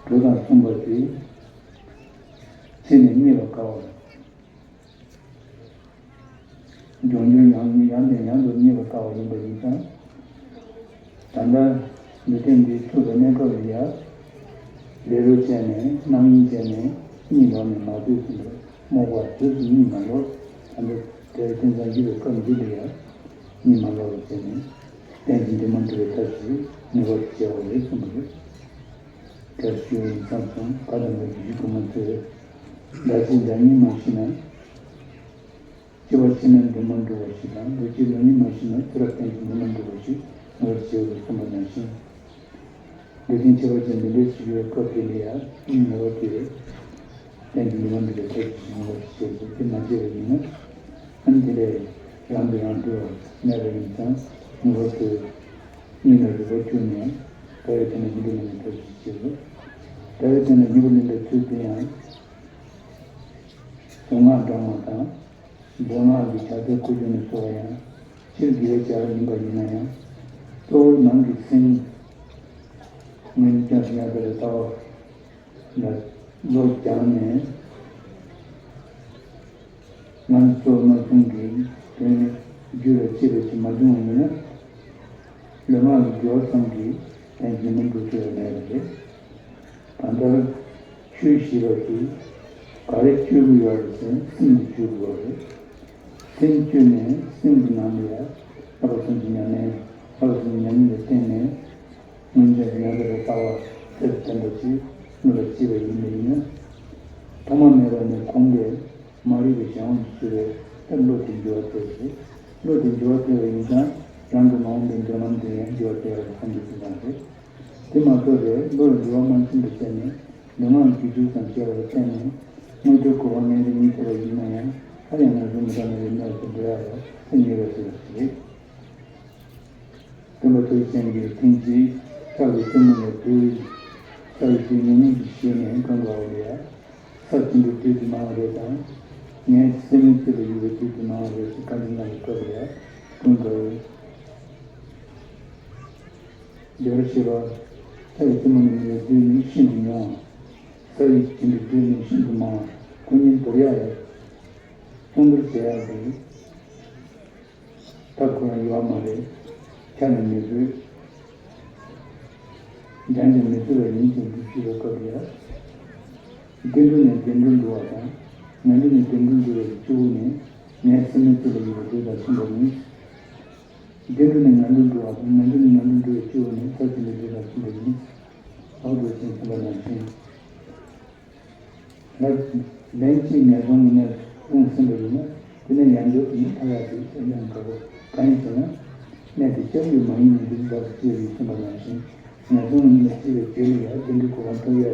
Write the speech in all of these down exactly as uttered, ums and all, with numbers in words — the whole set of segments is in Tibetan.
དྲུག་དང་མཚུངས་པ་སྟེ། ཕྱི་ནས་རྙེད་པར་དཀའ་བ། རྒྱང་རྒྱུང་ཡང་ཡང་ནས་ཡང་དུ་རྙེད་པར་དཀའ་བ་ཡིན་པ་ཡིན་ཙང་། ད་ལྟ་འདི་ཐེངས་འདིའི་ཚུལ་དུ་གནས་སྐབས་ལ་ཡང་། ལེ་ལོ་བྱས་ནས་རྣམ་གཡེང་བྱས་ནས་གཉིད་ལོག་ནས་མ་སྡོད་ཟིན་པར་རྨོངས་པ་དུས་སུ་གཉིད་མ་ལོག་ད་ལྟ་དེར་ཐེངས་ཙམ་ཡོད་པའི་སྐབས་འདི་ལ་ཡང་གཉིད་མ་ལོག་པར་བྱས་ནས་གཏན་གྱི་འདུན་མ་འགྲུབ་པའི་ཐབས་ཤིག་ངེས་པར་དུ་བྱས་པ་རེད་གསུངས་པ་རེད། དེར་ཞུ་བའི་མཚམས་སུ་བཀའ་གདམས་པའི་གཞི་གོང་མ་ཚོས། ཟླ་གཅིག་ཟླ་གཉིས་མ་ཤི་ན། སྐྱེ་བ་ཕྱི་མའི་འདུན་མ་འགྲུབ་པ་ཞིག་དང་ལོ་གཅིག་ལོ་གཉིས་མ་ཤི་ན་ཚེ་རབས་གཏན་གྱི་འདུན་མ་འགྲུབ་པ་ཞིག་ངེས་པར་བྱེད་དགོས་གསུངས་པ་ནང་བཞིན། འདོད་ཆེན་ཁྱད་པར་ཅན་འདི་འདྲའི་ཞིག་ཡོད་སྐབས་དེ་ལ་ཡང་ངེས་པར་དུ་གཏན་གྱི་འདུན་མ་འགྲུབ་པའི་ཐབས་ཤིག་ངེས་པར་བྱེད་དགོས། དེ་མ་བྱས་པ་ཡིན་ན་ཨ་ནི་དེ་ལས་རང་གིས་རང་འདུལ་བ་མེད་པ་ཡིན་ཙང་ངེས་པར་དུ་གཉིད་ལ་རིག་པ་བཅུག་ནས་ད་ཡོད་དེ་ན་གཉིད་ལས་མི་འདའ་བའི་ཐབས་ཤིག་བྱེད་དགོས། ད་ཡོད་དེ་ན་གཉིད་ལས་མི་འདའ་བའི་ཚུལ་དེ་ཡང་། གཟུངས་སྔགས་བགྲང་བ་དང་། མདོ་སྔགས་ཀྱི་ཕྱག་རྒྱ་བསྐུལ་རྒྱུ་ནས་གསོལ་བ་ཡང་། སྤྱིར་དགེ་བའི་བྱ་བ་ཡིན་པ་ཡིན་ན་ཡང་། གཙོ་བོ་ནང་གི་སེམས། སྔོན་བྱས་ཉམས་པའི་ལྟ་བ་ལ་བློ་སྦྱངས་ནས། ང་ཚོ་མ་གསུམ་གྱི་དོན་རྒྱུད་ལ་སྐྱེས་པའི་ཚེ་མ་བྱུང་བ་ཡིན་ན། ལུས་ངག་གི་དགེ་བ་ཙམ་གྱིས་གཏན་གྱི་མི་འགྲུབ་ཐུབ་པ་མེད་པ་རེད། གང་ལྟར་ཆོས་ཞེས་པ་དེ་ག་རེ་བཅོས་དགོས་ཡོད་རེད་ཟེར་ན་སེམས་ཀྱིས་བཅོས་དགོས་པ་རེད། སེམས་བཅོས་ནས་སེམས་ཀྱི་ནང་ལ་ཡང་བསླབ་པ་ཙམ་གྱི་ཉམས་ལེན་བསླབ་པ་ཙམ་གྱི་ཉམས་ལེན་ལ་བརྟེན་ནས་སྔོན་བྱས་ཀྱི་ཉམས་ལེན་ལ་ལྟ་བ་ཚད་དུ་ལྡན་པ་ཅིག་སྔོན་ལ་སྐྱེས་པ་ཡིན་པ་ཡིན་ན། ཐོག་མ་མེད་པ་ནས་གོང་གི་མ་རིག་པའི་གཞན་དབང་དུ་གྱུར་བའི་བློ་དེ་འགྱུར་བ་ཐེབས་ཏེ། བློ་དེ་འགྱུར་བ་ཐེབས་པ་ཡིན་ཙང་རང་གི་མ་འོངས་པའི་མདུན་ལམ་དུ་ཡང་འགྱུར་བ་ཐེབས་པ་དང་འདྲ་ཟེར་ཙང་རེད། དེ་མ་གཏོགས་པའི་བློ་ལ་འགྱུར་བ་མ་ཕྱིན་པའི་ཆ་ནས་ལུས་ངག་གི་རྒྱུད་ཙམ་བྱས་པར་བརྟེན་ནས་དངོས་གྲུབ་གོ་འཕང་མངོན་དུ་མི་ཐེབས་པ་ཡིན་ན་ཡང་སླར་ཡང་ང་ཚོ་མི་འདྲ་མེད་པའི་གནས་སུ་འགྲོ་ཡག་ལ་ཐེ་ཉེ་བའི་ཚུལ་ཞིག་རེད། སྟོན་པ་ཐུགས་རྗེ་ཅན་གྱིས་ཐེངས་གཅིག་ས་གི་རྩེ་མོ་ལ་བདུད། ས་གི་རྩེ་ཉེ་ཉེ་གི་ཞལ་ནས་བསྐོན་པའོ་ལ། ས་ཆེན་པོའི་བདུད་དུ་མང་བ་རེད་དང་། ངའི་སེམས་ནི་ཚུལ་ལ་ཡོད་པའི་བདུད་དུ་མང་བ་རེད་ཅེས་བཀའ་འདྲི་གནང་བའི་སྐབས་ལ་བསྐོན་པའོ། རྒྱལ་བ་ཤེས་རབ། ས་གི་རྩེ་མོ་ལ་ཡོད་པའི་བདུད་ནི་ཤིན་ཏུ་ཉུང་བ། ས་གི་ཆེན་པོའི་བདུད་ནི་ཤིན་ཏུ་མང་བ། ཁོ་གཉིས་འདོར་ཡག་ཡོད། མཚུངས་བསྡུར་བྱེད་ཡག་གི་ཐབས་ཁོ་རང་ཡོད་མ་རེད། ཆ་ནས་མི་ཕོད། འགྲན་ནས་མི་ཚུད་པ་ཡིན་ཅིང་འདི་ཞུས་པའི་སྐབས་ལ། བདེ་འགྲོ་ནས་བདེ་འགྲོར་འགྲོ་བ་དང་ངན་འགྲོ་ནས་བདེ་འགྲོར་འགྲོ་བའི་སྤྱི་བོ་ནས་ངའི་སེམས་ནི་ཚུལ་ལ་ཡོད་པ་བདུད་དང་མཚུངས་པ་ཡིན། བདེ་འགྲོ་ནས་ངན་འགྲོར་འགྲོ་བ་དང་ངན་འགྲོ་ནས་ངན་འགྲོར་འགྲོ་བའི་སྤྱི་བོ་ནས་ས་ཆེན་པོའི་བདུད་དང་མཚུངས་པ་ཡིན། འོག་ཏུ་ཞེས་གསུངས་པ་ནང་བཞིན། ལན་གཅིག་ངན་སོང་གི་གནས་སུ་ལྷུང་ཟིན་པ་ཡིན་ན་དེ་ནས་ཡང་བསྐྱར་དུ་མི་ཐར་ཡག་དེ་ཡང་དགའ་པོ་གང་ཡིན་ཟེར་ན། གནས་དེ་སྐྱབས་ཡུལ་མ་ཡིན་ནས་འདིར་བདག་ཏུ་སྐྱེས་པའི་གསུངས་པ་ནང་བཞིན་ངན་སོང་གི་གནས་སྐྱེས་པའི་རྗེས་ལ་ཡང་བདེ་འགྲོའི་གོ་འཕང་ཐོབ་ཡག་དེ་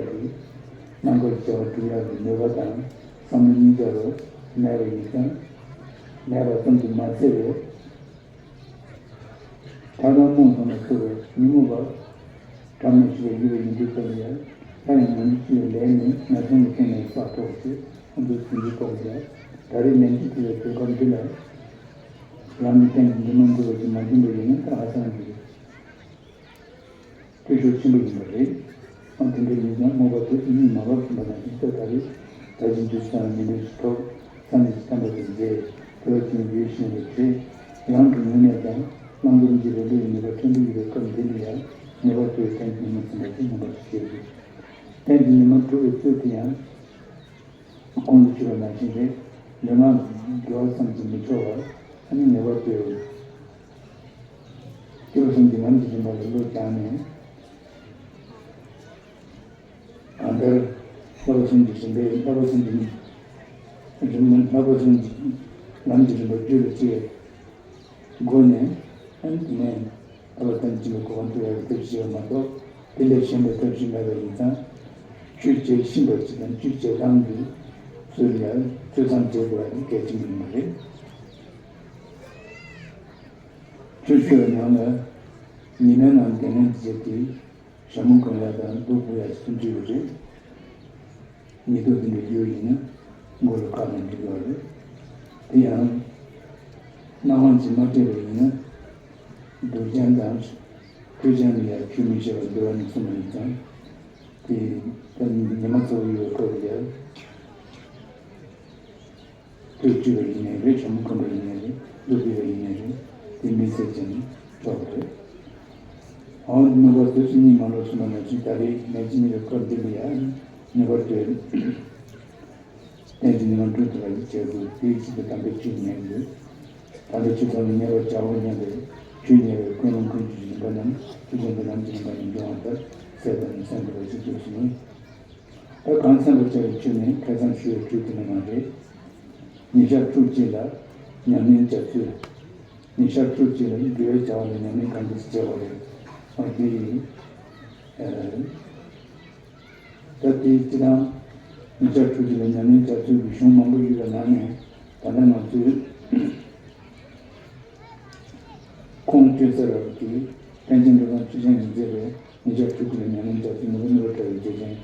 རྣམ་དཀར་བྱ་བ་སྒྲུབ་ཡག་གི་མོས་པ་དང་བསམ་བློ་གཉིས་ཆ་རུ་མེད་པ་ཡིན་ཙང་། མེད་པ་ཙམ་དུ་མ་ཟད་པར། ཐར་པ་རྨོངས་སོང་ལ་སོགས་པའི་ཉོན་མོངས་པ་བྲལ་མ་ཞིག་པ་ཡོད་པ་ཡིན་དུས་ཙམ་ཡང་སླར་ཡང་ངན་འགྲོ་སྐྱེ་བའི་ལས་ནི་ངན་སོང་གི་སྟེང་ནས་བསགས་ཐོག་ཅེས་ཁོང་ཚོས་ཟིན་རྒྱུ་ཐོག་ཡང་ད་རེས་ལན་གཅིག་དེ་ལ་དུས་སྐབས་འདི་ལ་རང་གི་སྟེང་གི་འདུན་མ་འགྲུབ་པ་ཞིག་མ་བྱུང་བ་ཡིན་ན་ད་ཧ་ཅང་གི་འཐུས་ཤོར་ཆེན་པོ་ཡིན་པ་རེད། ཨ་དེ་འདྲ་ཡིན་ཙང་རྨོངས་པ་དེ་ཚོ་གཉིད་མ་ལོག་ཟིན་པ་དང་གཅིག་ཏུ་ད་རེས་ད་ཅི་འདུག་བསམ་ཉིན་རེ་ཞིག་ཐོག་བསམ་གཞིག་བརྟན་པོ་དེ་མཛད་དེ་བ་ཅན་ཡོད་བཞིན་རེ་བྱེད། རང་གི་ངོས་ནས་ཀྱང་བླང་དོར་འབྱེད་པའི་བློ་ཡི་ནུས་པ་ཕྲན་བུ་ཡོད་པའི་སྐབས་འདི་ལ་ཡང་ངེས་པར་དུ་གཏན་གྱི་མི་ཟིན་པ་ཞིག་མངོན་པར་བྱེད་དགོས། གཏན་གྱི་ཉི་མ་སྒྲུབ་པའི་ཚུལ་དེ་ཡང་གོང་དུ་ཞུས་པ་ནང་བཞིན་རེད། ལུས་ངག་དགེ་བ་བསམ་གྱིས་མི་ཆོག་པར་ཨ་ནི་ངེས་པར་དུ་སྐྱེས་བུ་གསུམ་གྱི་ལམ་གྱི་རིམ་པ་ལ་བློ་སྦྱངས་ནས། གང་ལྟར་ལྷག་པ་གསུམ་གྱི་རིམ་པའི་ལྷག་པ་གསུམ་གྱི་རིམ་ལྷག་པ་གསུམ་གྱི་ལམ་གྱི་རིམ་པ་རྒྱུད་ལ་སྐྱེས་སྒོ་ནས་ཨ་ནི་དེ་ནས་ལྷག་པ་ཐམས་ཅད་ཀྱི་གོ་འཕང་ཐོབ་ཡག་གི་ཐབས་ཤེས་པ་མ་གཏོགས་དེ་ལས་གཞན་པའི་ཐབས་ཤེས་མེད་པ་ཡིན་ཙང་ཆོས་བྱེད་བཞིན་པ་ཅིག་དང་ཆོས་བྱེད་སྟངས་ཀྱི་ཚུལ་ལ་ཐོས་བསམ་བྱེད་དགོས་པ་ནི་གལ་ཆེན་པོ་ཡིན་པ་རེད། ཆོས་ཞུ་བའི་ནང་ལ་ཉི་མའི་ནང་ལྡན་ལན་བྱེད་དེ། ཞྭ་མོ་གོན་ཡག་དང་རྡོ་ཕུབ་ཡག་སུ་འདྲ་ཡོད་རེད། ཉི་ཟླ་འདི་འདྲ་ཡོད་ཡིན་ན་མགོ་ལ་བཀག་ནས་འགྲིག་གི་རེད། དེ་ཡང་སྣང་བ་འཇིགས་མ་སྤྲད་པ་ཡིན་ན་རྡོ་རྐྱང་དང་ཐོད་ཆང་ལ་ཡང་ཆུ་མི་བཞེས་པར་འདུལ་བ་ནས་གསུངས་པ་ཡིན་ཙང་ དེ་ད་ཉི་མ་ཚ་བོ་ཡོད་སྐབས་ལ་ཡ། ཐོས་བཅུག་པ་ཡིན་ནའི་རེད། ཇོ་མོ་བསྐོན་པ་ཡིན་ནའི་རེད། བློ་ཕུད་པ་ཡིན་ནའི་རེད། དེ་མི་ཚེ་ཅན་ཆོག་པ་རེད། འོ་ནུབ་པ་དུས་སུ་གཉིད་མ་ལོག་གསུངས་པ་ནང་བཞིན། ད་རེས་ནད་ཀྱི་ཉེན་ཁའི་སྐབས་འདི་ལ་ཡང་ངེས་པར་དུ་གཏན་གྱི་ཉི་མ་སྒྲུབ་ཐུབ་པ་ཞིག་བྱེད་དགོས། དེའི་ཆེད་དུ་དམ་པའི་ཆོས་ཉན་དགོས། དམ་པའི་ཆོས་ཚང་མ་ཉན་པར་བྱའོ་སྙམ་པའི་ཆོས་ཉན་པའི་ཀུན་སློང་ཀུན་སྤྱོད་ཀྱི་རིམ་པ་རྣམས་ཆོས་ཅན་དུ་ལམ་གྱི་རིམ་པ་ནས་འབྱུང་བ་ལྟར་གསལ་བཏབ་ནས་གསན་དགོས་པ་ཞིག་དགོས་སོ་ནི། ད་གང་གསན་པར་བྱ་བའི་ཆོས་ནི་ཁ་སང་ཞུས་པའི་ཆོས་དེ་ནི་མ་རེད། ཉིན་ཞག་ཕྲུགས་གཅིག་ལ་ཉམས་ལེན་བྱ་ཚུལ། ཉིན་ཞག་ཕྲུགས་གཅིག་ལ་ནི་དགེ་བའི་བྱ་བ་ལ་ཉམས་ལེན་གང་འདྲ་ཞིག་བྱེད་པ་རེད། ཨ་འདི་ཡིན། ཨ་ད་དེ་སྤྱི་དང་། ཉིན་ཞག་ཕྲུགས་གཅིག་ལ་ཉམས་ལེན་བྱ་ཚུལ་གྱི་གཞུང་མང་པོ་ཡོད་པའི་ནང་ནས་ད་ལྟ་ང་ཚོས། ཁོང་སྤྱོད་ཚར་བ་གི་པཎ་ཆེན་འགྲོ་དང་ཆོས་ཅན་གྱིས་མཛད་པའི་ཉིན་ཞག་ཕྲུགས་གཅིག་ལ་ཉམས་ལེན་བྱ་ཚུལ་ནུབ་པ་ནུབ་པ་བཀྲ་བའི་རྗེས་དྲན་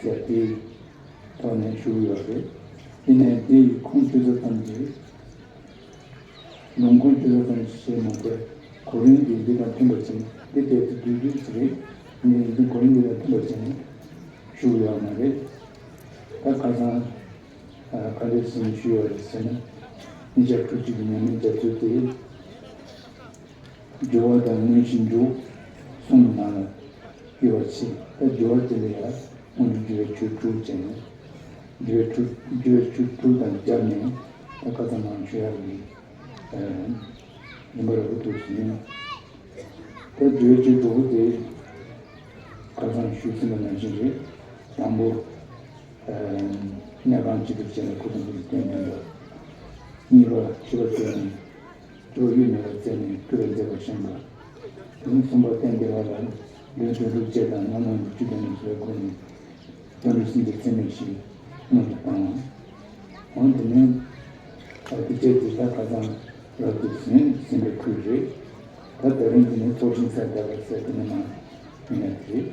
ཟེར་དེའི་ཐོག་ནས་ཞུ་གི་ཡོད་རེད། དེ་ནས་དེ་ཡི་ཁུངས་བཅོལ་ས་ཙམ་གྱིས། ལུང་ཁུངས་བཅོལ་ས་ཙམ་གྱིས་བཤད་མ་དགོས། གོ་རིམ་འདི་འདི་དང་མཐུན་པར་བྱས་ནས། འདི་དེབ་ཀྱི་བསྡུས་བསྡུས་ཅིག་རེད། འདི་འདི་གོ་རིམ་འདི་དང་མཐུན་པར་བྱས་ནས་ཞུ་གི་ཡོད་མ་རེད། ད་ཁ་སང་། ཨ་ག་འདྲ་ཞིག་ཞུས་པ་རེད་ཟེར་ན། ཉིན་ཞག་ཕྲུགས་གཅིག་གི་ཉམས་ལེན་བྱ་ཚུལ་དེ། སྦྱོར་བ་དང་དངོས་གཞི་འཇུག་གསུམ་གྱི་ནང་ལ་དབྱེ་བ་ཕྱེ། ད་སྦྱོར་བ་དེ་ལ་ཡང་སྔོན་དུ་སྦྱོར་བའི་ཆོས་དྲུག་བྱས་ནས། སྦྱོར་བའི་དྲུག་སྦྱོར་བའི་ཆོས་དྲུག་དང་སྦྱར་ནས་ད་ཁ་སང་མང་ཆོས་ཡག་གི་ཨ་རིམ་པ་ར་བུ་དུ་ཟིན། ད་སྦྱོར་བའི་ཆོས་དྲུག་པོ་དེ་ཁ་སང་ཞུས་ཟིན་པ་ནང་བཞིན་རེད། དང་པོ། གནས་ཁང་བྱི་དོར་བྱས་ལ་སྐུ་གསུང་ཐུགས་ཀྱི་རྟེན་བསྟེན་པ། གཉིས་པ་མཆོད་པ་བྱས་ནས་སྤྲོ་བ་གཡོ་མེད་པར་བསྩལ་ནས་སྤྲོ་བའི་མཛད་པ་བཤམས་པ། དེ་ནས་གསུམ་པ་རྟེན་བདེ་བ་ལ་ལུས་དོན་གྲུབ་བྱེད་དང་རྣམ་སྣང་གི་བཅུད་ལྡན་ནས་བཟོད་སྒོ་ནས་དོན་གྲུབ་སེམས་ཀྱི་ཚད་མེད་བཞི་སྔོན་དུ་བཏང་བ། འོན་ཏེ་ནི་ད་དེ་བྱས་ཏེ་ད་ཁ་སང་རབ་ཏུ་ཟིན་ཟིན་པའི་ཁུལ་རེད། ད་ད་རིང་དེ་ནི་ཚོགས་ཞིང་སར་བསྡད་པ་ཟེར་དེ་ནི་མ་ཡིན་ན་དེ་རེད།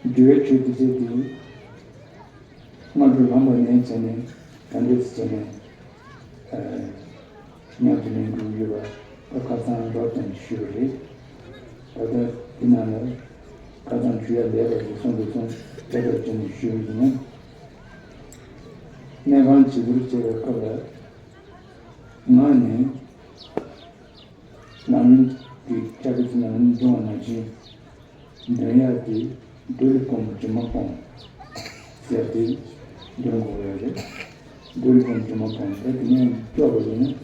སྦྱོར་བའི་ཆོས་དེ་ཚོ་དེ་སྔ་དྲོ་ལངས་པ་ནས་བྱས་ནས་ག་འདྲས་བྱས་ནས་ཨ་ཉམས་སུ་ལེན་དགོས་ཡོད་པ་ད་ཁ་སང་རོབ་ཙམ་ཞུས་པ་རེད། ད་ལྟ་འདི་ནང་ལ་ཁ་སང་ཞུ་ཡ་ལས་པ་ཞིག་གསུངས་འདུག་གསུངས་དེ་ལྟར་བྱས་ནས་ཞུས་པ་ཡིན་ན། གནས་ཁང་བྱི་དོར་བྱེད་པའི་སྐབས་ལ་ངག་ནས། ལམ་རིམ་གྱི་ཕྱག་རྒྱ་ཚུལ་ལམ་རིམ་སྦྱོང་བ་ནང་བཞིན། འདོན་ཡག་དེ་རྡུལ་སྤུངས་སྒྱུ་མ་སྤོངས་ཟེར་ཏེ་འདོན་དགོས་ཡོད་རེད། རྡུལ་སྤུངས་སྒྱུ་མ་སྤོངས་ཟེར་དེ་ནས་སྐྱོར་བ་ཡིན་ན།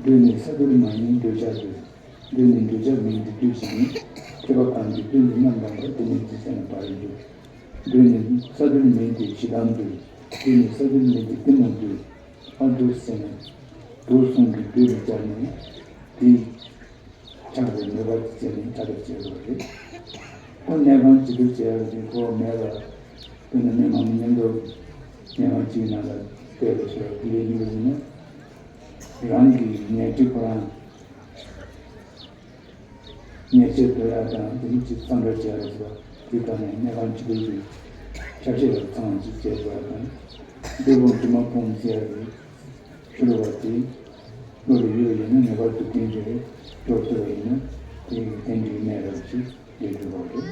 རྡུལ་ནི་ས་རྡུལ་མ་ཡིན་འདོད་ཆགས་རྡུལ། རྡུལ་ནི་འདོད་ཆགས་མིན་དེ་རྡུལ་ཞིག་ཡིན། མཁས་པ་གང་གིས་རྡུལ་ནི་རྣམ་དང་པོ་དེ་ནི་འཛིན་ས་ནི་བར་རེ་རྡུལ། རྡུལ་ནི་ས་རྡུལ་མིན་ཏེ་ཞེ་སྡང་རྡུལ། རྡུལ་ནི་ས་རྡུལ་མིན་ཏེ་གཏི་མུག་རྡུལ། ཨ་འདུག་ཟེར་ནས་འདུག་གསུང་གི་རྡུལ་ལ་སྦྱར་ནས་དེའི་ཆགས་པའི་ནུས་པ་དེ་བྱས་ནས་ཁྱབ་པར་བྱེད་དགོས་རེད། ཨ་གནས་ཁང་བྱི་དོར་བྱས་པ་དེ་ཁོ་མེད་པ། དཔེར་ན་མི་མང་པོ་མཉམ་དུ་གནས་ཁང་གཅིག་ནང་ལ་བསྡད་པའི་ཕྱིར་དེ་ལས་ཡིན་པ་ཡིན་ན། རང་གི་ཉལ་ཁྲི་ཁོ་རང་། ཉལ་ཆས་སྡོད་ཡག་དང་དེ་ནི་ཅིག་བསམ་པ་བྱས་པ་ཞིག་ལ་དེའི་ཐོག་ནས་གནས་ཁང་བྱི་དོར་གྱི་ཆ་ཤས་ལ་ཚང་བ་ཅིག་བྱས་དགོས་པ་དང་། རྡུལ་སྤུངས་སྒྱུ་མ་སྤོངས་ཟེར་ཡག་གི་ཕྱི་རོལ་པ་དེ་བློ་ལ་ཡོད་པ་ཡིན་ན་ངེས་པར་དུ་རྟེན་འབྲེལ་སྐྱོར་ཐུབ་པ་ཡིན་ན་དེ་ཡི་རྟེན་འབྲེལ་གནས་རབ་ཅིག་ལས་གྲུབ་པ་རེད།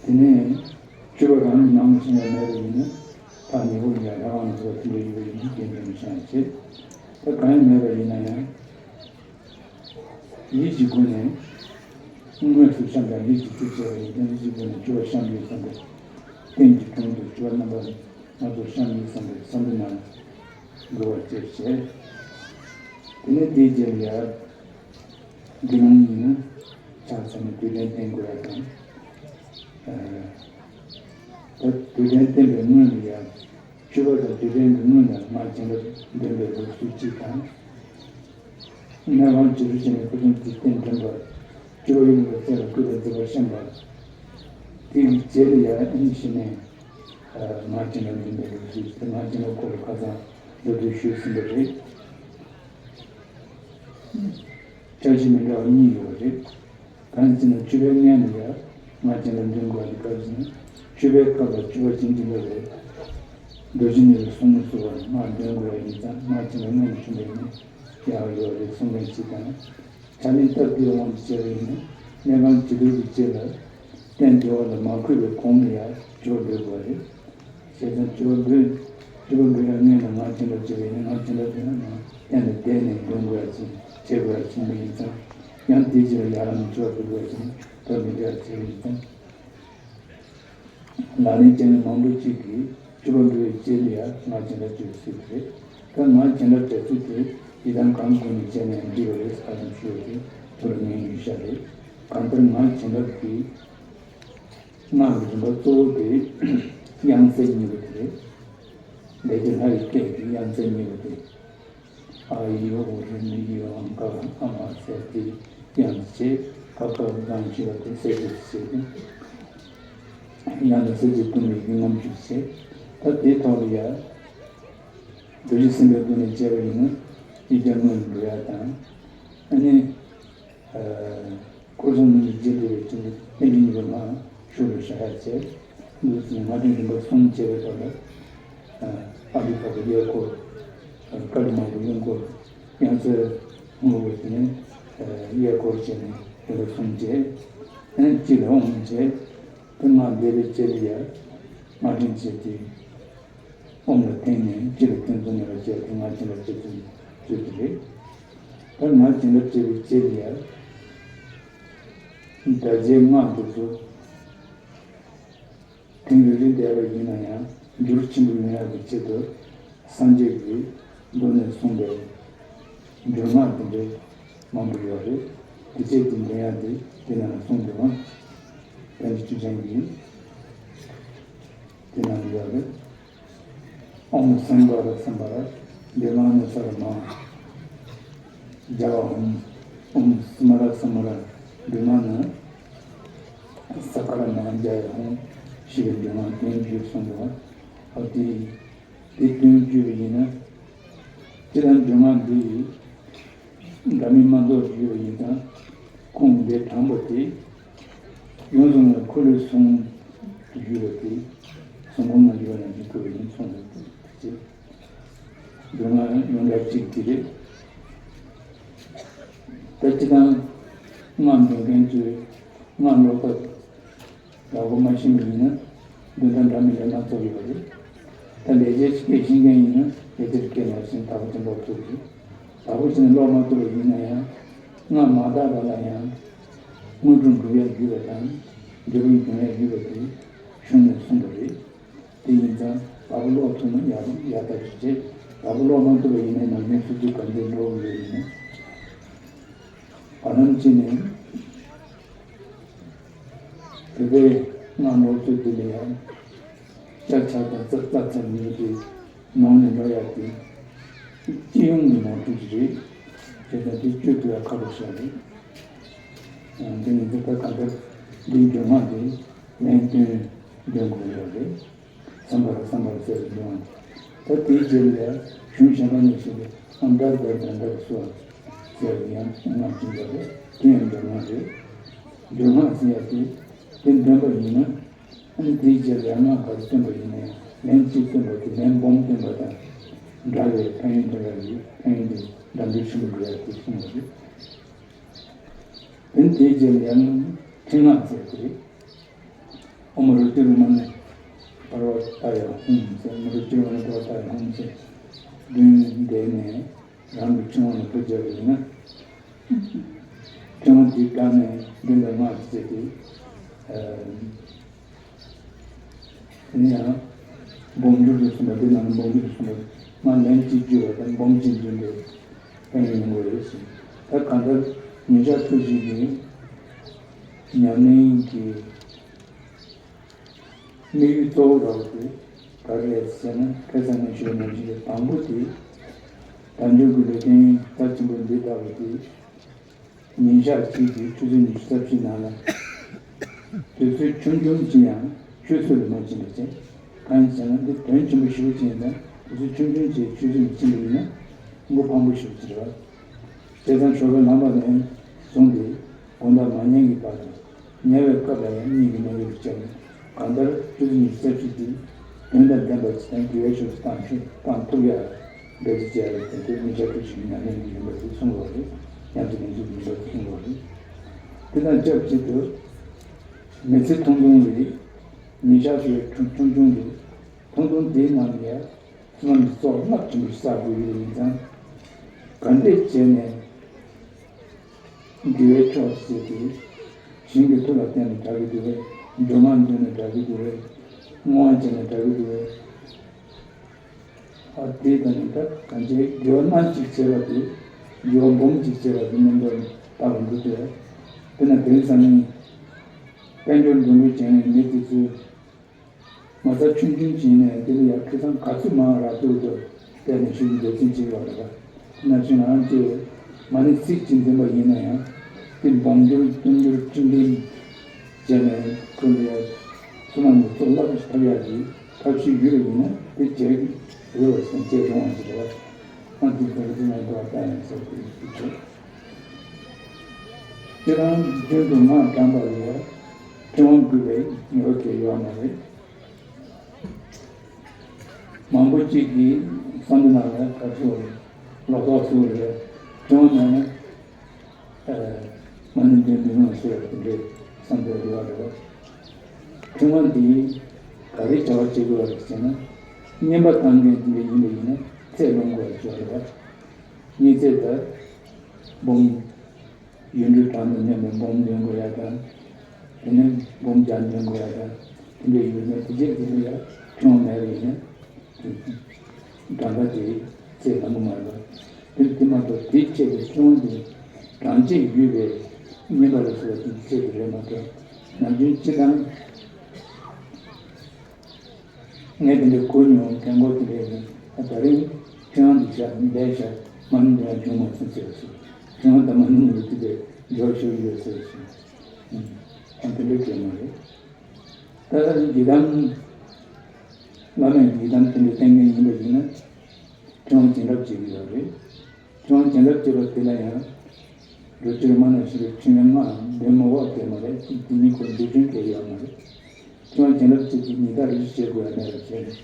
དེ་ནས་སྤྱོད་པ་རང་གི་ནང་ནས་བྱུང་བ་མེད་པ་ཡིན་ན་ཐག་ཉེ་པོ་ཡིན་ཡང་རང་དབང་ནས་ཐུབ་པ་མཐུན་འབྲེལ་ཡོད་པ་ཡིན་ན་རྟེན་འབྲེལ་མི་འཆང་བ་བྱེད། ད་གང་ཡང་མེད་པ་ཡིན་ན་ཡང་། ཡིད་ཀྱི་སྒོ་ནས་དངོས་སུ་བཤམས་ཀྱང་ཡིད་ཀྱིས་སྒྲུབ་བྱས་པ་ཡིན་ཙང་ཡིད་ཀྱི་སྒོ་ནས་སྤྱོད་པ་བཤམས་ཡོད་བསམ་པའི་རྟེན་གྱི་དྲུང་དུ་སྤྱོད་པ་རྣམ་པ་སྣ་ཚོགས་བཤམས་ཡོད་བསམ་པའི་བསམ་བློ་ནང་འགྲོ་བར་བྱེད་བྱས། དེ་ནས་དེའི་རྗེས་ལ་ཡར་དགེ་སློང་ཡིན་ན་ཕྱག་འཚལ་ནས་རྡུལ་ཕྲན་བསྟེན་དགོས་ཡ་དང་། ད་རྡུལ་ཕྲན་བསྟེན་པའི་སྔོན་ལ་ཡང་། སྤྱོད་པ་དང་རྡུལ་ཕྲན་གྱི་སྔོན་ལ་སྔགས་བྱིན་རླབས་འདོན་པའི་ལུགས་སྲོལ་གཅིག་དང་། གནས་ཁང་བྱི་དོར་བྱས་ནས་སྐུ་གསུང་ཐུགས་རྟེན་འདྲེན་པ། སྤྱོད་པ་ཡུལ་ལ་བཙལ་ལ་བཀོད་པའི་མཛད་པ་བཤམས་པ། དེའི་རྗེས་ལ་ཡང་ཨེ་ནི་ཞེ་ནས། སྔགས་བྱིན་རླབས་འདོན་པའི་ལུགས་སྲོལ་གཅིག་དང་། སྔགས་བྱིན་རླབས་སྐོར་ལ་ཁ་སང་ལོ་དུས་ཞུས་ཟིན་པ་རེད། འཆར་གཞི་མི་འདྲ་བ་གཉིས་ཡོད་པ་རེད། གང་ཡིན་ཟེར་ན་སྤྱོད་པའི་སྔོན་ལ་ཡང་སྔགས་བྱིན་རླབས་འདོན་དགོས་པ་དེ་ག་རེ་ཟེར་ན། སྤྱོད་པའི་སྐབས་ལ་སྤྱོད་པ་བྱིན་གྱིས་རློབ་པའི་རྡོ་རྗེ་ནེ་རུ་གསུང་ངོ་སོགས་པ་སྔགས་འདོན་དགོས་པ་ཡིན་ཙང་སྔགས་བྱིན་རླབས་སྔོན་དུ་བྱུང་བས་ནི་ཡག་ཡོད་རེད་གསུང་མཁན་གཅིག་དང་། ཕྱག་ལེན་སྟབས་བདེའི་དབང་གིས་བྱས་པ་ཡིན་ན། གནས་ཁང་བྱི་དོར་གྱི་རྗེས་ལ་རྟེན་འབྲེལ་བ་ལ་མ་འཁོད་པའི་གོང་ནས་ཡང་བྱི་བ་འབུལ་དགོས་པ་རེད། བྱས་ཙང་བྱི་བ་འབུལ། བྱི་བ་འབུལ་ཡག་སྔོན་ལ་སྔགས་བྱིན་རླབས་བྱས་པ་ཡིན་ན། སྔགས་བྱིན་རླབས་བྱས་ན་ཡང་རྟེན་ལ་བསྡད་ནས་འདོན་དགོས་ཡག་ཅིག་བྱེད་དགོས་ཡག་ཅིག་ཡིན་པ་ཡིན་ཙང་། ཡང་དེའི་རྗེས་ལ་ཡར་ལངས་ནས་བྱི་བ་འབུལ་དགོས་ཡག་ཅིག་ད་མི་འདྲ་བ་བྱས་པ་ཡིན་ཙང་། ལག་ལེན་ཅན་མང་པོ་ཅིག་གིས་བྱི་བ་འབུལ་བའི་རྗེས་ལ་ཡང་སྔགས་བྱིན་རླབས་བྱེད་པའི་ཚུལ་དེ་རེད། ད་སྔགས་བྱིན་རླབས་བྱ་ཚུལ་དེ་ཡི་དམ་གང་དགོས་ནས་བྱས་ན་ཡང་འགྲིག་པ་རེད། ཁ་ཙམ་ཞུ་བ་དེ་ཐུགས་ལ་ངེས་ཡོད་ཤག་རེད། གང་ལྟར་སྔགས་བྱིན་རླབས་ཀྱི་སྔགས་ཀྱི་རིམ་པ་གཙོ་བོ་དེ་དབྱངས་གསལ་གཉིས་པོ་དེ་རེད། ལས་ཀྱི་ལྷ་ཡི་སྐད་ཀྱི་དབྱངས་གསལ་གཉིས་པོ་དེ། ཨ་ཡི་ཨུ་རུ་ལི་ཡུ་ཨང་ཀ་ཨ་མ་ཟེར་དེ་དབྱངས་བྱས། ཀ་ཁ་གང་ཞིག་ལ་དེ་གསལ་བྱེད་བྱས་ཏེ། ཡང་ན་གསལ་བྱེད་གཏུམ་པའི་ཡུལ་ངམ་བཅུག་བྱས། ད་དེའི་ཐོག་ལ་ཡ། རྡོ་རྗེ་སེམས་དཔའི་སྒོ་ནས་བྱས་པ་ཡིན་ན་ཡིག་བརྒྱ་སྔོན་འགྲོ་ཡ་དང་། ཨ་ནི། འཁོར་གསུམ་ནང་གི་རྗེས་འགྲོ་བའི་ཚུལ་དུ་ཏིང་ངེ་འཛིན་གྱི་ངང་ཤུགས་ལ་བཞག་ཡ་བྱས། འདུག་ཟིན་སྔགས་ཕྲེང་རིམ་པ་གསུམ་བྱས་པའི་ཐོག་ལ། ཨ་ཏི་ཁ་པ་གཡས་སྐོར། ཀ་ལི་མ་པ་གཡོན་སྐོར། དབྱངས་གསལ་སྔོན་པོ་དེ་ནས་གཡས་སྐོར་བྱས་ནས་རིམ་པ་གསུམ་བྱས། ཨ་ནི་གཅིག་ལ་ཨོཾ་བྱས། དེ་སྔགས་བཟླས་པའི་རྗེས་ལ་ཡ་སྔགས་ཕྲེང་བྱས་ཏེ། ཨོཾ་ལ་བརྟེན་ནས་སྤྱི་ལ་བརྟེན་ཚུལ་ནས་ལ་བྱས་ཏེ་སྔགས་བྱིན་རླབས་བྱེད་ཚུལ་ཚུལ་དེ་རེད། ད་སྔགས་བྱིན་རླབས་བྱེད་པའི་རྗེས་ལ་ཡང་། སྒྲ་རྗེས་སྔགས་འདི་ཚོ་དེང་རེ་རེ་བཟླས་པ་ཡིན་ན་ཡང་འགྱུར་ཆེན་པོ་ཡོང་ཡག་གི་ཆེད་དུ་སངས་རྒྱས་ཀྱི་མདོ་ནས་གསུངས་པའི་འགྱུར་སྔགས་དེ་འདྲའི་མང་པོ་ཡོད་རེད། དེ་བྱས་ཏེ་འདོན་ཡག་དེ་དེ་ནང་ལ་གསུངས་འདུག་ཨང་། པཎ་ཆེན་བཅུ་ཆེན་གྱིས་དེ་ནང་ལ་ཡོད་རེད། ཨོཾ་སམྦྷ་ར་སམྦྷ་ར་བི་མ་ཎ་ས་ར་མ་ཛྙཱ་ཧཱུྃ། ཨོཾ་སཾ་མ་ར་སཾ་མ་ར་བི་མ་ཎ་ས་ཀ་ར་མ་ཛྙཱ་ཧཱུྃ་ཞེས་པའི་འགྲེལ་ངག་དོན་བཅུ་གསུངས་འདུག་པ། ཨ་དེ་དེ་དོན་བཅུ་པ་ཡིན་ན། སྤྱིར་བཏང་འགྲེལ་ངག་འདི་ཡི་འདྲ་མིན་མ་གཏོགས་ཡོད་པ་ཡིན་ཙང་། ཁུངས་འདི་དྲངས་པ་དེ་ཡོངས་སུ་རྫོགས་པའི་འཁོར་ལོའི་གསུང་དུ་ཡོད་པ་དེ་གསུང་འབུམ་ནང་ཡོད་པ་ནང་བཞིན་བཀོད་པ་ཡིན་གསུངས་འདུག་ཅེས། འགྲེལ་ངག་ཡོངས་གྲགས་གཅིག་དེ་རེད། ད་སྤྱིར་བཏང་སྔགས་འདོན་མཁན་ཚོས་སྔགས་ཀློག་སྐབས་ཡག་པོ་མ་ཤེས་པ་ཡིན་ན་འདོན་སྟངས་འདྲ་མིན་ལ་སྣ་ཚོགས་ཡོད་པ་རེད། ད་ལེགས་སྦྱར་སྐད་ཤེས་མཁན་ཡིན་ན་ལེགས་སྦྱར་སྐད་ནང་བཞིན་དག་པོ་ཅིག་ཀློག་ཐུབ་ཀྱི། དག་པོ་ཅིག་ཀློག་མ་ཐུབ་པ་ཡིན་ན་ཡང་སྔགས་མ་དག་པ་ལ་ཡང་དངོས་གྲུབ་འགྲུབ་ཡག་ཡོད་པ་དང་འབྲས་བུ་འབྱུང་ཡག་ཡོད་པ་དེ་གཞུང་ནས་གསུངས་པ་རེད། དེ་ཡིན་ཙང་དག་པོ་ཀློག་ཐུབ་ན་ཡག་ཡག་ལྟ་ཅི་བྱེད། དག་པོ་ཀློག་མ་ཐུབ་པ་ཡིན་ན་ནམ་རྒྱུན་སོ་སོའི་གང་ཅི་འགྲོ་གི་ཡོད་ཡིན་ན། བར་ལམ་ཅིག་ནས་བོད་པའི་སྔགས་ཀློག་ཚུལ་འདི་ལ་ཡང་ཤར་ཆགས་དང་རྩ་རྩ་ཚ་མི་འདུག་སྟེ། ནང་ནས་འགྲོ་ཡག་དེ་སྤྱི་ཡོངས་ཀྱི་ནོར་འཁྲུལ་ཞིག་རེད། བྱས་ཙང་དེ་བཅོས་ཐུབ་ཡག་ཁག་པོ་ཞིག་རེད། ཡང་དེ་ཡིན་ཚེ་ད་གང་ལྟར་འདིའི་འགྲེལ་ངག་དེ་ལན་སྟོན་འདོན་དགོས་ཡོད་རེད། སམྦྷ་ར་སམྦྷ་ར་ཟེར་བའི་འགྲེལ་ངག་ད་དེའི་རྗེས་ལ་ཡང་གཞུང་གཞན་པ་ནས་བཤད་པའི་ཨམ་དར་དར་དན་དར་སྭཱ་ཧཱ་ཟེར་བའི་ཡང་སྔགས་ཅིག་འདུག་པས། དེ་ཡང་འགྲེལ་ངག་རེད། འགྲེལ་ངག་ཟེར་ཡག་དེ་དེ་འདོན་པ་ཡིན་ན། ཨ་ནི་དེའི་རྗེས་ལ་ཡང་སྔགས་ག་རེ་བཏོན་པ་ཡིན་ནའང་ལན་གཅིག་བཏོན་པ་དེ་ལན་སྦོམ་བཏོན་པ་དང་འདྲ་བའི་ཕན་ཡོན་འདྲ་བ་ཡོད། ཕན་ཡོན་དེ་འགྲན་བསྡུར་ཆེན་པོ་འགྲོ་ཡག་དེ་གསུངས་པ་རེད། དེ་ནི་དེའི་རྗེས་ལ་ཡང་ཕྲེང་སྔགས་ཟེར་དེ་རེད། ཨོཾ་རོ་ཏི་རུ་མ་ཎི་པར་བ་ཏཱ་ཡ་ཧཱུྃ་ཟེར། ཨོཾ་རོ་ཏི་རུ་མ་ཎི་པར་བ་ཏཱ་ཡ་ཧཱུྃ་ཟེར་འདོན་བསྡད་ནས། རང་གི་ཕྲེང་བ་ནས་འཕུར་བྱ་བ་ཡིན་ན། ཕྲེང་བ་དེའི་སྒང་ནས་འདོན་པའི་སྔགས་ཀྱི་ཚེ་དེ། ཨ་ནི་ཡང་། སྦོམ་འགྱུར་དུ་གསུངས་པ་དེ་ནང་སྦོམ་འགྱུར་དུ་གསུངས་པ་སྔགས་ལན་གཅིག་བརྗོད་པ་དང་སྦོམ་གཅིག་འདོན་པའི་ཕན་ཡོན་ཡོང་གི་རེད་ཟེར། ད་གང་ལྟར་ཉིན་ཞག་ཐུགས་བཞེད་ཀྱི་ཉམས་ལེན་གྱི། དམིགས་ཡུལ་གཙོ་བོ་འདྲ་བོ་དེ་ག་རེ་རེད་ཟེར་ན། ཁ་སང་ནས་ཞུས་པ་ནང་བཞིན་གྱི་དང་པོ་དེ་དལ་འབྱོར་གྱི་ལས་དོན་རྩ་ཆེན་པོ་འདི་ལྟ་བུ་དེ་ཉིན་ཞག་གཅིག་གི་ཆུ་ཚོད་ཉི་ཤུ་རྩ་བཞི་ནང་ལ་དུས་ཚོད་ཆུང་ཆུང་ཅིག་ཡང་ཆུད་ཟོས་ལ་མ་ཕྱིན་པ་བྱས། གང་ཡིན་ཟེར་ན་འདི་དོན་ཆེན་པོ་ཞེ་པོ་ཅིག་ཡིན་ཙང་དུས་ཚོད་ཆུང་ཆུང་ཅིག་ཆུད་ཟོས་ལ་ཕྱིན་པ་ཡིན་ན་མགོ་འཕང་པོ་ཞེ་པོ་ཅིག་རེད་བ། བྱས་ཙང་ཞོགས་པའི་ལངས་པ་ནས་བཟུང་སྟེ་དགོང་དག་མ་ཉལ་གྱི་བར་དུ། ཉལ་བའི་སྐབས་ལ་ཡང་གཉིད་ཀྱི་རྣམ་འགྱུར་བྱས་ནས་གང་ལྟར་ཆུ་ཚོད་ཉི་ཤུ་རྩ་བཞི་དེ་དོན་དང་ལྡན་པ་ཅིག་དང་དགེ་བའི་ཕྱོགས་སུ་བཏང་ཆོག་བཏང་ཐུབ་ཡག་འབད་རྩོལ་བྱས་ཡོད་པ་དེ་ཉིན་ཞག་ཐུགས་བཞེད་ཀྱི་ཉམས་ལེན་དེ་ཡིན་པ་དེ་གསུངས་པ་རེད། ཉམས་ཀྱི་ལེན་ཚུལ་མི་འདྲ་ཞིག་གསུངས་པ་རེད། དེ་དང་ཆབས་ཅིག་ཏུ་མི་ཚེ་ཐུང་ཐུང་རེད། ཉིན་ཞག་ཞེ་ཆུང་ཆུང་ཆུང་རེད། ཐུང་ཐུང་དེའི་ནང་ཡང་བསོད་ནམས་ཀྱི་ཚོགས་རླབས་ཆེན་པོ་ཞིག་བསགས་དགོས་ཀྱི་ཡིན་ཙང་། ག་འདྲས་བྱས་ནས་དགེ་བའི་ཕྱོགས་སུ་བྱེད་དེ། ཞིང་གི་མཐུ་ལ་བརྟེན་ནས་དྲག་གི་འདུག་པས། སྒྲོལ་མ་འདོན་ནས་དྲག་གི་འདུག་པས། བསྔོ་བ་བྱས་ནས་དྲག་གི་འདུག་པས། ཨ། དེ་དང་ནི་ད་གང་ཅི་དགེ་བ་སྣ་གཅིག་བྱས་པ་དེ། དགེ་བ་འབུམ་གཅིག་བྱས་པ་དེ་མཉམ་དུ་བཏགས་པ་འདུག་སྟེ། དེ་ན་དེང་སང་ནི་དཔལ་འབྱོར་འདོན་སྤེལ་བྱས་ནས་མི་དེ་ཚོས་མ་རྩ་ཆུང་ཆུང་བྱས་ནས་དེ་ལ་ཡང་ཁེ་བཟང་ག་ཚོད་མང་རག་ཐུབ་ཐུབ་བལྟས་ནས་ཤུགས་ཀྱིས་འབད་བརྩོན་བྱེད་དགོས་རེད་པ། དེ་ནང་བཞིན་ང་རང་ཚོས་མ་ཎི་ཚིག་གཅིག་འདོན་པ་ཡིན་ན་ཡང་དེ་འབུམ་འགྱུར་དུམ་འགྱུར་ཁྲི་འབུམ་བྱས་ནས་ཁོ་ལ་བསོད་ནམས་ཀྱི་ཚོགས་རླབས་ཆེ་ཐོབ་ཡག་གི་ཐབས་ཤེས་ཡོད་པ་ཡིན་ན་དེ་བྱེད་འོས་པ་ཞིག་དང་བྱེད་རུང་བ་ཞིག་རེད་པ། ཨ། དེ་ལྟར་དེ་ཡང་འགྲོ་བ་ལྟ་ཡང་ཟེར་དེ་ཞིག་བྱེད། ཁྱེད་རང་རྒྱུན་དུ་སྔགས་བགྲངས་པ་ལས་ཕྲེང་བ་འགུལ་བའི་ཉེས་པ་གང་ཡོད་མ་རེད། མང་པོ་གཅིག་གིས་བསམ་བློ་ནང་ལ་ག་ཚོད་རེད། ལོག་ལྟ་ཚོད་རེད། ཕྲེང་བ་མེད་ན་ཨ། མ་ཎི་འདོན་མི་རུང་ཟེར་བ་དེ་འདྲའི་བསམ་པའི་རེ་བ་རེད་པ། ཕྲེང་བ་འདི་ག་རེ་བྱ་བ་བྱེད་དགོས་པ་རེད་ཟེར་ན། བསྙེན་པ་བཏང་མཁན་དེ་འདྲ་ཡིན་པ་ཡིན་ན་ཚད་ལོངས་དགོས་པ་བྱ་བ་རེད་པ། བསྙེན་ཚད་ད་འབུམ། ཡིག་འབྲུ་གྲངས་དང་མཉམ་པའི་འབུམ་འདོན་དགོས་ཡ་དང་། དེ་ནས་འབུམ་བརྒྱ་འདོན་དགོས་ཡ་དང་། དེ་འདྲ་ཡོད་ན་དེ་རྗེས་དེ་ལ་ཡ་ཕྲེང་བ་མེད་པ་ཡིན་ན། གྲངས་ཀ་དེ་ཚད་ལོངས་མ་རེད་པ། དེ་དེ་མ་གཏོགས་དེ་བཅས་པའི་ཕྲེང་བ་དེ་གྲངས་བཅད་ཡོད་པའི་བསྙེན་པ་ལ་སོགས་པ་དེ་ཚད་དེ་རེད་མ་གཏོགས། ནམ་རྒྱུན་སྤྱི་བཏང་། ངས་དེ་འདྲ་གོ་མྱོང་། རྒན་གོག་དེ་འདྲ་ཡིན་ན། ད་རིང་ཕྲེང་བ་འདི་བཞག་ལས་བཞག་མ་ཎི་འདོན་ཡ་བྱུང་མ་སོང་ཟེར་བ་ཞིག་ཕྲེང་བ་དང་མ་ཎི་མི་འདུག་དེ་འདྲ་འབྱོར་ཞུ་ཡོད་ཟེར་བ་ཞིག་ཨ། དེ་འདྲ་གལ་མ་རེད། ད་ཡི་དམ། བླ་མས་ཡི་དམ་དེ་འདྲ་བསྟེན་མཁན་ཡིན་པ་ཡིན་ན། ཕྲེང་བ་བྱིན་རླབས་བྱེད་ཀྱི་ཡོད་རེད། ཕྲེང་བ་བྱིན་རླབས་བྱེད་པ་དེ་ལ་ཡང་། རོ་ཁྱེར་མ་ན་ཤི་རོ་ཁྱི་ཡང་ང་འདོན་མི་འོག་དེ་མ་རེད། དེ་ཉིད་ཁོ་འདོད་ཆུང་གལ་ཡོད་མ་རེད། ཕྲེང་བ་བྱིན་རླབས་བྱེད་ཀྱི་ཉི་ཟླ་རེ་བཞི་བྱེད་དགོས་ཡ་མེད་པ་བྱས་ནས་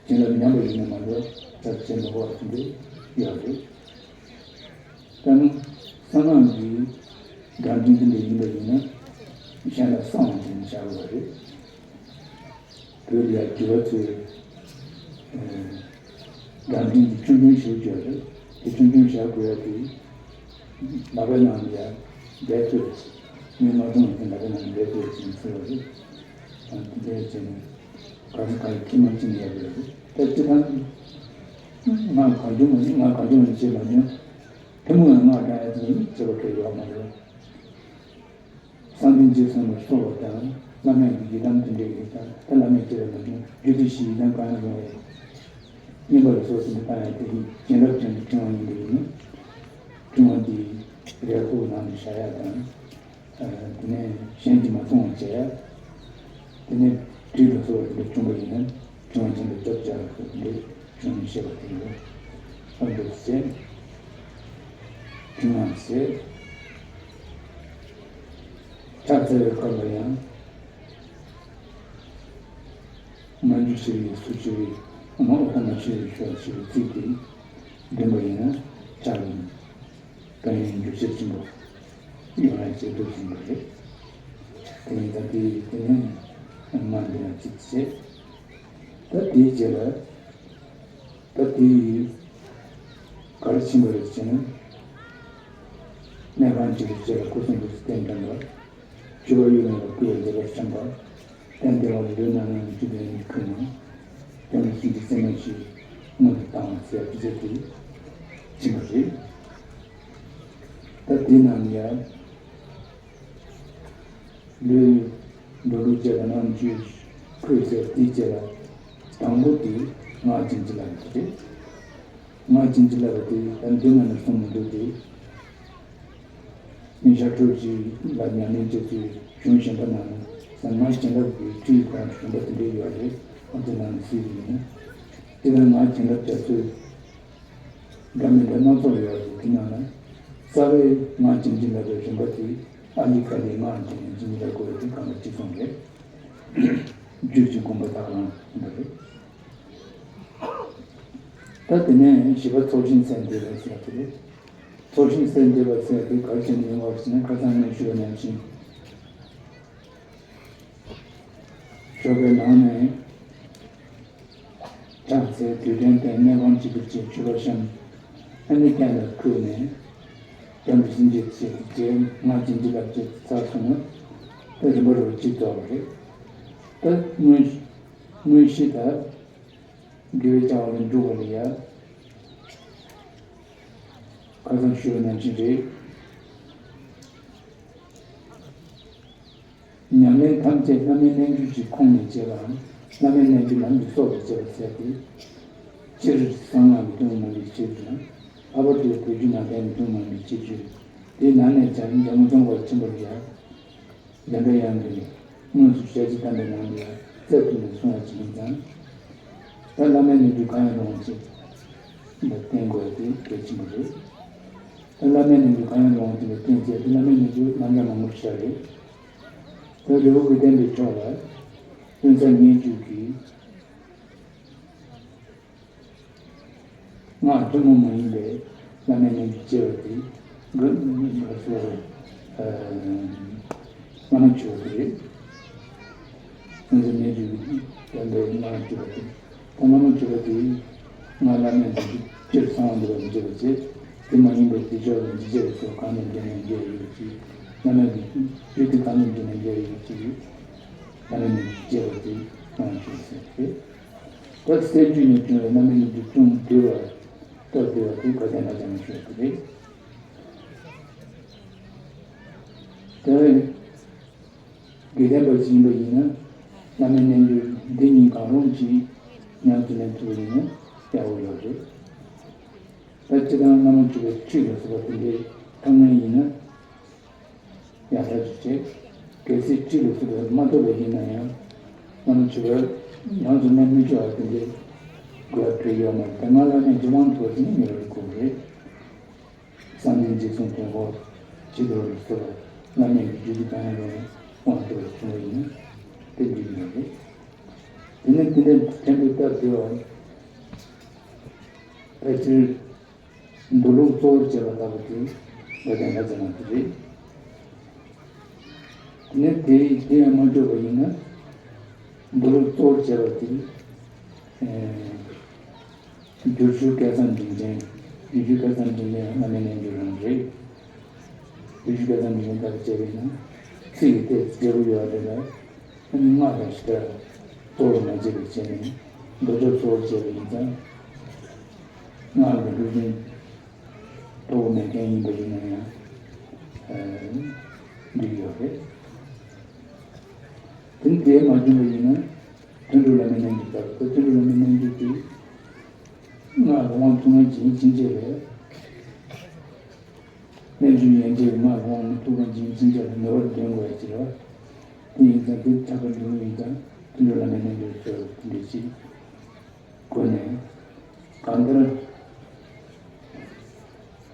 བྱིན་རླབས་ཉམས་པ་ཡིན་ན་མ་གཏོགས་ད་བྱེད་མི་འོག་དེ་འདྲ་ཡོད་རེད། ད་ནི་གསང་སྔགས་ཀྱི་སྒྲ་འཕྲིན་དེ་འདྲ་ཡིན་པ་ཡིན་ན་གཞན་ལ་གསང་བ་བྱས་ནས་བཞག་དགོས་པ་རེད། བོད་ལ་ཡ་དགེ་བ་ཚོས། ཨེ། སྒྲ་འཕྲིན་གྱི་ཆུང་ཆུང་ཞིག་བརྗོད་རེད། དེ་ཆུང་ཆུང་བཞག་དགོས་ཡ་དེ། ལག་པའི་ནང་ལ་ཡ་བསྡད་ཚོད། མི་མ་མཐོང་བའི་ལག་པའི་ནང་ལ་བསྡད་ཚོད་ཅིག་ཟེར་བ་རེད། ཨ། དེ་འདྲ་བྱས་ནས་ག་རེ་ག་རེ་ཁྱི་མ་ཁྱི་ནས་ཡ་བསྡད་རེད། ད་སྤྱི་བཏང་། ང་གང་བྱུང་མ་ང་གང་བྱུང་མ་བྱེད་མ་བྱུང་། ཐུན་མོང་བའི་སྔགས་བགྲང་ཡ་དེ་ནི་བྱེད་པ་གལ་ཡོད་མ་རེད། གསང་བདེ་འཇིགས་གསུམ་ལ་སོགས་པ་དང་། བླ་མེད་ཀྱི་ཡི་དམ་དེ་འདྲ་ཡོད་ཀྱང་། ད་བླ་མེད་ཅེས་པ་ནི་རྒྱུད་སྡེ་བཞིའི་ཡི་དམ་གང་ཡང་རུང་བའི་བསྙེན་པ་ལ་སོགས་པ་དེ་འདྲ་བཏང་ཡ་དེ་ཡིན། བྱིན་རླབས་ཅན་གྱི་ཕྲེང་བ་ཡིན་པ་ཡིན་ན། ཕྲེང་བ་འདི་རས་ཁོག་ནང་དུ་བཞག་ཡ་དང་། ཨ། དེ་ནས་གཞན་གྱིས་མ་མཐོང་བ་བྱས། དེ་ནས་དྲི་ལ་སོགས་པ་དེ་འདྲ་བྱུང་བ་ཡིན་ན། ཕྲེང་བ་ཅན་དུ་སྐྱབས་བཅོལ་ལ་སོགས་པ་དེ་འདྲ་བྱུང་ནས་བཤད་པ་དེ་ཡིན། ཨ། འདུག་ཟེར། ཕྲེང་བ་ཟེར། ཕྱག་འཚལ་བའི་སྐབས་ལ་ཡང་། མ་གྱུར་ཞི་བའི་སུ་ཞི་བའི། མ་འོག་ཏུ་མ་ཞི་བའི་ཞུ་བ་ཞི་བའི་ཚིག་དེ་འདོན་པ་ཡིན་ན་ཕྱག་ཡིན། དཔལ་ཡོན་རྒྱུ་ཆེར་ཆེན་པོ་ཡོང་ཡ་ཆེད་དུ་ཟིན་པ་རེད། དེ་ཡིན་ཙང་དེ་དེ་ནས་ང་འདོན་ཡ་ཚིག་བྱས། ད་དེའི་རྗེས་ལ། ད་དེ་ཡིས་ག་རེ་ཕྱིན་པ་རེད་ཅེ་ན། གནས་ཁང་གཅིག་ཏུ་བཅས་པ་སྐུ་གསུང་ཐུགས་སུ་རྟེན་དྲངས་པ། སྤྱོད་པ་གཡོ་མེད་པར་བསྐུལ་བའི་མཛད་པ་བརྩམས་པ། སྟན་བདེ་བ་ལ་ལུས་རྣམ་སྣང་གི་བཅུད་ལྡན་གྱི་ཁུར་ནས། སྟོན་པ་སེམས་ཅན་སེམས་མེད་ཞིག་མངོན་དུ་བཏང་བ་ཟེར་བ་དེ་ཚོ་དེ་ཕྱིན་པ་རེད། ད་དེ་རྣམས་ཡང་། ལུས། འགྲོ་ལུགས་བཅས་དང་རྣམ་དཔྱོད་ཁོས་ཟེར་དེའི་རྗེས་ལ། དང་པོ་དེ་སྔགས་བྱིན་གྱིས་བརླབས་པ་དེ་རེད། སྔགས་བྱིན་གྱིས་བརླབས་པ་དེ་ད་འདི་ང་ནས་གསུང་མི་འདུག་སྟེ། ཉིན་ཞག་ཕྲུགས་ཀྱི་ལ་ཉམས་ལེན་བྱེད་ཚུལ་གཞུང་གཞན་པ་ནང་ན་སྔགས་བྱིན་རླབས་ཀྱི་ཁྲིད་ཡིག་ཁོ་རང་གཞན་པ་དེ་འདྲ་ཡོད་རེད། ཨ། དེ་ནང་ནས་གཟིགས་པ་ཡིན་ན། དེ་ལ་སྔགས་བྱིན་རླབས་བྱ་ཚུལ། འདྲ་མི་འདྲ་སྣ་ཚོགས་ཡོད་རེད། དེ་ནང་ན་རྩ་བའི་སྔགས་བྱིན་གྱིས་བརླབས་པའི་རིམ་པ་དེ་ཨ་ལི་ཀ་ལིའི་སྔགས་བྱིན་གྱིས་བརླབས་དགོས་པ་དེ་གང་ལ་གཅིག་མཚུངས་རེད། རྒྱུད་ཀྱི་དགོངས་པ་དག་རང་ཡིན་པ་རེད། ད་དེ་ནས་བཞི་པ་ཚོགས་ཆེན་ཚན་དེ་རེད་ཟེར་དེ་རེད། ཚོགས་ཞིང་གསལ་འདེབས་པ་ཟེར་དེ་ག་རེ་བྱས་ནས་ཡོང་བ་ཟེར་ན། ཁ་སང་ངས་ཞུས་པ་ནང་བཞིན། ཞོགས་པའི་ནང་ནས་ཕྱག་འཚལ། དུས་དྲན་སྟེང་གནས་ཁང་སྤྱི་བསྡུ་བྱས། མཆོད་པ་བཤམས། ཨ་ནི་གཏན་ལ་ཁུལ་ནས་བསྟན་པའི་གཟི་བརྗིད་ཆེ། རྗེས་ང་བྱིན་གྱིས་བརླབས་བྱས་ཚར་སོང་ན། ད་རིམ་པ་རུ་གཅིག་རྫོགས་པ་རེད། ད་དངོས་དངོས་གཞི་ད་དགེ་བའི་བྱ་བ་ལ་འཇུག་པ་ལ་ཡ། ཁ་སང་ཞུས་པ་ནང་བཞིན་རེད། ཉམས་ལེན་ཐམས་ཅད་བླ་མའི་རྣལ་འབྱོར་གྱི་ཁོང་ནས་བྱེད་པའམ། བླ་མའི་རྣལ་འབྱོར་ལམ་གྱི་སྲོག་ཏུ་བྱེད་པ་ཟེར་ཏེ། སྤྱིར་གསང་སྔགས་ཀྱི་ཐུན་མོང་མ་ཡིན་པའི་ཁྱད་ཆོས་དང་། ལྷག་པར་དུ་བོད་བརྒྱུད་ནང་བསྟན་གྱི་ཐུན་མོང་མ་ཡིན་པའི་ཁྱད་ཆོས། དེའི་ནང་ནས་ཀྱང་འཇམ་མགོན་རྫོང་དཔལ་ཆེན་པོ་ལ་ཡ། འཇམ་པའི་དབྱངས་ཀྱིས་དངོས་སུ་ཞལ་གྱིས་བསྟན་པའི་ནང་ལ་ཡ་རྩལ་བཏོན་ནས་གསུངས་པ་ཅིག་ཡིན་ཙང་། ད་བླ་མའི་རྣལ་འབྱོར་གང་ཡང་རུང་བ་ཅིག་ལ་བརྟེན་དགོས་པ་དེ་གལ་ཆེན་པོ་རེད། ད་བླ་མའི་རྣལ་འབྱོར་གང་ཡང་རུང་བ་དེ་ལ་བརྟེན་ཚེ། དེ་བླ་མའི་རྣལ་འབྱོར་རྣམ་གྲངས་མང་པོ་ཞིག་རེད། ད་རི་བོ་དགེ་ལྡན་པའི་ཕྱོགས་ལ་དཔེ་མཚོན་ཉེར་བཅུ་གིས། སྔགས་ཐུན་མོང་མ་ཡིན་པའི་བླ་མའི་རྣལ་འབྱོར་སྐྱེ་བ་དེ་དགེ་བླ་མ་མཆོད་པ་དེ་རེད། དཔེ་མཚོན་ཉེར་བཅུ་གིས་བསྟན་པའི་བླ་མ་མཆོད་པ་དེ། ད་བླ་མ་མཆོད་པ་དེ་སྔགས་བླ་མའི་རྣལ་འབྱོར་སྤྱིར་གསང་བ་འདུས་པ་མི་བྱེད་པ་བྱས། དེ་མ་ཡིན་པའི་དེ་ཕྱོགས་ལ་འཇིགས་བྱེད་པ་སོགས་གང་དང་འབྲེལ་ནས་འགལ་ཡོད་པ་ཅིག། བླ་མའི་རྣལ་འབྱོར་སྤྱིར་དེ་གང་དང་འབྲེལ་ནས་འགལ་ཡོད་པ་ཅིག། བླ་མའི་རྣལ་འབྱོར་སྐྱེ་བ་དེ་བླ་མ་མཆོད་པ་ཟེར་ཏེ། ད་སྲད་རྒྱུད་ནས་བྱུང་བའི་བླ་མའི་རྣལ་འབྱོར་ཅུང་བསྡུས་པ། སྟབས་བདེ་བ་དེ་དགའ་ལྡན་ལྷ་བརྒྱ་མ་ཞུ་བ་དེ་རེད། དེ་དགེ་ལྡན་པ་ཞིག་ཡིན་པ་ཡིན་ན། བླ་མའི་རྣལ་འབྱོར་འདི་གཉིས་གང་རུང་ཅིག་ཉམས་སུ་ལེན་ཐུབ་པ་ཡིན་ན་ཡག་པོ་ཡོད་རེད། ད་སྤྱིར་བཏང་བླ་མ་མཆོད་པའི་ཁྲིད་ལ་སོགས་པ་དེ་འདྲའི་ཐོབ་མཁན་ཡིན་ན། ཡག་ཐག་ཆོད་བྱས། གལ་སྲིད་ཁྲིད་ལ་སོགས་པ་མ་ཐོབ་པ་ཡིན་ན་ཡང་། བླ་མ་མཆོད་པ་ཉམས་སུ་ལེན་མི་ཆོག་པ་དེ་འདྲའི་དགོས་པ་ཡོད་མ་རེད། ད་སྔགས་བླ་མེད་ཅིག་དབང་ཐོབ་པ་ཟེར་ན་མི་རུང་བའི་སྐོར་རེད། བསམ་གཏན་འཇིགས་གསུམ་དོན་འཁོར་བྱི་དོར་ལ་སོགས་པ་བླ་མེད་ཀྱི་རྒྱུད་སྡེ་གང་ཡང་རུང་བ་དབང་ཐོབ་པ་བྱུང་བ་ཡིན་ན་དེ་འགྲིག་ཡོད་རེད། དེ་ནས་དེ་འདྲའི་ཕྲན་བུ་སྟབས་བདེ་བ། ཕལ་ཆེར་མདོ་ལུགས་གཙོ་བོར་བྱས་པ་ལྟ་བུ་དེ་དགའ་ལྡན་ལྷ་བརྒྱ་མ་དེ་རེད། དེ་ནས་དེ་དེ་ཡང་མ་འཇོག་པ་ཡིན་ན། མདོ་ལུགས་གཙོ་བོར་བྱས་པ་དེ། ཨེ། བསྒྱུར་ཞུ་སྐལ་བཟང་དྲིན་ཅན། བསྒྱུར་ཞུ་སྐལ་བཟང་དྲིན་ཅན་ཡང་བླ་མའི་རྣལ་འབྱོར་རང་རེད། བསྒྱུར་ཞུ་སྐལ་བཟང་དྲིན་ཅན་ལྟ་བུ་བྱས་པ་ཡིན་ན། ཚིག་གི་ཏོག་ཙམ་འབྲས་བུ་ཡོད་རེད་ལ། ཨ་ནི་སྔགས་དང་ཞི་བདག་གཙོ་བོར་མ་བྱས་པའི་ཆ་ནས་མདོ་ཕྱོགས་གཙོ་བོར་བྱས་པ་ཡིན་ཙང་། སྔགས་ཀྱི་ལུགས་ཀྱི་གཙོ་བོ་མེད་མཁན་ཡིན་པ་ཡིན་ན་ཡང་འགྲིག་ཡོད་རེད། དེ་དེ་མ་བྱུང་བ་ཡིན་ན་དོན་གྲུབ་བླ་མའི་རྣལ་འབྱོར་ལྟར་དུ། དོན་གྲུབ་བླ་མའི་རྣལ་འབྱོར་དེ་སྔགས་ཀྱི་དབང་ཐོབ་མཁན་ཅིག་ཡིན་ཕྱིན་ཆད་ལས། རྣལ་འབྱོར་ཡན་ཆད་ཀྱི་སྔགས་ཀྱི་དབང་མི་ཐོབ་མཁན་ཅིག་ཡིན་ཕྱིན་ཆད་ལ་ངེས་པར་འདོན་དགོས་ཡ་ཅིག་རེད་བ། དེ་ཡིན་ཙང་དེ་ཆགས་པ་འདུག་ཡིན་ཙང་དོན་གྲུབ་བླ་མའི་རྣལ་འབྱོར་ཟེར་བ་དེ་འདྲ་ཅིག་སྒོ་ནས། གང་ལྟར།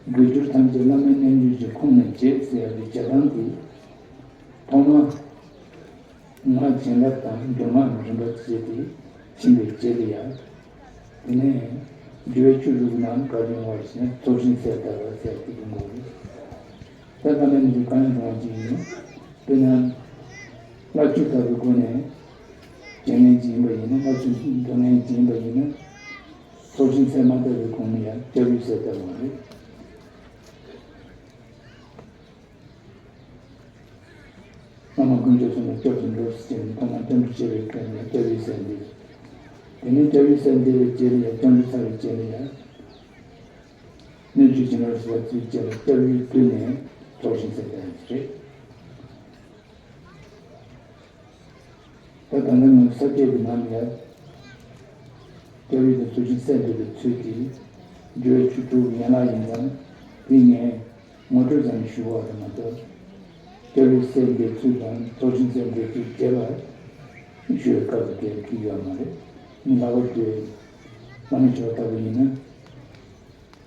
དགོས་གྱུར་ཐམས་ཅད་བླ་མའི་རྣལ་འབྱོར་གྱི་ཁོངས་ནས་བྱེད་ཟེར་ཡག་གི་བྱེད་སྟངས་དེ། ཐོག་མར། སྔགས་བྱིན་རླབས་དང་མདོ་སྔགས་རིམ་པ་བྱས་ཏེ་ཕྱིན་པའི་རྗེས་ལ་ཡང་། དེ་ནས་སྦྱོར་བའི་ཆོས་དྲུག་གི་ནང་ག་རེ་ཡོང་བ་ཞེ་ན། ཚོགས་ཞིང་གསལ་བཏབ་པ་ཟེར་ཡག་དེ་ཡོང་དགོས་རེད། ད་བླ་མའི་རྣལ་འབྱོར་གང་ཡང་རུང་བ་ཅིག་ཡིན་ན། དཔེར་ན། བསླབ་བྱ་ལྟ་བུའི་སྒོ་ནས་བྱེད་མཁན་ཅིག་ཡིན་པ་ཡིན་ན། བསླབ་བྱ་འདོན་མཁན་ཅིག་ཡིན་པ་ཡིན་ན། ཚོགས་ཞིང་གསལ་མ་བཏབ་པའི་གོང་ནས་ཡང་སྐྱབས་འཇུག་གསལ་བཏབ་དགོས་རེད། བླ་མ་དཀོན་མཆོག་གསུམ་ལ་སྐྱབས་སུ་འགྲོ་ཟེར་ནས་ཐོག་མར་སྐྱབས་འགྲོ་བྱེད་པའི་སྐབས་ནས་སྐྱབས་འཇུག་གསལ་འདེབས། དེ་ནས་སྐྱབས་འཇུག་གསལ་འདེབས་པའི་རྗེས་ལ་ཡང་། སྐྱབས་འགྲོ་ཚར་བའི་རྗེས་ལ་ཡང་། སྣོད་བཅུད་བྱིན་རླབས་ཟེར་བ་ཚོའི་རྗེས་ལ་སྐྱབས་འཇུག་བསྡུས་ནས་ཚོགས་ཞིང་གསལ་བཏབ་ཡག་རེད། ད་ད་ལྟ་ངས་ས་བཅད་ཀྱི་ནང་ནས་སྐྱབས་འཇུག་དང་ཚོགས་ཞིང་གསལ་འདེབས་པའི་ཚུལ་དེ་སྦྱོར་བའི་ཆོས་དྲུག་གི་ཡན་ལག་ཡིན་ཙང་། དེ་ངས་ངོ་སྤྲོད་ཙམ་ཞུ་བ་རེད་མ་གཏོགས། སྐྱབས་འཇུག་གསལ་འདེབས་ཚུལ་དང་ཚོགས་ཞིང་གསལ་འདེབས་ཚུལ་རྒྱས་པར་ཞུ་བའི་སྐབས་སུ་དེ་འགྲིག་ཡོད་མ་རེད། ངས་ལྷག་པར་དུ་བླ་མ་མཆོད་པ་ལྟ་བུ་ཡིན་ན།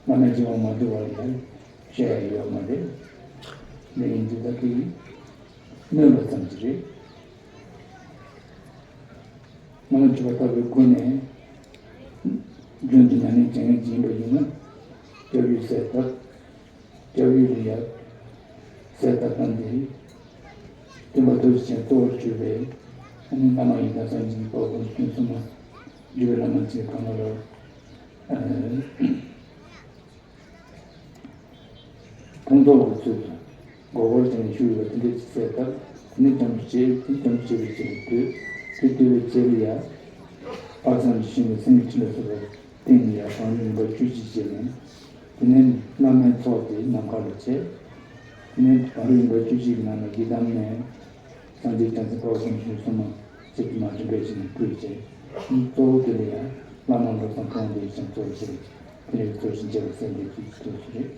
བླ་མའི་སྦྱིན་པ་མ་བསྡུ་བ་ལ་བཤད་ཡ་ཡོད་མ་རེད། འདི་ཡིན་དུས་ད་གིན་སྨོས་པ་ཙམ་ཅིག་རེད། བླ་མ་མཆོད་པ་ལྟ་བུའི་སྒོ་ནས་རྒྱུན་དུ་ཉམས་ལེན་བྱེད་མཁན་ཅིག་ཡིན་པ་ཡིན་ན། སྐྱབས་འཇུག་གསལ་བཏབ། སྐྱབས་ཡུལ་ལ་ཡ་གསལ་བཏབ་སྟངས་དེ། སྟོན་པ་ཐུགས་རྗེ་ཅན་གཙོ་བོར་གྱུར་པའི་ཨ་ནི་བླ་མ་ཡི་དམ་སངས་རྒྱས་དཔའ་བོ་དཀོན་མཆོག་གསུམ་མ་བརྒྱུད་པའི་བླ་མ་ཚོས་གང་ལ་ལ་ཕུང་ཐོགས་ཀྱི་ཚུལ་དུ་མགོ་སྐོར་བྱས་ནས་བཞུགས་ཡོད་པ་དེ་འདྲ་ཅིག་གསལ་བཏབ། དེ་ནས་སྐྱབས་འགྲོ་བྱས། དེ་སྐྱབས་འགྲོ་བྱས་པའི་རྗེས་ལ་བསྡུས། དེ་བསྡུས་པའི་རྗེས་ལ་ཡ། དཔག་བསམ་གྱི་ཤིང་ལ་སེང་གེ་ཁྲི་ལ་སོགས་པ་སྟེང་ནས་ཡར་བང་རིམ་རིམ་པ་བཅུ་གཅིག་བྱས་ནས། དེ་ནས་བླ་མའི་ཚོགས་དེ་ནམ་མཁའ་ལ་བྱས། དེ་ནས་བང་རིམ་རིམ་པ་བཅུ་གཅིག་གི་ནང་ལ་ཡི་དམ་ནས་སངས་རྒྱས་བྱང་སེམས་དཔའ་བོ་དཀོན་མཆོག་གསུམ་མ་ཚུལ་དུ་མ་བྱོན་པའི་ཕྱིར་ན་བསྐུལ་བྱས། གཙོ་བོ་དེ་ལ་ཡང་བླ་མ་བློ་བཟང་ཕུན་དེ་ཡི་ཅང་གཙོ་བོ་བྱས། དེ་ནས་ཚོགས་ཞིང་བཅས་པ་གསལ་འདེབས་ཀྱི་ཚུལ་དུ་རེད།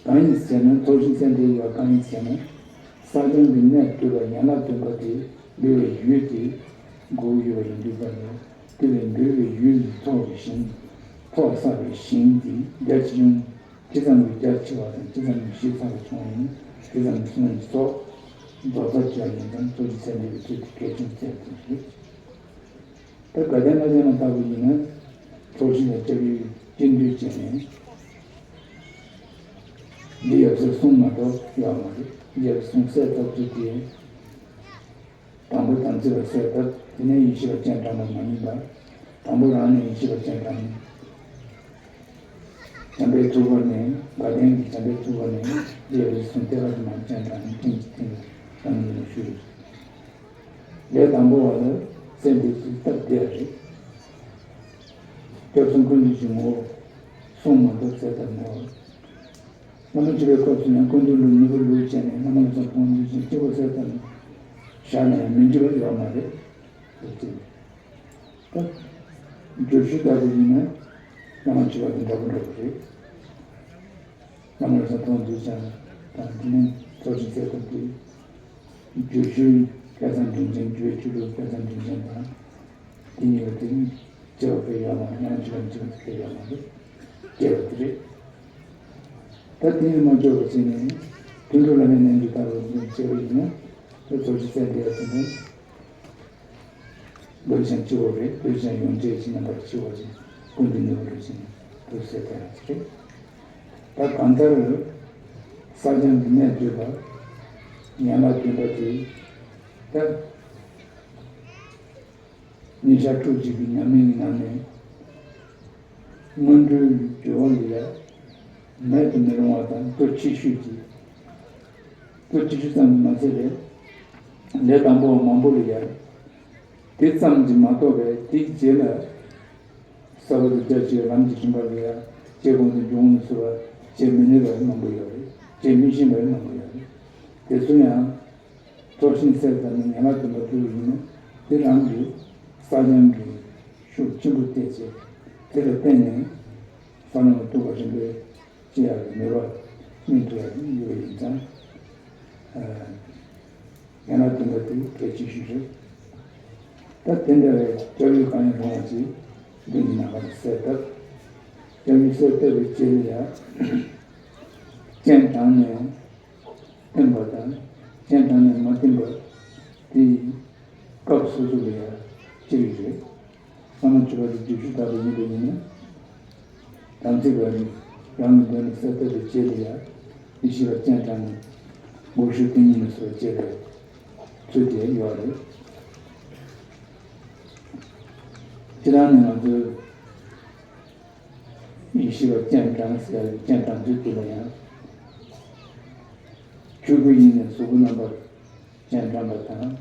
གང་ཡིན་ཟེར་ན། ཚོགས་ཞིང་གསལ་འདེབས་ཡོད་པ་གང་ཡིན་ཟེར་ན། བསགས་སྦྱང་གི་གནད་བསྡུས་པ་ཡན་ལག་བདུན་པ་དེ་འབུལ་བའི་ཡུལ་དེ་དགོས་ཡོད་པ་ཡིན་དུས་པ་ནས། དེ་བས་འབུལ་བའི་ཡུལ་ལ་ཐོགས་པའི་ཞིང་། ཐོགས་བསགས་པའི་ཞིང་དེ་རྒྱ་ཆེ་ཆུང་ཇི་ཙམ་གྱིས་རྒྱ་ཆེ་བ་དང་། ཇི་ཙམ་གྱིས་ཞིབ་ཚགས་པ་བྱུང་བ་ཡིན་ན། དེ་ཙམ་གྱིས་གསུང་བའི་ཚོགས་རྫོགས་ཚར་གྱི་ཡིན་ཙང་། ཚོགས་ཀྱི་ཚད་འདས་པའི་ཚུལ་དེ་གལ་ཆེན་པོ་གསལ་ཐུབ་རེད། ད་དགའ་ལྡན་ལྷ་བྱང་མ་ལྟ་བུ་ཡིན་ན། ཚོགས་ཞིང་ལ་སྐྱབས་ཡུལ་སྤྱི་འདུས་བྱས་ནས། འདི་ཡབ་སྲས་གསུམ་མ་གཏོགས་ཡོད་མ་རེད། ཡབ་སྲས་གསུམ་གསལ་ཐོབ་ཚུལ་དེ། དང་པོ་དམ་ཚིག་པ་གསལ་བཏབ། དེ་ནས་ཡེ་ཤེས་པ་སྤྱན་དྲངས་པ་མ་ཡིན་པ། དང་པོ་རང་ནས་ཡེ་ཤེས་པ་སྤྱན་དྲངས་ནས། འཇམ་དཔལ་ཐུགས་ཀར་ནས། དགའ་ལྡན་གྱི་འཇམ་དཔལ་ཐུགས་ཀར་ནས། རྗེ་རིགས་གསུམ་ཐད་ཀར་དུ་མར་སྤྱན་དྲངས་ནས་སྤྲིན་གྱི་སྟེང་ལ་རང་ཉིད་ལ་བཞུགས། ལས་དང་པོ་བ་ལ་གསལ་འདེབས་ཚུལ་སྟབས་བདེ་བ་རེད། སྐྱབས་གསུམ་ཀུན་འདུས་ཀྱི་ངོ་བོ་གསུམ་མ་གཏོགས་གསལ་བཏབ་མེད་པ། བླ་མ་མཆོད་པའི་སྐབས་སུ་ཡང་ཀུན་འདུས་ལུགས་གཉིས་པ་ལུགས་བྱས་ནས། བླ་མ་ལ་སོགས་ཕུང་འདུས་ཀྱི་སྤྱི་བོ་གསལ་བཏབ་ནས། བཞག་ན་ཡང་མི་འགྲིག་པ་ཡོད་མ་རེད། ད་བསྒྱུར་ཞུ་ལྟ་བུ་ཡིན་ན་བླ་མ་མཆོད་པ་དེ་འདྲ་པོ་འདྲ་པོ་རེད། བླ་མ་ལ་སོགས་ཕུང་འདུས་ཀྱང་དང་། དེ་ནས་ཚོགས་ཀྱི་ཚད་དང་བསྟུན། བསྒྱུར་ཞུ་སྐལ་བཟང་དྲིན་ཅན། བསྒྱུར་བའི་ཆོས་ལུགས་སྐལ་བཟང་དྲིན་ཅན་དང་། དེ་གཉིས་ལ་དེ་ནི་སྐྱེ་བ་ཕལ་ཡོད་མ་རེད། ཡང་སྐྱེ་བ་འཇིག་པ་ཕལ་ཡོད་མ་རེད། སྐྱེ་བ་དེ་རེད། ད་དེ་ནི་མ་སྐྱོ་བ་བྱས་ནས་དུད་འགྲོ་ལ་མེད་ནས་འཇུག་ལྟ་བུ་འདི་སྐྱེ་བ་ཡིན་ན། ད་ཚོགས་ཀྱི་ཚད་འདི་ཡ་དེ་ནི་འདོད་ཅིང་སྤྱི་བོ་རེད། འདོད་ཅིང་ཡོངས་བཅས་ཀྱི་རྣམ་པར་སྤྱི་བོ་ཅན་ཀུན་ཏུ་ནུས་པ་རེད་ཅིང་དུ་ཟེར་ད་ཡ་དེ་རེད། ད་གང་ལྟར་བསགས་སྦྱང་གི་གནད་བསྡུས་པ་ཡན་ལག་བདུན་པ་དེ་ད། ཉིན་ཞག་ཕྲུགས་གཅིག་གི་ཉམས་ལེན་གྱི་ནང་ནས་སྔོན་འགྲོའི་སྦྱོར་བ་ལ་ཡ་མེད་དུ་མི་རུང་བ་དང་། གཙོ་ཆེ་ཤོས་ཀྱི། གཙོ་ཆེ་ཤོས་ཙམ་དུ་མ་ཟད་པའི་ལས་དང་པོ་བ་མང་པོ་ལ་ཡ་དེ་ཙམ་གྱིས་མ་གཏོགས་པའི་དེའི་རྗེས་ལ་ས་བོན་དང་རྒྱ་ཆེ་བའི་ལམ་གྱི་རིམ་པ་ལ་ཡ་བྱེད་དགོས་དང་འབྱུང་ནུས་སུ་བ་བྱེད་མི་ནུས་པ་མང་པོ་ཡོད་རེད། བྱེད་མི་ཤེས་པ་མང་པོ་ཡོད་རེད། དེ་ཚོ་ཡང་། ཚོགས་ཞིང་གསལ་བཏབ་ནས་ཡན་ལག་བདུན་པ་བསྡུས་པ་ཡིན་ན། དེ་རང་གི་བསགས་སྦྱང་གི་ཤུགས་ཆེན་པོ་བསྟན་བྱས། དེ་ལ་བརྟེན་ནས་བསམ་བློ་ལ་གཏུག་པ་རིམ་པས་སྐྱེ་ཡག་གི་ནུས་པ་སྨིན་ཐུབ་ཡག་ཡོད་པ་ཡིན་ཙང་། ཨ། ཡན་ལག་བདུན་པ་དེ་གལ་ཆེ་ཤོས་རེད། ད་དེ་འདྲ་བའི་སྐྱབས་ཡུལ་གང་ཡིན་རུང་བ་ཅིག་མདུན་གྱི་ནམ་མཁའ་ལ་གསལ་བཏབ། སྐྱབས་ཡུལ་གསལ་བཏབ་པའི་རྗེས་ལ་ཡང་སྤྱན་དྲངས་ནས། བསྟིམ་པ་དང་སྤྱན་དྲངས་ནས་མ་བསྟིམ་པ་དེ་སྐབས་སོ་སོ་ལ་ཡང་ཅི་རིགས་རེད། བླ་མ་མཆོད་པ་དེ་བསྒྱུར་ཞུ་ལྟ་བུ་ཡིན་པ་ཡིན་ན། དམ་ཚིག་པ་ནི་རང་གི་མདུན་ལ་གསལ་བཏབ་པའི་རྗེས་ལ་ཡང་ཡེ་ཤེས་པ་སྤྱན་དྲངས་ནས་མགོ་ཞུ་ཏིང་ངེ་ལ་སོགས་བཅས་པའི་ཚུལ་དེ་ཡོད་རེད། སྤྱིར་བཏང་ནས་ང་ཚོས། ཡེ་ཤེས་པ་སྤྱན་དྲངས་ཟེར་ཡག་གི་སྤྱན་དྲངས་ཚུལ་དེ་ལ་ཡང་། ཆོས་སྐུ་དབྱིངས་ནས་གཟུགས་སྐུ་རྣམ་པར་སྤྱན་དྲངས་པ་དང་།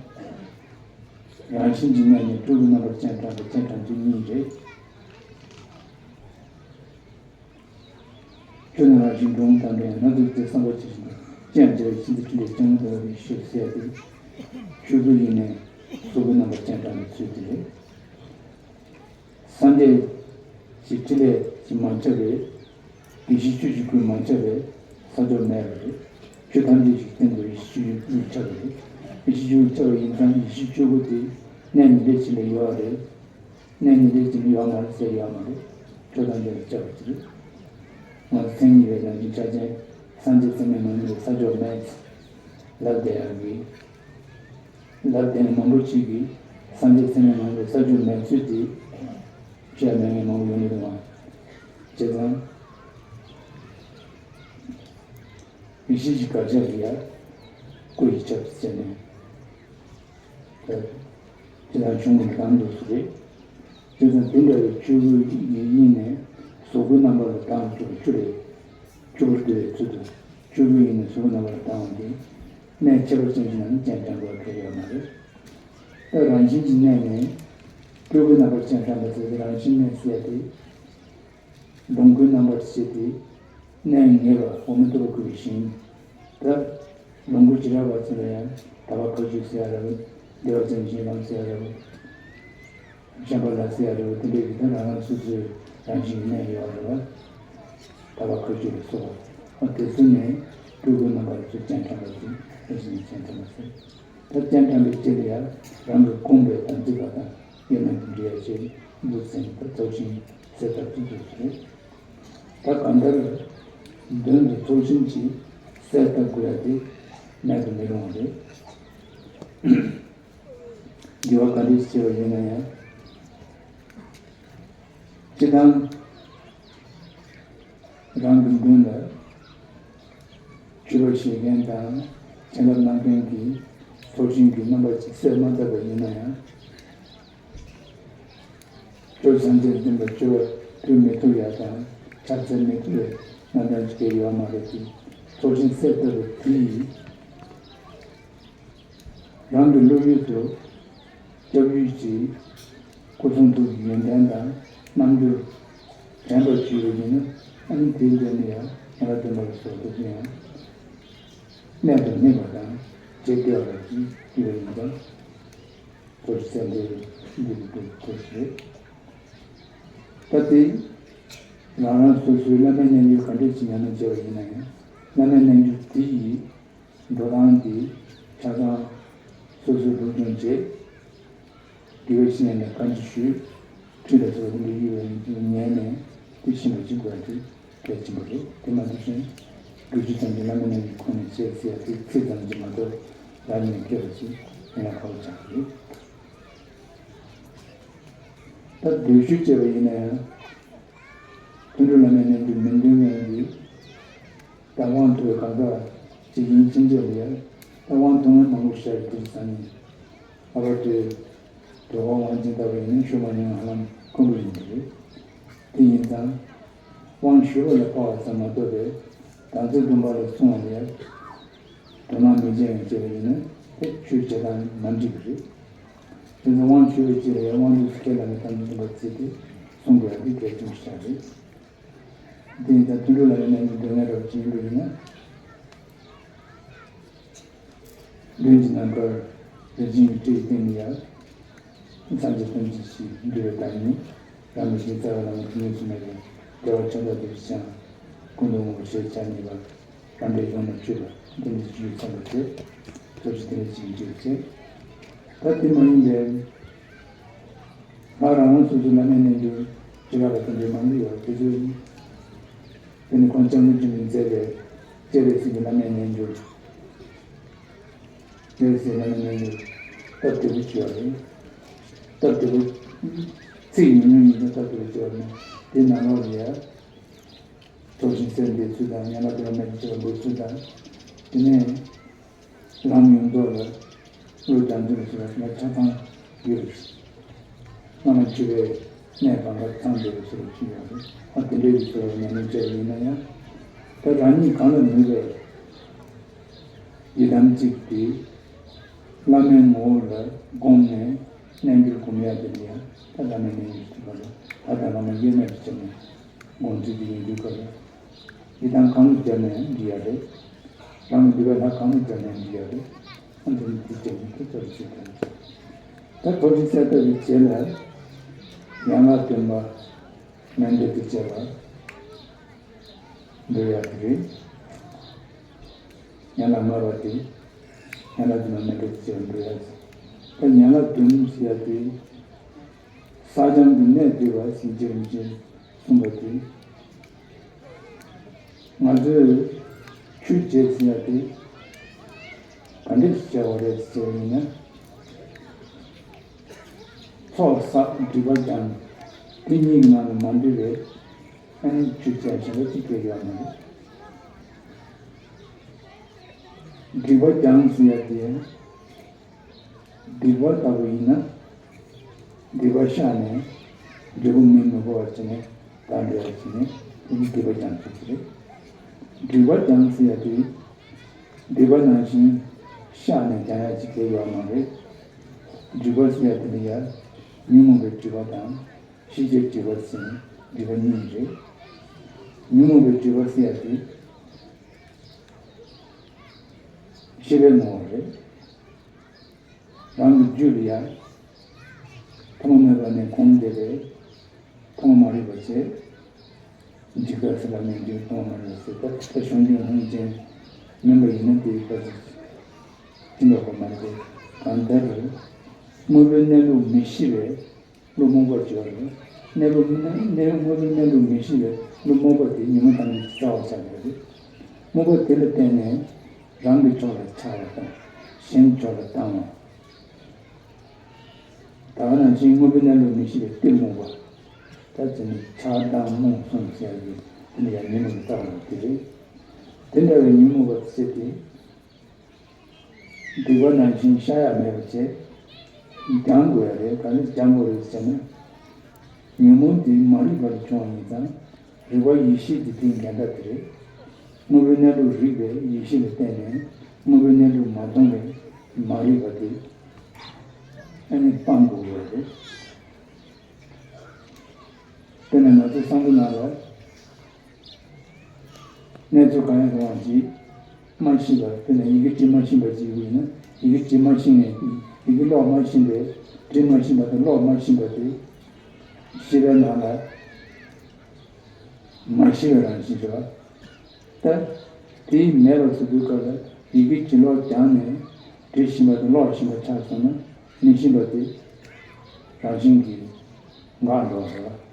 རང་བཞིན་གྱི་གནས་ནས་སྤྲུལ་སྐུ་རྣམ་པར་སྤྱན་དྲངས་པའི་སྤྱན་དྲངས་ཚུལ་གཉིས་རེད། ཆོས་རྣམས་རང་བཞིན་འབྲིང་དང་ལྡན། སྣ་ཚོགས་རྫས་བསམ་པ་ཇི་བཞིན་དུ། སྤྱན་རྒྱ་བའི་ཆེན་པོའི་ཕྲིན་ལས་སྤྱན་སྔར་ལྟ་བུ་ཡེ་ཤེས་ཟེར་ཏེ། ཆོས་སྐུ་དབྱིངས་ནས་གཟུགས་སྐུ་རྣམ་པར་སྤྱན་དྲངས་པའི་ཚུལ་དེ་རེད། སངས་རྒྱས་ཀྱི་ཕྲིན་ལས་ཀྱིས་མ་ཁྱབ་པའི། ཡེ་ཤེས་བཅུ་གཅིག་པུས་མ་ཁྱབ་པའི་ས་ཕྱོགས་མེད་པ་རེད། ཆོས་ཐམས་ཅད་ཀྱི་སྟེང་དུ་ཡེ་ཤེས་བཅུ་གཅིག་པུས་ཁྱབ་པ་རེད། ཡེ་ཤེས་བཅུ་གཅིག་པུས་ཁྱབ་པ་ཡིན་ཙང་ཡེ་ཤེས་བཅུ་དགུ་དེ་གནས་ཉི་ཟླའི་ཕྱི་ལ་ཡོད་པ་རེད། གནས་ཉི་ཟླའི་ཕྱི་ལ་ཡོད་མ་རེད་ཟེར་ཡོད་མ་རེད། ཆོས་ཐམས་ཅད་ལ་ཁྱབ་པ་དེ་རེད། ང་ཚོ་མཚན་ཉིད་པའི་རང་བཞིན་ཆ་ཅན་སངས་རྒྱས་ཚད་མས་མ་ཡིན་པའི་ས་ཕྱོགས་མེད་ལབ་བསྡད་ཡག་གི། ལབ་བསྡད་མཁན་མང་པོ་ཅིག་གིས་སངས་རྒྱས་ཚད་མས་མ་ཡིན་པའི་ས་ཕྱོགས་མེད་ཚུལ་དེ་བཤད་མེད་མཁན་མང་པོ་ཡོང་གི་འདུག་ཨང་། བྱས་ཙང་ ཡེ་ཤེས་ཀྱི་དཀར་ཆག་གི་ཡ། སྐུ་ཡི་ཆབ་ཟེར་ནས། ད་དེ་དང་ཆུང་ངུ་གང་འདུག་སུ་རེད། དེ་དང་དེ་འདྲ་བའི་ཆོས་སྐུ་ཡི་ཡིན་ནས་གཟུགས་སྐུའི་རྣམ་པ་ལ་ལྡང་བཅུག་ཆུ་རེད། ཆུ་བུར་དུ་བའི་ཚུལ་དུ་ཆོས་སྐུ་ཡིན་ནས་གཟུགས་སྐུའི་རྣམ་པ་ལ་ལྡང་བ་དེ། གནས་ཁྱད་པར་ཅན་ཞིག་ན་ནི་སྤྱན་དྲངས་པ་ཁེལ་ཡོད་མ་རེད། ད་རང་བཞིན་གྱི་གནས་ནས་སྤྲུལ་སྐུའི་རྣམ་པར་སྤྱན་དྲངས་པ་ཟེར་ཏེ་རང་བཞིན་གནས་ཟེར་ཏེ། ལོངས་སྐུའི་རྣམ་པར་བྱེད་དེ། གནས་ངེས་པ་འོ་མ་ཐུབ་པ་སྐུ་ཡི་ཞིང་། ད་ལོངས་སྐུ་བྱེ་བྲག་པ་ཚོ་ལ་ཡང་དག་པ་མཁའ་སྤྱོད་ཟེར་ཡ་རེད། བདེ་བ་ཅན་ཞིང་ཁམས་ཟེར་ཡ་རེད། བྱམས་པ་ལ་ཟེར་ཡ་རེད། དེ་འདྲའི་གི་ད་རང་རང་སོ་སོའི་རང་བཞིན་གྱི་གནས་ཡོད་རེད་བ། དག་པ་མཁའ་སྤྱོད་ལ་སོགས་པ་དེ་ཚོ་ནས་སྤྲུལ་སྐུའི་རྣམ་པ་ཚོ་སྤྱན་དྲངས་པ་ཚོ་ཨེ་ཟིན་སྤྱན་དྲངས་པ་ཟེར། ད་སྤྱན་དྲངས་པའི་རྗེས་ལ་ཡང་རང་གི་དགོངས་པའི་དམ་ཚིག་པ་དང་ཡོད་མེད་དུ་འདྲི་ཡ་བྱེད་འདུག་ཟེར་ནས་ད་ཚོགས་ཆེན་གསལ་བཏབ་ཀྱི་འདུག་ཟེར། ད་གང་ལྟར་མདུན་དུ་ཚོགས་ཆེན་གྱི་གསལ་བཏབ་དགོས་ཡ་དེ་མེད་དུ་མི་རུང་བ་རེད། འདྲི་བ་ག་འདྲ་ཞིག་བྱས་པ་ཡིན་ན་ཡང་། སྤྱིར་བཏང་རང་གི་མདུན་ལ་ཆོས་པ་བཤད་མཁན་དང་བྱིན་རླབས་གནང་མཁན་གྱི་ཚོགས་ཆེན་གྱི་རྣམ་པ་ཅིག་གསལ་མ་བཏབ་པ་ཡིན་ན་ཡང་། སྤྱོད་སངས་རྒྱས་བསྟན་པ་སྤྱོད་པ་ཕུལ་མི་ཐུབ་ཡ་དང་ཕྱག་འཚལ་མི་ཐུབ་པའི་རྣམ་གྲངས་ཅིག་ཡོད་མ་རེད་དེ། ཚོགས་ཆེན་གསལ་བཏབ་པ་དེ་ཡིས། རང་གི་བློ་ཡུལ་དུ་སྐྱབས་ཡུལ་གྱི་སྐུ་གསུང་ཐུགས་ཀྱི་ཡོན་ཏན་དང་རྣམ་འགྱུར་དྲན་པར་བྱས་པ་ཡིན་ན། ཨ་ནི་དེའི་མདུན་ནས་ཡང་ཡང་ལ་སྟོན་པ་ལ་སོགས་པ་ཡང་གནད་དུ་སྨིན་པ་དང་རྗེས་བདེ་བ་ཅིག་སྐྱེ་བ་ཡིན་ཙང་། ཚོགས་ཆེན་འདི་འདི་འདི་ཐུགས་རྗེ་ཆེ། ད་དེ་རང་རང་སོ་སོའི་བླ་མའི་རྣལ་འབྱོར་ག་འདྲས་ཅིག་ཉམས་ལེན་བྱས་པ་ཡིན་ན་ཡང་། བླ་མའི་རྣལ་འབྱོར་དེ་ཡིས། འགྲོ་སྟངས་དེ་ཆ་ཚང་སོ་སོའི་སློབ་སྦྱོང་བྱེད། དགེ་བའི་བཤེས་གཉེན་ལ་བཀའ་འདྲི་ཞུས། ཁྲིད་ལ་སོགས་པ་འདི་ཡིད་ལ་ངེས་ནས་དེ་ཤེས་པ་ཅིག་དགོས་དེ་གལ་ཆེན་པོ་རེད། དེ་མ་གཏོགས་ཤིང་བསྒྱུར་བཅོས་ཙམ་གྱིས་བླ་མའི་རྣལ་འབྱོར་ཁོ་ནས་བྱས་ཟེར་ཡ་དེ་ཚིག་ཙམ་གྱིས་མ་གཏོགས་ལག་ལེན་སྐྱེལ་བ་ཞིག་ཡིན་ན་ཁག་པོ་ཆགས་ཀྱི་རེད། ད་འདོད་ཞུ་བྱས་པ་ཡིན་ན་ཡང་། དོན་གྲུབ་བླ་མའི་རྣལ་འབྱོར་མི་འདོན་མཁན་གྱི་ད་དབང་ཐོབ་གང་ག་ཅིག་ཡིན་ཕྱིན་ཆད་ལ་ཡང་ད་དབང་ཐོབ་མཁན་མང་པོ་ཞིག་ཡོད་དུས་ཙང་ནས། ཨ་བར་དུ་དོ་དགོང་དབང་ཆེན་བཏབ་པ་ཡིན་ན་ཤོ་མ་ཉུང་ཧ་ལམ་དཀོན་པོ་ཡིན་གྱི་རེད། དེ་ཡིན་ཙང་དབང་ཞུ་བ་ལ་དཔག་པ་ཙམ་མ་གཏོགས་པའི་དམ་ཚིག་སྡོམ་པ་ལ་སྲུང་བ་ལ་ཡང་དོ་སྣང་མི་བྱེད་ཡང་བྱས་པ་ཡིན་ན་དེ་ཆོས་བྱེད་སྟངས་མ་འགྲིག་གི་རེད། དེ་ཚོ་དབང་ཞུ་བའི་རྗེས་ལ་ཡང་དབང་དུ་ཁས་བླངས་ནས་དམ་ཚིག་སྡོམ་པ་བརྩིས་ཏེ་སྲུང་དགོས་ཡ་དེ་གལ་ཆེན་པོ་ཞིག་རེད། དེ་ཡིན་ཙང་དོན་གྲུབ་བླ་མའི་རྣལ་འབྱོར་འདོན་མཁན་འདྲ་བོ་ཅིག་ཡིན་པ་ཡིན་ན། མདུན་གྱི་རྣམ་པར་རིན་ཆེན་གྱི་སྤྲེའུ་སྟེང་ནས་ཡར། སངས་རྒྱས་བསྟན་བཅོས་ཀྱི་འདུལ་བའི་བདག་ཉིད། རང་གི་ཞིང་རྩ་བའི་བླ་མ་དེ་ཉིད་སུ་མེད་པའི་བདེ་བ་ཕྲེང་བ་དེ་བཞིན་ཀུན་ཏུ་སྔོན་པོ་ཞེས་བྱར་མེད་པ། རང་འདྲའི་ཡོངས་ལ་སྤྱོད་པ་འདི་འདྲའི་སྤྱོད་ཡུལ་ཚང་བ་བྱས། སྐྱབས་སུ་དེ་འདྲ་ཅིག་འདྲིས་བྱས། ད་དེ་མ་ཡིན་པའི། ང་རང་རང་སོ་སོའི་བླ་མའི་རྣལ་འབྱོར་ཅི་རག་པ་དེ་འདྲའི་མང་པོ་ཡོད་དེ་ཚོ་ཡིན། དེ་ནི་ཁོང་ལྕམ་ལུག་ཅིག་ནས་མཛད་པའི་སྤྱན་རས་གཟིགས་ཀྱི་བླ་མའི་རྣལ་འབྱོར། སྤྱན་རས་གཟིགས་བླ་མའི་རྣལ་འབྱོར་སྟབས་བདེ་པོ་ཅིག་ཡོད་རེད། སྟབས་བདེ་པོ། ཚིག་ཉུང་ཉུང་ཡིན་ཀྱང་སྟབས་བདེ་པོ་ཅིག་ཡོད་རེད། དེ་ནང་ལོགས་ལ་ཡ། ཚོགས་ཞིང་གསལ་འདེབས་ཚུལ་དང་ཡན་ལག་དེ་མ་མེད་པ་ཅིག་ལ་འབོད་ཚུལ་དང་། དེ་ནས། ལམ་ཡོངས་རྫོགས་ལ་བློ་རྒྱ་མཚོ་ལ་སོགས་པ་ཆ་ཚང་ཡོད་རེད། བླ་མ་མཆོད་པའི་གནས་གང་ག་ཚང་བསྡད་པའི་བཟོ་འདྲ་ཅིག་ཡོད་རེད། ཨ་དེ་འདྲའི་བཟོ་འདྲ་ཉམས་ལེན་བྱས་པ་ཡིན་ན་ཡང་། ད་རང་ཉིད་གང་ལ་ནུས་པའི་ཡི་དམ་གཅིག་དེ་བླ་མའི་ངོ་བོ་ལ་བསྒོམས་ནས་རྣལ་འབྱོར་སྒོམ་ཡག་དེ་ལ་ཡང་ད་བླ་མའི་རྣལ་འབྱོར་ཐོབ་པ་ལ་ད་ལྟ་བླ་མ་དབྱེར་མེད་དུ་བྱས་ནས། དགོངས་ཚུལ་དེ་ཡིན་དུས་སྐབས་ལ། ཡི་དམ་གང་ལ་སྦྱར་ན་ཡང་འགྲིག་ཡ་རེད། རང་གི་འདོད་པའི་ལྷ་གང་ལ་སྦྱར་ན་ཡང་འགྲིག་ཡ་རེད། ཨ་འདི་ནི་དེ་སྦྱར་ནས་དེ་ལྟར་བྱེད་དང་། ད་ཐོག་མཐའ་གསལ་བཏབ་པའི་རྗེས་ལ། ཡན་ལག་བདུན་པ་མཎྜལ་དུ་བཅས་པ་འབུལ་ཡ་དེ་རེད། ཡན་ལག་ལྔ་པ་དེ། ཡན་ལག་བདུན་པ་མཎྜལ་དུ་བཅས་པ་འབུལ་ཡ་དེ། ད་ཡན་ལག་བདུན་ཟེར་ཡ་དེ། ས་སྦྱངས་ཀྱི་གནད་བསྡུས་པ་ཟེར་རྒྱུ་རིན་ཆེན་གསུངས་པ་དེ། ང་ཚོས་ཆོས་བྱེད་ཟེར་ཡ་དེ་ག་འདྲས་བྱེད་དགོས་རེད་ཟེར་བ་ཡིན་ན། ཚོགས་བསགས་སྒྲིབ་པ་སྦྱང་། དེ་གཉིས་ཀྱི་ནང་ནས་མ་འདུས་པའི་ཨ་ནི་ཆོས་བྱེད་གཞན་པ་ཅིག་གལ་ཡོད་མ་རེད། སྒྲིབ་པ་སྦྱང་ཟེར་ཡ་དེ། སྡིག་པ་ལྟ་བུ་ཡིན་ན། སྡིག་པ་བཤགས་ནས། འབྲས་བུ་མི་མི་འབོར་བ་བྱས་ནས། བདག་འདྲ་བ་བྱས་ནས། དེ་ནི་སྡིག་པ་སྦྱང་ཟེར་གྱི་རེད། སྒྲིབ་པ་སྦྱང་ཟེར་ཡ་དེ། སྡིག་པ་ནང་བཞིན་བཤགས་ནས་སྦྱང་ཡ་ཅིག་གལ་ཡོད་མ་རེད། སྒྲིབ་པ་ཟེར་ཡ་དེ་ནི་ཡ། ཉོན་མོངས་པའི་སྒྲིབ་པ་དང་། ཤེས་བྱའི་སྒྲིབ་པ་ཟེར་ནས་སྒྲིབ་པ་གཉིས་རེད། ཉོན་མོངས་པའི་སྒྲིབ་པ་ཟེར་ཡ་དེ། ཤེས་པའི་ངོ་བོ་རེད། རང་གི་རྒྱུད་ལ་ཡ། ཐོག་མ་མེད་པ་ནས་གོམས་བསྡད་པའི། ཐོག་མ་མ་རིག་པ་བྱས། འཇིག་ལྟ་ཟེར་ལ་མེད་འགྱུར་ཐོག་མ་མ་རིག་པ་ཟེར་ད་ད་གཞུང་འདི་ལྷུང་ཅན་མིན་པ་ཡིན་ན་དེའི་སྐབས་སུ་ཅི་འདྲ་གོ་མ་རེད། གང་ལྟར་དངོས་པོའི་གནས་ལུགས་མི་ཤེས་པས། བློ་རྨོངས་པར་གྱུར་རོ། གནས་ལུགས་གནས་དངོས་པོའི་གནས་ལུགས་མི་ཤེས་པའི་བློ་རྨོངས་པ་དེ་ཉོན་མོངས་དང་ནི་རྩ་བ་ཆགས་པ་རེད། རྨོངས་པ་དེ་ལ་བརྟེན་ནས་རང་གི་ཕྱོགས་ལ་ཆགས་པ་དང་གཞན་ཕྱོགས་ལ་སྡང་བ། ད་ག་ནང་བཞིན་དངོས་པོའི་གནས་ལུགས་མི་ཤེས་པའི་གཏི་རྨོངས་པ། ད་དེ་ནི་ཆགས་སྡང་རྨོངས་གསུམ་ཟེར་ཡ་གི་དེ་ནི་ཡང་ཉོན་མོངས་པའི་རྩ་བ་དེ་རེད། དེ་འདྲ་བའི་ཉོན་མོངས་པ་ཟེར་ཏེ། སྡིག་པ་ནང་བཞིན་བཤགས་ཡ་མེད་པ་བྱས། སྦྱང་དགོས་ཡ་རེད། ག་ནས་སྦྱང་དགོས་རེད་ཟེར་ན། ཉོན་མོངས་དེ་མ་རིག་པ་ལས་བྱུང་བ་ཡིན་ཙང་། རིག་པ་ཡེ་ཤེས་དེ་དེའི་འགལ་ཟླ་དེ་རེད། དངོས་པོའི་གནས་ལུགས་རིག་པའི་ཡེ་ཤེས་ལ་བརྟེན་ནས་དངོས་པོའི་གནས་ལུགས་མ་མཐོང་བའི་མ་རིག་པ་དེ་ཨ་ནི་སྤང་དགོས་ཡ་རེད། དེ་ནས་ང་ཚོ་བསམ་བློ་ནང་ལ། གནས་ཚུལ་གང་ཡང་རུང་བ་ཞིག་མ་ཤེས་པར་དེ་ནས་ཡི་གེ་འབྲི་མ་ཤེས་པ་ཅིག་ཡིན་ན། ཡི་གེ་འབྲི་མ་ཤེས་ནས་ཡི་གེ་ཀློག་མ་ཤེས་པས་འབྲི་མ་ཤེས་པ་དང་ཀློག་མ་ཤེས་པ་དེ་ཤེས་པའི་ནང་ལ་མ་ཤེས་པའི་རང་བཞིན་རེད་བ། ད་དེ་མེད་པར་བཟོ་དུས་སྐབས་ལ་ཡི་གེ་བྱིན་རླབས་སྦྱངས་ནས་འབྲི་བཞིན་པ་དང་ཀློག་བཞིན་པ་ཆགས་སོང་ན་མི་ཤེས་པ་དེ་རང་བཞིན་གྱིས་འགག་འགྲོ་བ་རེད་བ།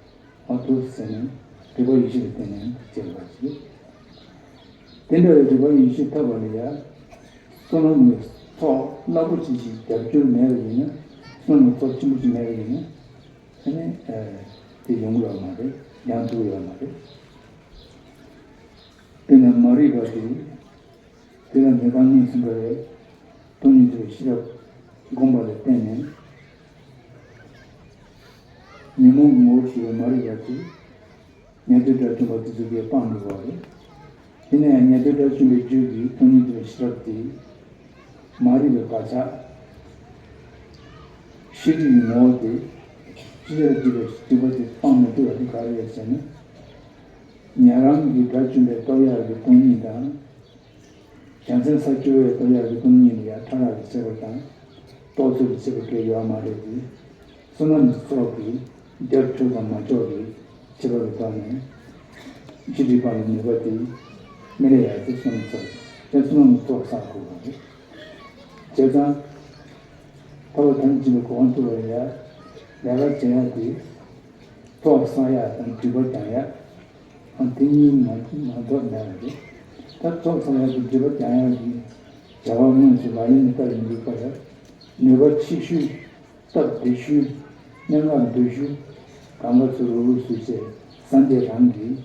ཨ་ཐུ་ཟེར་ནས་རིག་པ་ཡེ་ཤེས་ལ་བརྟེན་ནས་སྐྱེ་བ་ཞིག་དེ་འདྲ་བའི་རིག་པ་ཡེ་ཤེས་ཐོབ་པ་ལ་ཡང་བསོད་ནམས་ཀྱི་ཚོགས་རླབས་པོ་ཆེ་ཞིག་རྒྱབ་སྐྱོར་མེད་པ་ཡིན་ན། བསོད་ནམས་ཚོགས་ཆེན་པོ་ཞིག་མེད་པ་ཡིན་ན། དེ་ནི་དེ་ཡོང་གི་ཡོད་མ་རེད། ཡང་འགྲོ་གི་ཡོད་མ་རེད། དེ་ནས་མ་རིག་པ་དེ། དེ་ལ་མེད་པ་མངོན་སུམ་པ་རེད། སྟོང་ཉིད་རྟོགས་པའི་ཤེས་རབ་བསྒོམ་པ་ལ་བརྟེན་ནས། ཉོན་མོངས་ཀྱི་ངོ་བོར་གྱུར་པའི་མ་རིག་པ་དེ། ཉན་ཐོས་དགྲ་བཅོམ་པ་དེ་ཚོ་གིས་སྤང་འགྲོ་བ་རེད། དེ་ནས་ཡང་ཉན་ཐོས་དགྲ་བཅོམ་པའི་རྒྱུད་ཀྱི་སྟོང་ཉིད་རྟོགས་པའི་ཤེས་རབ་དེ། མ་རིག་པའི་བག་ཆགས། ཤེས་སྒྲིབ་ཀྱི་ངོ་བོ་དེ། ཅི་ལྟར་སྒྲིབ་པའི་སྒྲིབ་པ་དེ་སྤང་མི་ཐུབ་པ་དེ་ག་རེ་རེད་ཟེར་ན། ཉན་རང་གི་དགྲ་བཅོམ་པས་རྟོགས་ཡག་གི་སྟོང་ཉིད་དང་། བྱང་སེམས་ས་བཅུ་པས་རྟོགས་ཡག་གི་སྟོང་ཉིད་ལ་ཡང་ཕྲ་རགས་ཀྱི་ཁྱད་པར་དང་། རྟོགས་ཚུལ་གྱི་ཁྱད་པར་གལ་ཡོད་མ་རེད་དེ། བསོད་ནམས་ཀྱི་ཚོགས་ཀྱིས་རྒྱབ་འཕྲོག་དང་མ་འཕྲོག་གི་ཁྱད་པར་གྱི་ཐོག་ནས། ཅི་སྒྲིབ་སྤང་བའི་ནུས་པ་དེ་མི་ལས་ཡག་ཚེ་བསོད་ནམས་ཚོགས་དེ་བསོད་ནམས་ཀྱི་ཚོགས་བསགས་དགོས་པ་རེད། བྱས་ཙང་། ཐར་པ་དོན་གཅིག་པའི་གོ་འཕང་ཐོབ་པར་ཡ། ལས་ཀ་བྱེད་ཡ་དེ། ཚོགས་བསགས་ཡ་དང་སྒྲིབ་པ་སྦྱང་ཡ། ཨ་དེ་གཉིས་མ་མ་གཏོགས་མེད་པ་རེད། ད་ཚོགས་བསགས་ཡ་དང་སྒྲིབ་པ་སྦྱང་ཡ་གི་བྱ་བ་དངོས་སུ་ལག་ལེན་དུ་བསྟར་ཡོང་དུས་སྐབས་ལ་ནུས་པ་ཆེ་ཤོས། སྟབས་བདེ་ཤོས། གནད་འགག་འདོད་ཤོས། གང་ག་ཚོད་རུ་རུ་སུ་ཆེ་སངས་རྒྱས་རང་གིས་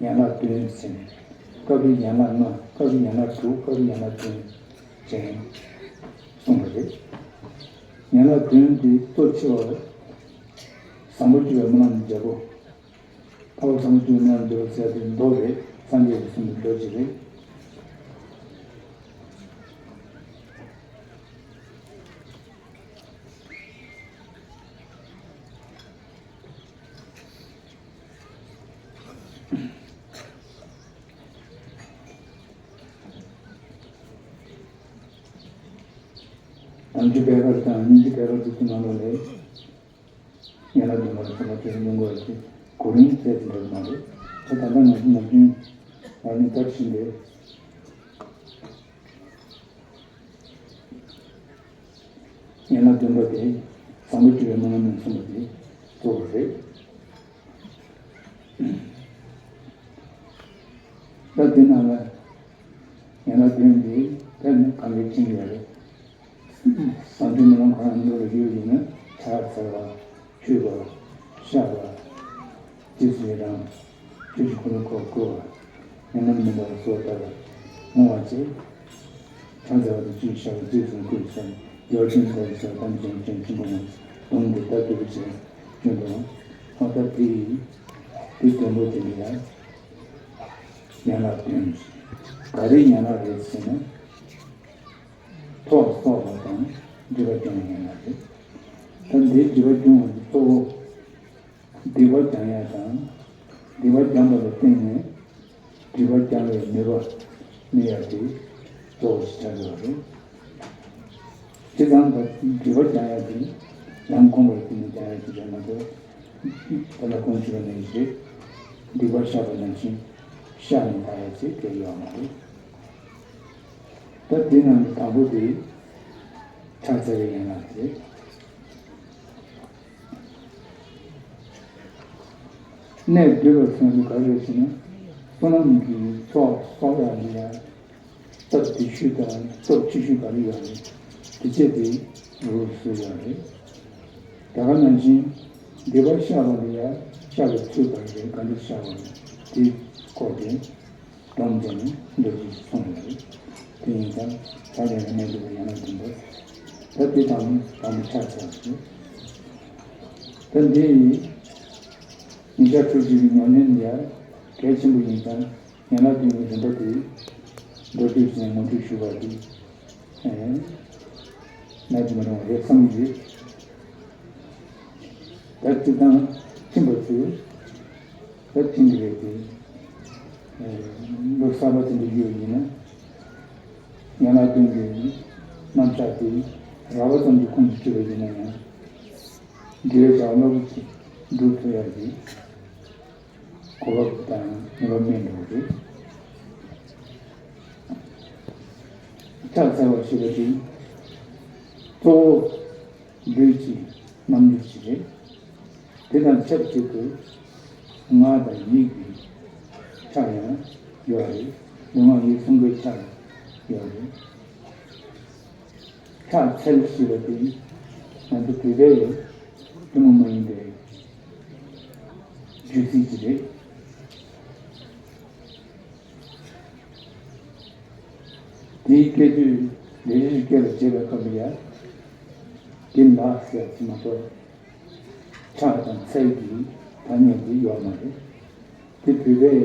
ཡན་ལག་བདུན་ཟེར་ནས། སྐབས་རེ་ཡན་ལག་ལྔ། སྐབས་རེ་ཡན་ལག་དྲུག་སྐབས་རེ་ཡན་ལག་བདུན་ཅན་གསུངས་པ་རེད། ཡན་ལག་བདུན་དེ་གཙོ་ཆེ་བ་བཟང་པོ་སྤྱོད་པའི་སྨོན་ལམ་རྒྱལ་པོ། ཐར་པ་བཟང་པོ་སྤྱོད་པའི་སྨོན་ལམ་རྒྱལ་པོ་ཟེར་དེ་མདོ་རེད། སངས་རྒྱས་ཀྱིས་གསུངས་པའི་མདོ་ཅིག་རེད། དང་པོ་པད་དཀར་དང་གཉིས་པ་པད་དཀར་དེ་ཚོ་ནང་ལོགས་ལས། ཡན་ལག་བདུན་པ་ལ་སོགས་པ་དེ་ཚོ་ཡོང་དགོས་ཀྱི་གོ་རིམ་ཚད་དེ་འདྲ་མ་རེད། ད་ད་ལྟ་ང་ཚོ་ནམ་རྒྱུན་ང་ནི་ད་བཞིན་པའི། ཡན་ལག་བདུན་པ་དེ་བཟང་པོ་སྤྱོད་པའི་སྨོན་ལམ་ནས་གསུངས་པ་དེ་གཙོ་བོ་རེད། ད་དེ་ནང་ལ་ཡན་ལག་བདུན་དེ་ད་ནི་གང་གི་ཁྱིམ་ཡོད་རེད། བཟང་སྤྱོད་སྨོན་ལམ་གང་ཡང་འདུག་ལ་ཡོད་ཡིན་ན་ཕྱག་འཚལ་བ། མཆོད་པ། བཤགས་པ། རྗེས་སུ་ཡི་རང་། བཅུ་གཅིག་ཁོ་ན་ཁོ་བསྐོར་བ། ཉམས་ལེན་མི་འདའ་བ་སོགས་ལྟར་བསྔོ་བ་བཅས། ཕྱག་འཚལ་བ་དང་ཅིག་ཤར་བ་རྗེས་སུ་བཀོད་ཟེར། ཡར་བྱོན་ཟེར་ཟེར་དམ་ཅན་ཅན་ཆེན་པོ་རྣམས་སྡོམ་དེ་ལྟར་སྒྲུབ་པའི་ཕྱིར་བྱོན་པའོ། ཨ་ད་དེ་ཡི་དེ་དོན་པོ་དེ་ལ་ཡང་ཡན་ལག་བདུན། ག་རེ་ཡན་ལག་རེད་ཟེར་ན། ཚོགས་གསོག་པ་དང་སྒྲིབ་པ་སྦྱང་བའི་ཡན་ལག་རེད། ད་འདིའི་སྒྲིབ་པ་སྦྱོང་བ་དེ་གཙོ་བོ། སྡིག་པ་སྦྱང་ཡ་དང་། སྡིག་པ་སྦྱངས་པ་ལ་བརྟེན་ནས་སྒྲིབ་པ་སྦྱང་བའི་ནུས་པ་སྨིན་ཡ་དེ་གཙོ་བོ་ཞིག་ཆགས་ཡོད་རེད། སྤྱིར་བཏང་ད་སྒྲིབ་པ་སྦྱང་ཡ་དེ་ཡང་གོམས་པར་བརྟེན་ནས་སྦྱང་ཡ་དེ་རེད་མ་གཏོགས། ད་ལྟ་གོང་ཞུས་པ་ནང་བཞིན་རེད། སྡིག་པ་བཤགས་པ་ནང་བཞིན་བཤགས་ནས་བཞག་ཡ་ཅིག་དེ་ཡོད་མ་རེད། ད་དེ་ནང་གི་དང་པོ་དེ་ཕྱག་འཚལ་བའི་ཡན་ལག་རེད། གནས་བསྡུས་པར་མཚོན་ན་ག་རེ་རེད་ཟེར་ན། བསོད་ནམས་ཀྱི་ཚོགས་གསོག་ཡག་ལ་ཡང་སྟབས་བདེ་ཤོས་དང་སྟོབས་ཆེ་ཤོས་ག་རེ་ཡོད་རེད། དེ་བྱས་ཏེ་རུ་བཟོས་ཡོད་རེད། ད་ག་ནང་བཞིན་སྡིག་པ་བཤགས་པ་ལ་ཡང་བཤགས་པའི་ཚུལ་ག་རེ་རེད། ག་འདྲ་བཤགས་པ་རེད། དེའི་སྐོར་དེ། སྡོམ་དེ་ནི་མདོར་བསྡུས་སུ་གསུངས་ཡོད་རེད། དེ་ཡིན་ཙང་ཕྱག་རྒྱ་ཡི་གནས་ལུགས་ལ་ཡང་ན་བདེན་པ། ད་དེ་དང་དང་པོ་ཕྱག་འཚལ་བ་རེད། ད་འདི་ཡིས་ཉིན་ཞག་ཐུགས་རྗེ་གི་ཉམས་ལེན་ལ་ཡང་གལ་ཆེན་པོ་ཡིན་ཙང་ཡན་ལག་བདུན་གྱི་རིམ་པ་དེ་མདོར་བསྡུས་ཀྱིས་ངོ་སྤྲོད་ཞུ་བ་དེ་ནད་ཀྱི་མི་རུང་བ་རེད་བསམ་གྱི་ཡོད། ད་སྤྱིར་བཏང་ཁྲིམས་པ་ཚོས་ད་ཁྲིམས་ཀྱི་རེད་དེ། ལོ་གསར་པ་དེ་འདྲ་ཡོད་ཡིན་ན། ཡན་ལག་བདུན་གྱི་རྣམ་གཞག་དེ་རགས་པ་ཙམ་གྱི་ཁོངས་སུ་ཆུད་པ་ཡིན་ན་ཡང་། དགེ་བའི་བྱ་བ་རླབས་པོ་ཆེ་སྒྲུབ་ཐུབ་ཡག་གི་གོ་སྐབས་དང་ནུས་པ་སྨིན་འགྲོ་གི་རེད། ཕྱག་འཚལ་བ་ཞེས་པ་དེ་གཙོ་བོ་ལུས་ཀྱི་རྣམ་འགྱུར་ཞིག་རེད། དེ་དང་ཆབས་ཅིག་ཏུ་ངག་དང་ཡིད་ཀྱི་ཕྱག་ཡང་ཡོད་རེད། ལུས་ངག་ཡིད་གསུམ་ཀའི་ཕྱག་ཡོད་རེད། ཕྱག་འཚལ་ཞེས་པ་དེ་ང་ཚོ་བོད་པའི་ཐུན་མོང་མ་ཡིན་པའི་རྒྱུད་ཚིག་ཅིག་རེད། དེའི་སྐད་དོད་ལས་རིགས་སྐད་ལ་བྱེད་པའི་སྐབས་ལ་ཡང་དེ་ལ་ཟེར་གྱི་མ་གཏོགས། ཕྱག་དང་འཚལ་གྱི་ཐ་སྙད་དེ་ཡོད་མ་རེད། དེ་བོད་པའི་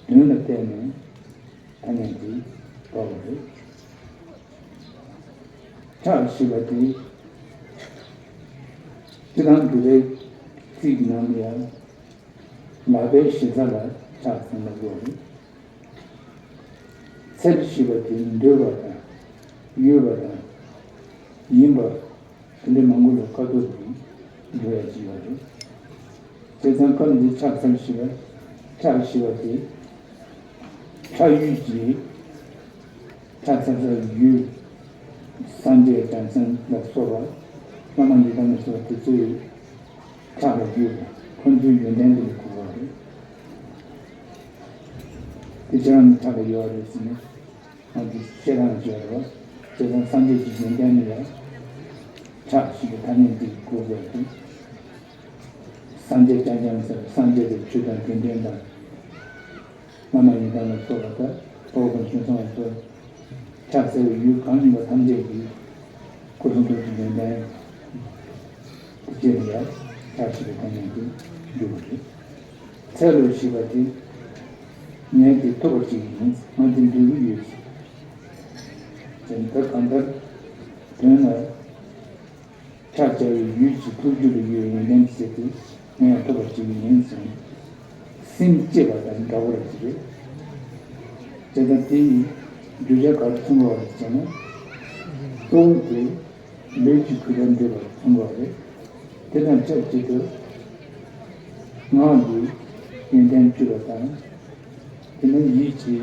དོན་ལ་བལྟས་ནས་ཐ་སྙད་དེ་བབས་པ་རེད། ཕྱག་ཞེས་པ་དེ་སྤྱིར་བཏང་བོད་པའི་ཚིག་གི་ནང་ལ་ཡང་ལག་པའི་ཞེ་ས་ལ་ཕྱག་འཚལ་ལབ་ཀྱི་ཡོད་རེད། འཚལ་ཞེས་པ་དེ་འདོད་པ་དང་ཡོད་པ་དང་ཡིན་པ། དེ་འདྲའི་མང་པོ་ལ་ཁ་ཐོར་གྱིས་འགྲོ་ཡ་ཅིག་ཡོད་རེད། བྱས་ཙང་སྐབས་འདིའི་ཕྱག་འཚལ་ཞེས་པ། ཕྱག་ཞེས་པ་དེ་ཕྱག་ཡུལ་གྱི་ཕྱག་འཚལ་སའི་ཡུལ། སངས་རྒྱས་བྱང་སེམས་ལ་སོགས་པ། བླ་མ་ཡི་དམ་ལ་སོགས་པ་དེ་ཚོའི་ཕྱག་ལ་ཡོད་པ། ཁོ་ཚོའི་ཡོན་ཏན་དེ་ལ་གོ་དགོས་པ་རེད། དེ་ཁྱེད་རང་གི་ཕྱག་ལ་ཡོད་པ་རེད་ཟེར་ནས། ང་ཚོས་བཤད་སྟངས་བརྗོད་རོགས། བྱས་ཙང་སངས་རྒྱས་ཀྱི་ཡོན་ཏན་ནི་ཡང་ཕྱག་ཞེས་པའི་ཐ་སྙད་འདི་གོ་དགོས་ཏེ། སངས་རྒྱས་རྐྱང་རྐྱང་ཟེར་སངས་རྒྱས་པའི་ཆོས་དང་དགེ་འདུན་དང་། བླ་མ་ཡི་དམ་ལ་སོགས་པ་དང་དཔའ་བོ་དང་ཆོས་སྲུང་ལ་སོགས། ཕྱག་འཚལ་བའི་ཡུལ་གང་ཡིན་པ་ཐམས་ཅད་ཀྱི་སྐུ་གསུང་ཐུགས་ཀྱི་ཡོན་ཏན་དེ་བཅས་ལ་ཡང་ཕྱག་ཞེས་པའི་ཐ་སྙད་དུ་འཇུག་པ་རེད། འཚལ་ལོ་ཞེས་པ་དེ་ངས་དེ་ཐོབ་པར་བྱེད་ཀྱི་ཡིན། ང་དེ་འདོད་ཀྱི་ཡོད་ཟེར། ད་གང་ལྟར་དོན་ལ་ཕྱག་བྱ་བའི་ཡུལ་གྱི་ཐུགས་རྒྱུད་ལ་ཡོད་པའི་ཡོན་ཏན་དེ་ཟེར་ཏེ་ངས་ཡང་ཐོབ་པར་བྱེད་ཀྱི་ཡིན་ཟེར་ནས་སེམས་བསྐྱེད་པ་དང་འདྲ་བོ་ར་ཅིག་རེད། དེ་ལྟར་དེ་ཡི་བརྗོད་བྱ་ག་རེ་མཚོན་དགོས་པ་རེད་ཟེར་ན། གཙོ་བོ་དེ་ལུས་ཀྱི་གུས་པར་འདོད་པ་མཚོན་དགོས་པ་རེད། དེ་དང་ཆབས་ཅིག་ཏུ་ངག་གི་ཡོན་ཏན་བཅུ་པ་དང་། དེ་ནས་ཡིད་ཀྱི་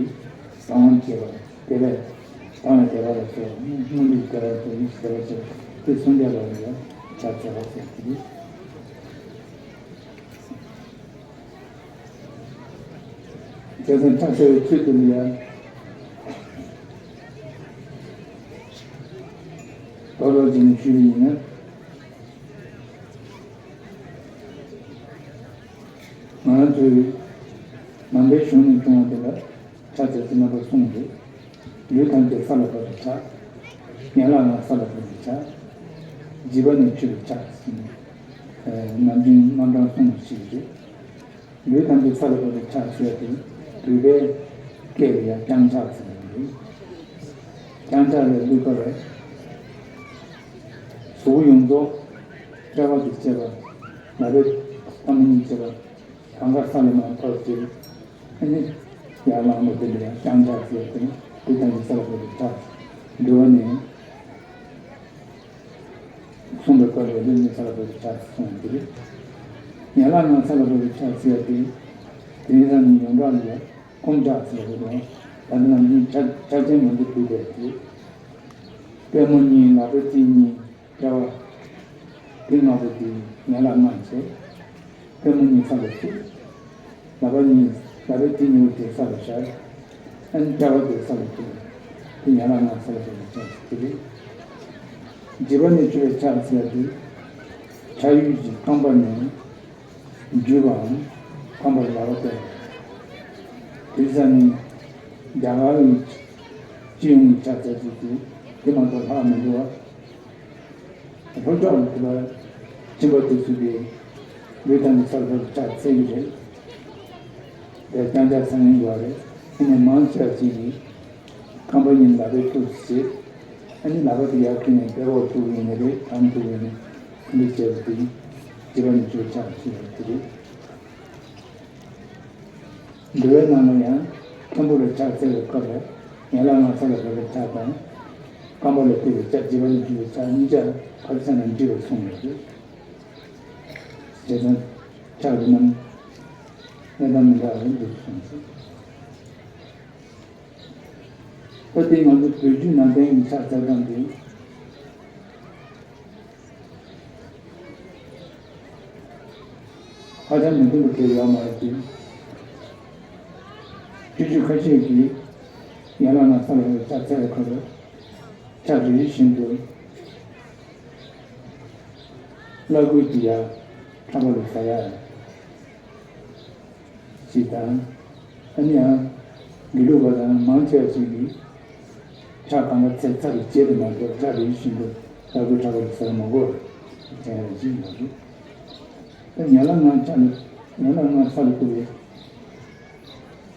དང་བ་བཅས་པ་དད་པས་དང་བའི་དད་པ་ལ་སོགས། སྔོན་འགྲོའི་དད་པ་ལ་སོགས། ཡིད་ཀྱི་དད་པ་ལ་སོགས། དེ་སུམ་བརྒྱ་ལ་ཡང་ཕྱག་འཚལ་བ་ཟེར་གྱི་རེད། བྱས་ཙང་ཕྱག་འཚལ་བའི་ཚུལ་དེ་ནི་ཡང་ལོག་ལོག་བྱས་ནས་ཞུས་པ་ཡིན་ན། ང་རང་ཚོའི་ནང་པའི་གཞུང་ནས་བྱུང་བ་དེ་ལ་ཕྱག་འཚལ་ཚུལ་རྣམ་པ་གསུམ་རེད། ལུས་ཐམས་ཅད་ས་ལ་བབས་པའི་ཆ། ཡན་ལག་ལྔ་ས་ལ་བབས་པའི་ཆ། བརྗིད་པ་ནི་ཆུ་བའི་ཆ་ཟེར་ནས། ནམ་རྒྱུན་རྣམ་གྲངས་གསུམ་ཞིག་རེད། ལུས་ཐམས་ཅད་ས་ལ་བབས་པའི་ཆ་ཟེར་ཏེ། བོད་པའི་སྐད་ལ་ཡང་རྐྱང་ཆགས་ཟེར་བ་རེད། རྐྱང་ཆགས་ལས་ལུས་ཁ་བའི་གཟུགས་པོ་ཡོངས་རྫོགས་དཔྲལ་བ་གྱིས་བཅད་པ། ལག་པའི་ཐལ་མོ་གཉིས་བཅད་པ། གང་ག་ས་ལ་མར་ཕབ་སྟེ། ཨ་ནི། ཡར་ལངས་པ་དེ་ལ་ཡང་རྐྱང་ཆགས་ཟེར་ཏེ། ལུས་ཐམས་ཅད་ས་ལ་བབས་པའི་ཆ། འགྲོ་བ་ནི། གསུངས་པའི་སྐབས་ལ་ལུས་ནི་ས་ལ་བབས་པའི་ཆ་གསུངས་ཏེ། ཡན་ལག་ལྔ་ས་ལ་བབས་པའི་ཆ་ཟེར་ཏེ། དེ་ཡིན་ཙང་ནི་ཡོངས་གྲགས་ལ་ཡང་སྐོམ་ཆགས་ཟེར་བ་དང་། ད་ནི་ནམ་རྒྱུན་ཆ་ཆ་ཅན་མང་པོ་འདུག་པས་ཏེ། པུས་མོ་གཉིས། ལག་པའི་རྩེ་གཉིས། དཔྲལ་བ། དེ་ལྔ་པོ་དེ་ཡན་ལག་ལྔ་བྱས། པུས་མོ་གཉིས་ས་ལ་བཙུགས། ལག་པ་གཉིས། ལག་པའི་རྩེ་གཉིས་པོ་དེ་ས་ལ་བཞག་ཨ་ནི་དཔྲལ་བ་དེ་ས་ལ་བཙུགས། དེ་ཡན་ལག་ལྔ་ས་ལ་བཙུགས་པའི་ཆ་ཞིག་དེ་རེད། བརྗིད་པ་ནི་ཆུ་བའི་ཆ་ཟེར་ཡ་དེ། ཆ་ཡུལ་གྱི་རྐང་པ་ནས། འཇུས་པའམ། རྐང་པར་ལག་པ་གཏད། དེ་ས་ནི། རྒྱ་གར་གྱི་སྤྱི་ཡོངས་ཀྱི་ཆ་ཚད་ཅིག་དེ། དེ་མ་གཏོགས་ལྷག་མི་འདུག་བ། ལྷོ་ཕྱོགས་ལ་དེ་ལ་ཕྱིན་པ་དེ་ཚོ་དེ་ལུས་དང་ནི་ས་ལ་ཆ་ཚད་ཀྱི་རེད། དེ་རྐྱང་ཆགས་ཚང་ཡིན་ཡོད་རེད། དེ་ནས་མང་ཆེ་བ་ཅིག་གིས་རྐང་པ་གཉིས་ལག་པའི་ཐུག་བྱེད། ཨ་ནི་ལག་པ་དེ་ཡར་ཁྱེར་ནས་དཔྲལ་བར་ཐུག་ཡིན་ནི་རེད། གང་ཐུག་ཡིན་ནི་དེ་འདྲ་བྱས་པ་དེ་བརྗིད་པ་ནི་ཆུ་བའི་ཆ་ཟེར་བ་དེ་རེད། འགྲོ་བའི་ནང་ལ་ཡང་མཐོན་པོ་ལ་ཕྱག་འཚལ་བའི་སྐབས་ལ་ཡན་ལག་ལྔ་ས་ལ་བབས་པའི་ཕྱག་དང་། རྐང་པ་ལ་གཏད་པའི་ཕྱག་བརྗིད་པ་ནི་ཆུ་བའི་ཕྱག་གཉིས་ཆ་ཕར་ཚུར་ནས་འདྲིས་པར་གསུངས་ཡོད་རེད། བྱས་ཙང་ཕྱག་རིགས་རྣམས་གནས་སྟངས་མི་འདྲ་བ་རེ་འདུག་གསུངས་སོ། ད་དེ་ང་ཚོ་བོད་བརྒྱུད་ནང་བསྟན་གྱི་ཕྱག་འཚལ་སྟངས་དེ། ཧ་ཅང་མི་མཐུན་པ་གང་ཡང་ཡོད་མ་རེད་དེ། སྤྱོད་བརྒྱུད་ཁ་ཤས་ཀྱིས་ཡན་ལག་ལྔ་ས་ལ་བབས་པའི་ཕྱག་འཚལ་བའི་སྐབས་ལ་ཕྱག་རེ་རེ་བཞིན་དུ་བླ་གོས་ཀྱི་ཡར་ཕྲག་པ་ལ་ཟ་ཡ། ཞེས་དང་། ཨ་ནི་ཡང་། དགེ་ལུགས་པ་དང་མང་ཆེ་བ་ཞིག་གིས། ཕྱག་གང་ག་འཚལ་ཚར་བའི་རྗེས་དུ་མ་གཏོགས་ཕྱག་རེ་རེ་བཞིན་དུ་བླ་གོས་ཕྲག་པ་ལ་ཟ་མི་དགོས། དྲན་ཡ་ཞིག་མ་རེད། ད་ཡན་ལག་ལྔ་ཕྱག་ནི་ཡན་ལག་ལྔ་ས་ལ་བཀུར་བའི་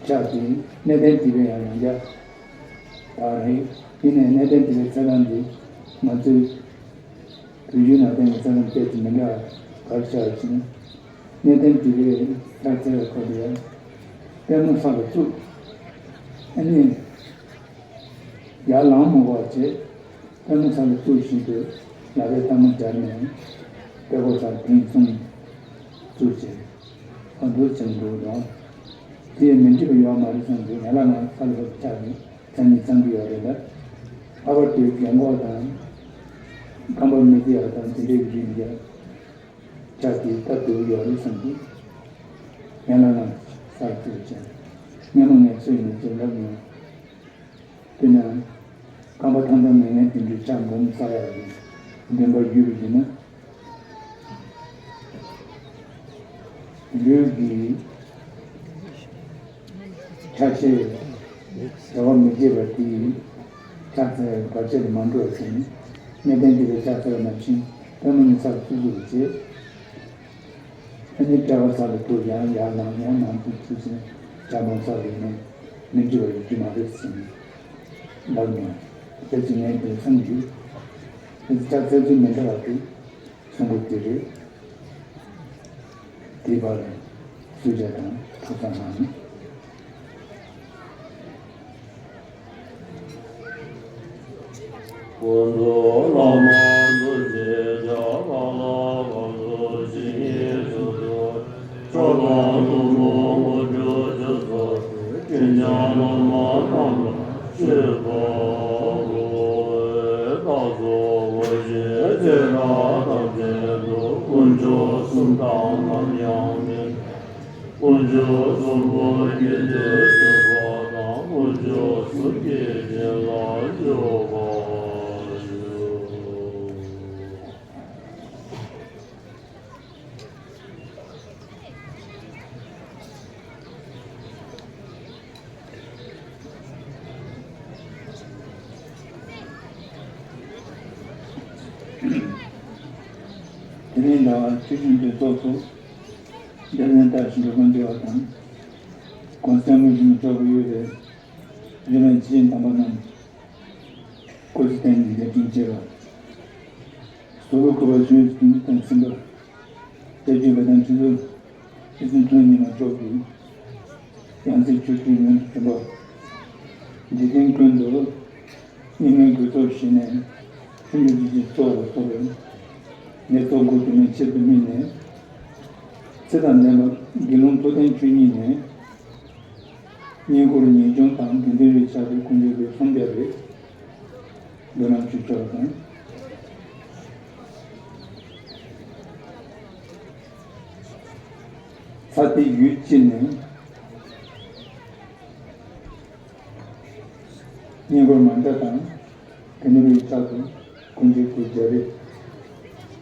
ཕྱག་དེ་གནས་བརྟན་སྡིག་པའི་ཡང་ཡང་བསྐྱར་དག་རེད། དེ་ནས་གནས་བརྟན་སྡིག་པའི་ཚེ་དང་འདི་ང་ཚོའི་བོད་བརྒྱུད་ནང་བསྟན་གྱི་ས་ལམ་སྤེལ་དུ་མི་འདྲ་བ་གར་བྱ་བ་ཅིང་། གནས་བརྟན་སྡིག་པའི་ཕྱག་འཚལ་བའི་སྐོར་དུ་ཡང་། པུས་མོ་ས་ལ་བཙུགས། ཨ་ནི། ཡར་ལངས་མ་དགོས་པ་བྱས། པུས་མོ་ས་ལ་བཙུགས་བཞིན་དུ་ལག་པའི་ཐལ་མོ་སྦྱར་ནས་དཔྲལ་མགོ་སར་འཐེན་གསུམ་བཙུགས་བྱས། ཨ་འདུག་ཅིང་འདུག་དང་། དེས་མི་འགྲིག་པ་ཡོད་མ་རེད་བསམ་དུས་ཡན་ལག་ལྔ་ས་ལ་བབས་ཆགས་ནས་མཚན་ཉིད་ཚང་གི་ཡོད་རེད་ལ། ལྷག་པར་དུ་རྒན་གོག་དང་། རྐང་པ་མི་བདེ་བ་དང་དེ་འདྲའི་རིགས་ཀྱང་ཆགས་ཏེ་སྟབས་བདེ་བོ་ཡོད་རེད་བསམ་གྱི། ཡན་ལག་ལྔ་ས་ལ་བཙུགས་བྱས། སྔོན་མ་ངས་སུ་ཡིན་ནས་ཅེས་ལབ་མྱོང་། དེས་ན། རྐང་པ་ཐང་ཐང་མེད་མཁན་དེ་འདྲའི་ཕྱག་འབུམ་བསགས་ཡག་གི་འདུན་པ་ཡོད་པ་ཡིན་ན། ལུས་ཀྱི་ཆ་ཤས་བྲལ་བ་མི་བྱེད་པ་དེའི་ཕྱག་འཚལ་བའི་བར་ཆད་དུ་མ་འགྲོ་བ་བྱས་ནས། གནས་བརྟན་སྡིག་པའི་ཕྱག་འཚལ་བ་ནང་བཞིན་པུས་མོ་གཉིས་ས་ལ་བཙུགས་བཙུགས་པ་བྱས། ཨ་ནི་དཔྲལ་བ་ས་ལ་ཐུག་ཡང་ཡར་ལངས་ཡར་ལངས་ཐུག་ཐུག་ཟེར་ནས་ཕྱག་འབུམ་བསགས་པ་ཡིན་ནའི་མི་འགྲིག་པ་ཡོང་རྒྱུ་མ་རེད་ཟེར་ནས་ལབ་མྱོང་། དེ་ཚོ་ངས་དེ་བསམ་རྒྱུ། དེ་ཚོ་ཕྱག་འཚལ་ཚུལ་མི་འདྲ་བ་འདུག་གསུང་པོ་དེ་རེད། དེའི་བར་ལ་བསུ་ཇ་དང་ཐུགས་གཙང་གནང་། ཀུན་ཏུ་བླ་མ་ཐུགས་རྗེ་ཆགས་པ་ལ་བབས་སོ། ཇི་སྙེད་སུ་དུ་ཆགས་པ་དུ་མ་དགུ་བཅུ་ཚོགས་ཏེ། དྲིན་ཅན་བླ་མ་རྣམས་ལ་མཆོད་པ་འབུལ། བདག་སོགས་འོ་བཞིན་ཚེ་རབས་ཐམས་ཅད་དུ། དཀོན་མཆོག་གསུམ་དང་ནམ་ཡང་མི་འབྲལ། དཀོན་མཆོག་གསུམ་པོ་རྒྱུད་སྡེ་མཐུན་པ་དང་། དཀོན་མཆོག་གསུམ་གྱི་བྱིན་རླབས་འཇུག་པར་ཤོག། དེ་རིང་ཟླ་བ་ཆོས་བཞིན་དུ་ཚོགས་སུ་འདེབས་ལེན་ལྟར་ཞིང་འགྲོ་མགོན་འདུས་པ་དང་། གོང་ས་སྐྱབས་མགོན་ཆེན་པོ་མཆོག་གིས་དབུས་པའི་རིགས་ལམ་སྤྱི་ཆིངས་དམ་པ་རྣམས་སྐུ་ཚེ་བརྟན་ཅིང་རྒྱ་ཆེར་གཤེགས་པ། གཟུ་བོར་བཀུར་བ་ཆོས་ཀྱི་དོན་དང་མཐུན་པ། སྐྱབས་རྗེ་དགའ་ལྡན་ཁྲི་ཟུར་ཁྲི་ཟུར་ཐུན་རྙིང་མ་མཆོག་གིས་ཡང་སྲིད་ཆོས་ཁྲིམས་ཡོངས་སུ་འཛིན་པ། འཇིག་རྟེན་ཀུན་ཏུ་སྙིགས་མའི་དགེ་ཚོགས་བཞེས་ནས་ཆོས་འབྱུང་བརྒྱུད་ཀྱི་གཙོ་བོར་གཏོགས་པའི་ལས་ཚོགས་དགུ་དུ་མའི་ཆེད་དུ་དམིགས་ནས། ཚེ་དང་ལྡན་པ་དགེ་སློང་མཐོ་ལྡན་ཆོས་ཉིད་ནས། བསྙེན་བཀུར་ཉེས་སྐྱོན་དང་དགེ་འདུན་པའི་ཕྱག་ཏུ་ཀུན་སྤྱོད་པའི་སུམ་བརྒྱ་རེ་འབུལ་ལམ་ཞུས་ཆོག་དང་། ཚ་ཏི་ཡུལ་སྤྱི་ནས་བསྙེན་བཀུར་མང་ཇ་དང་དགེ་འདུན་པའི་ཕྱག་ཏུ་ཀུན་སྤྱོད་གུར་བརྒྱ་རེ་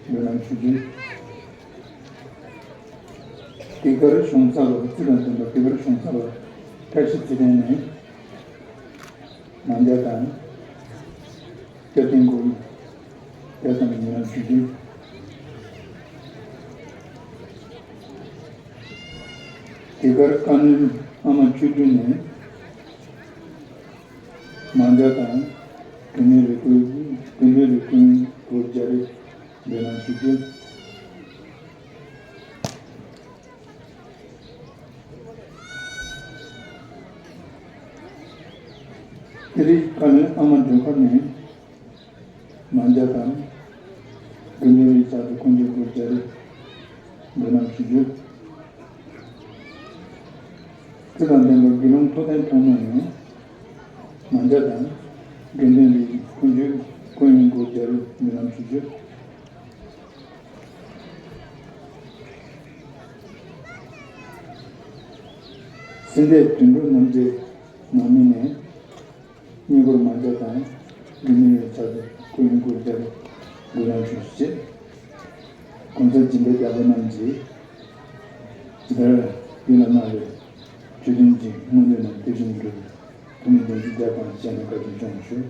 འབུལ་ལམ་ཞུ་རྒྱུ། དེ་གར་གཞུང་ཚབ་པ་རྩིས་དང་ལྡན་པ་དེ་གར་གཞུང་ཚབ་པ་བཀྲ་ཤིས་ཚེ་བརྟན་ནས་མང་ཇ་དང་། སྐྱབས་རྟེན་གུར་བརྒྱ་ཙམ་ཡིན་ན་ཞུ་རྒྱུ། དེ་གར་བཀའ་བློན་ཨ་མ་ཆོས་སྒྲོན་ནས་མང་ཇ་དང་དགེ་འདུན་རེ་སྐོང་དགེ་འདུན་རེ་སྐོང་གུར་བརྒྱ་རེ་འབུལ་ལམ་ཞུ་རྒྱུ། དེ་རིང་བཀའ་བློན་ཨ་མ་སྒྲོལ་དཀར་ནས་མང་ཇ་དང་དགེ་འདུན་པའི་ཕྱག་ཏུ་ཀུན་སྤྱོད་གུར་བརྒྱ་རེ་འབུལ་ལམ་ཞུ་རྒྱུ། རྩིས་དང་ལྡན་པ་དགེ་སློང་མཐོ་ལྡན་ཐོགས་མེད་ནས་མང་ཇ་དང་དགེ་འདུན་པའི་ཀུན་སྤྱོད་ཀུན་སྤྱོད་གུར་བརྒྱ་རེ་འབུལ་ལམ་ཞུ་རྒྱུ། སེམས་དཔའ་དོན་གྲུབ་རྣམ་རྒྱལ་ནང་མི་ནས་བསྙེན་བཀུར་མང་ཇ་དང་དགེ་འདུན་པའི་ཕྱག་ཏུ་ཀུན་སྤྱོད་གུར་བརྒྱ་རེ་འབུལ་ལམ་ཞུ་རྒྱུ། གོང་ས་སྦྱིན་པའི་བདག་པོ་རྣམས་ཀྱིས་ཇི་ལྟར་ཡིད་ལ་གནང་བའི་ཆོས་དོན་གྱི་མངོན་འདོད་རྣམས་དེ་བཞིན་འགྲུབ་པའི་ཐུགས་སྨོན་བརྟན་ཅིང་རྒྱ་དང་བཅས་ནས་བཀའ་དྲིན་སྐྱོང་ཞུ།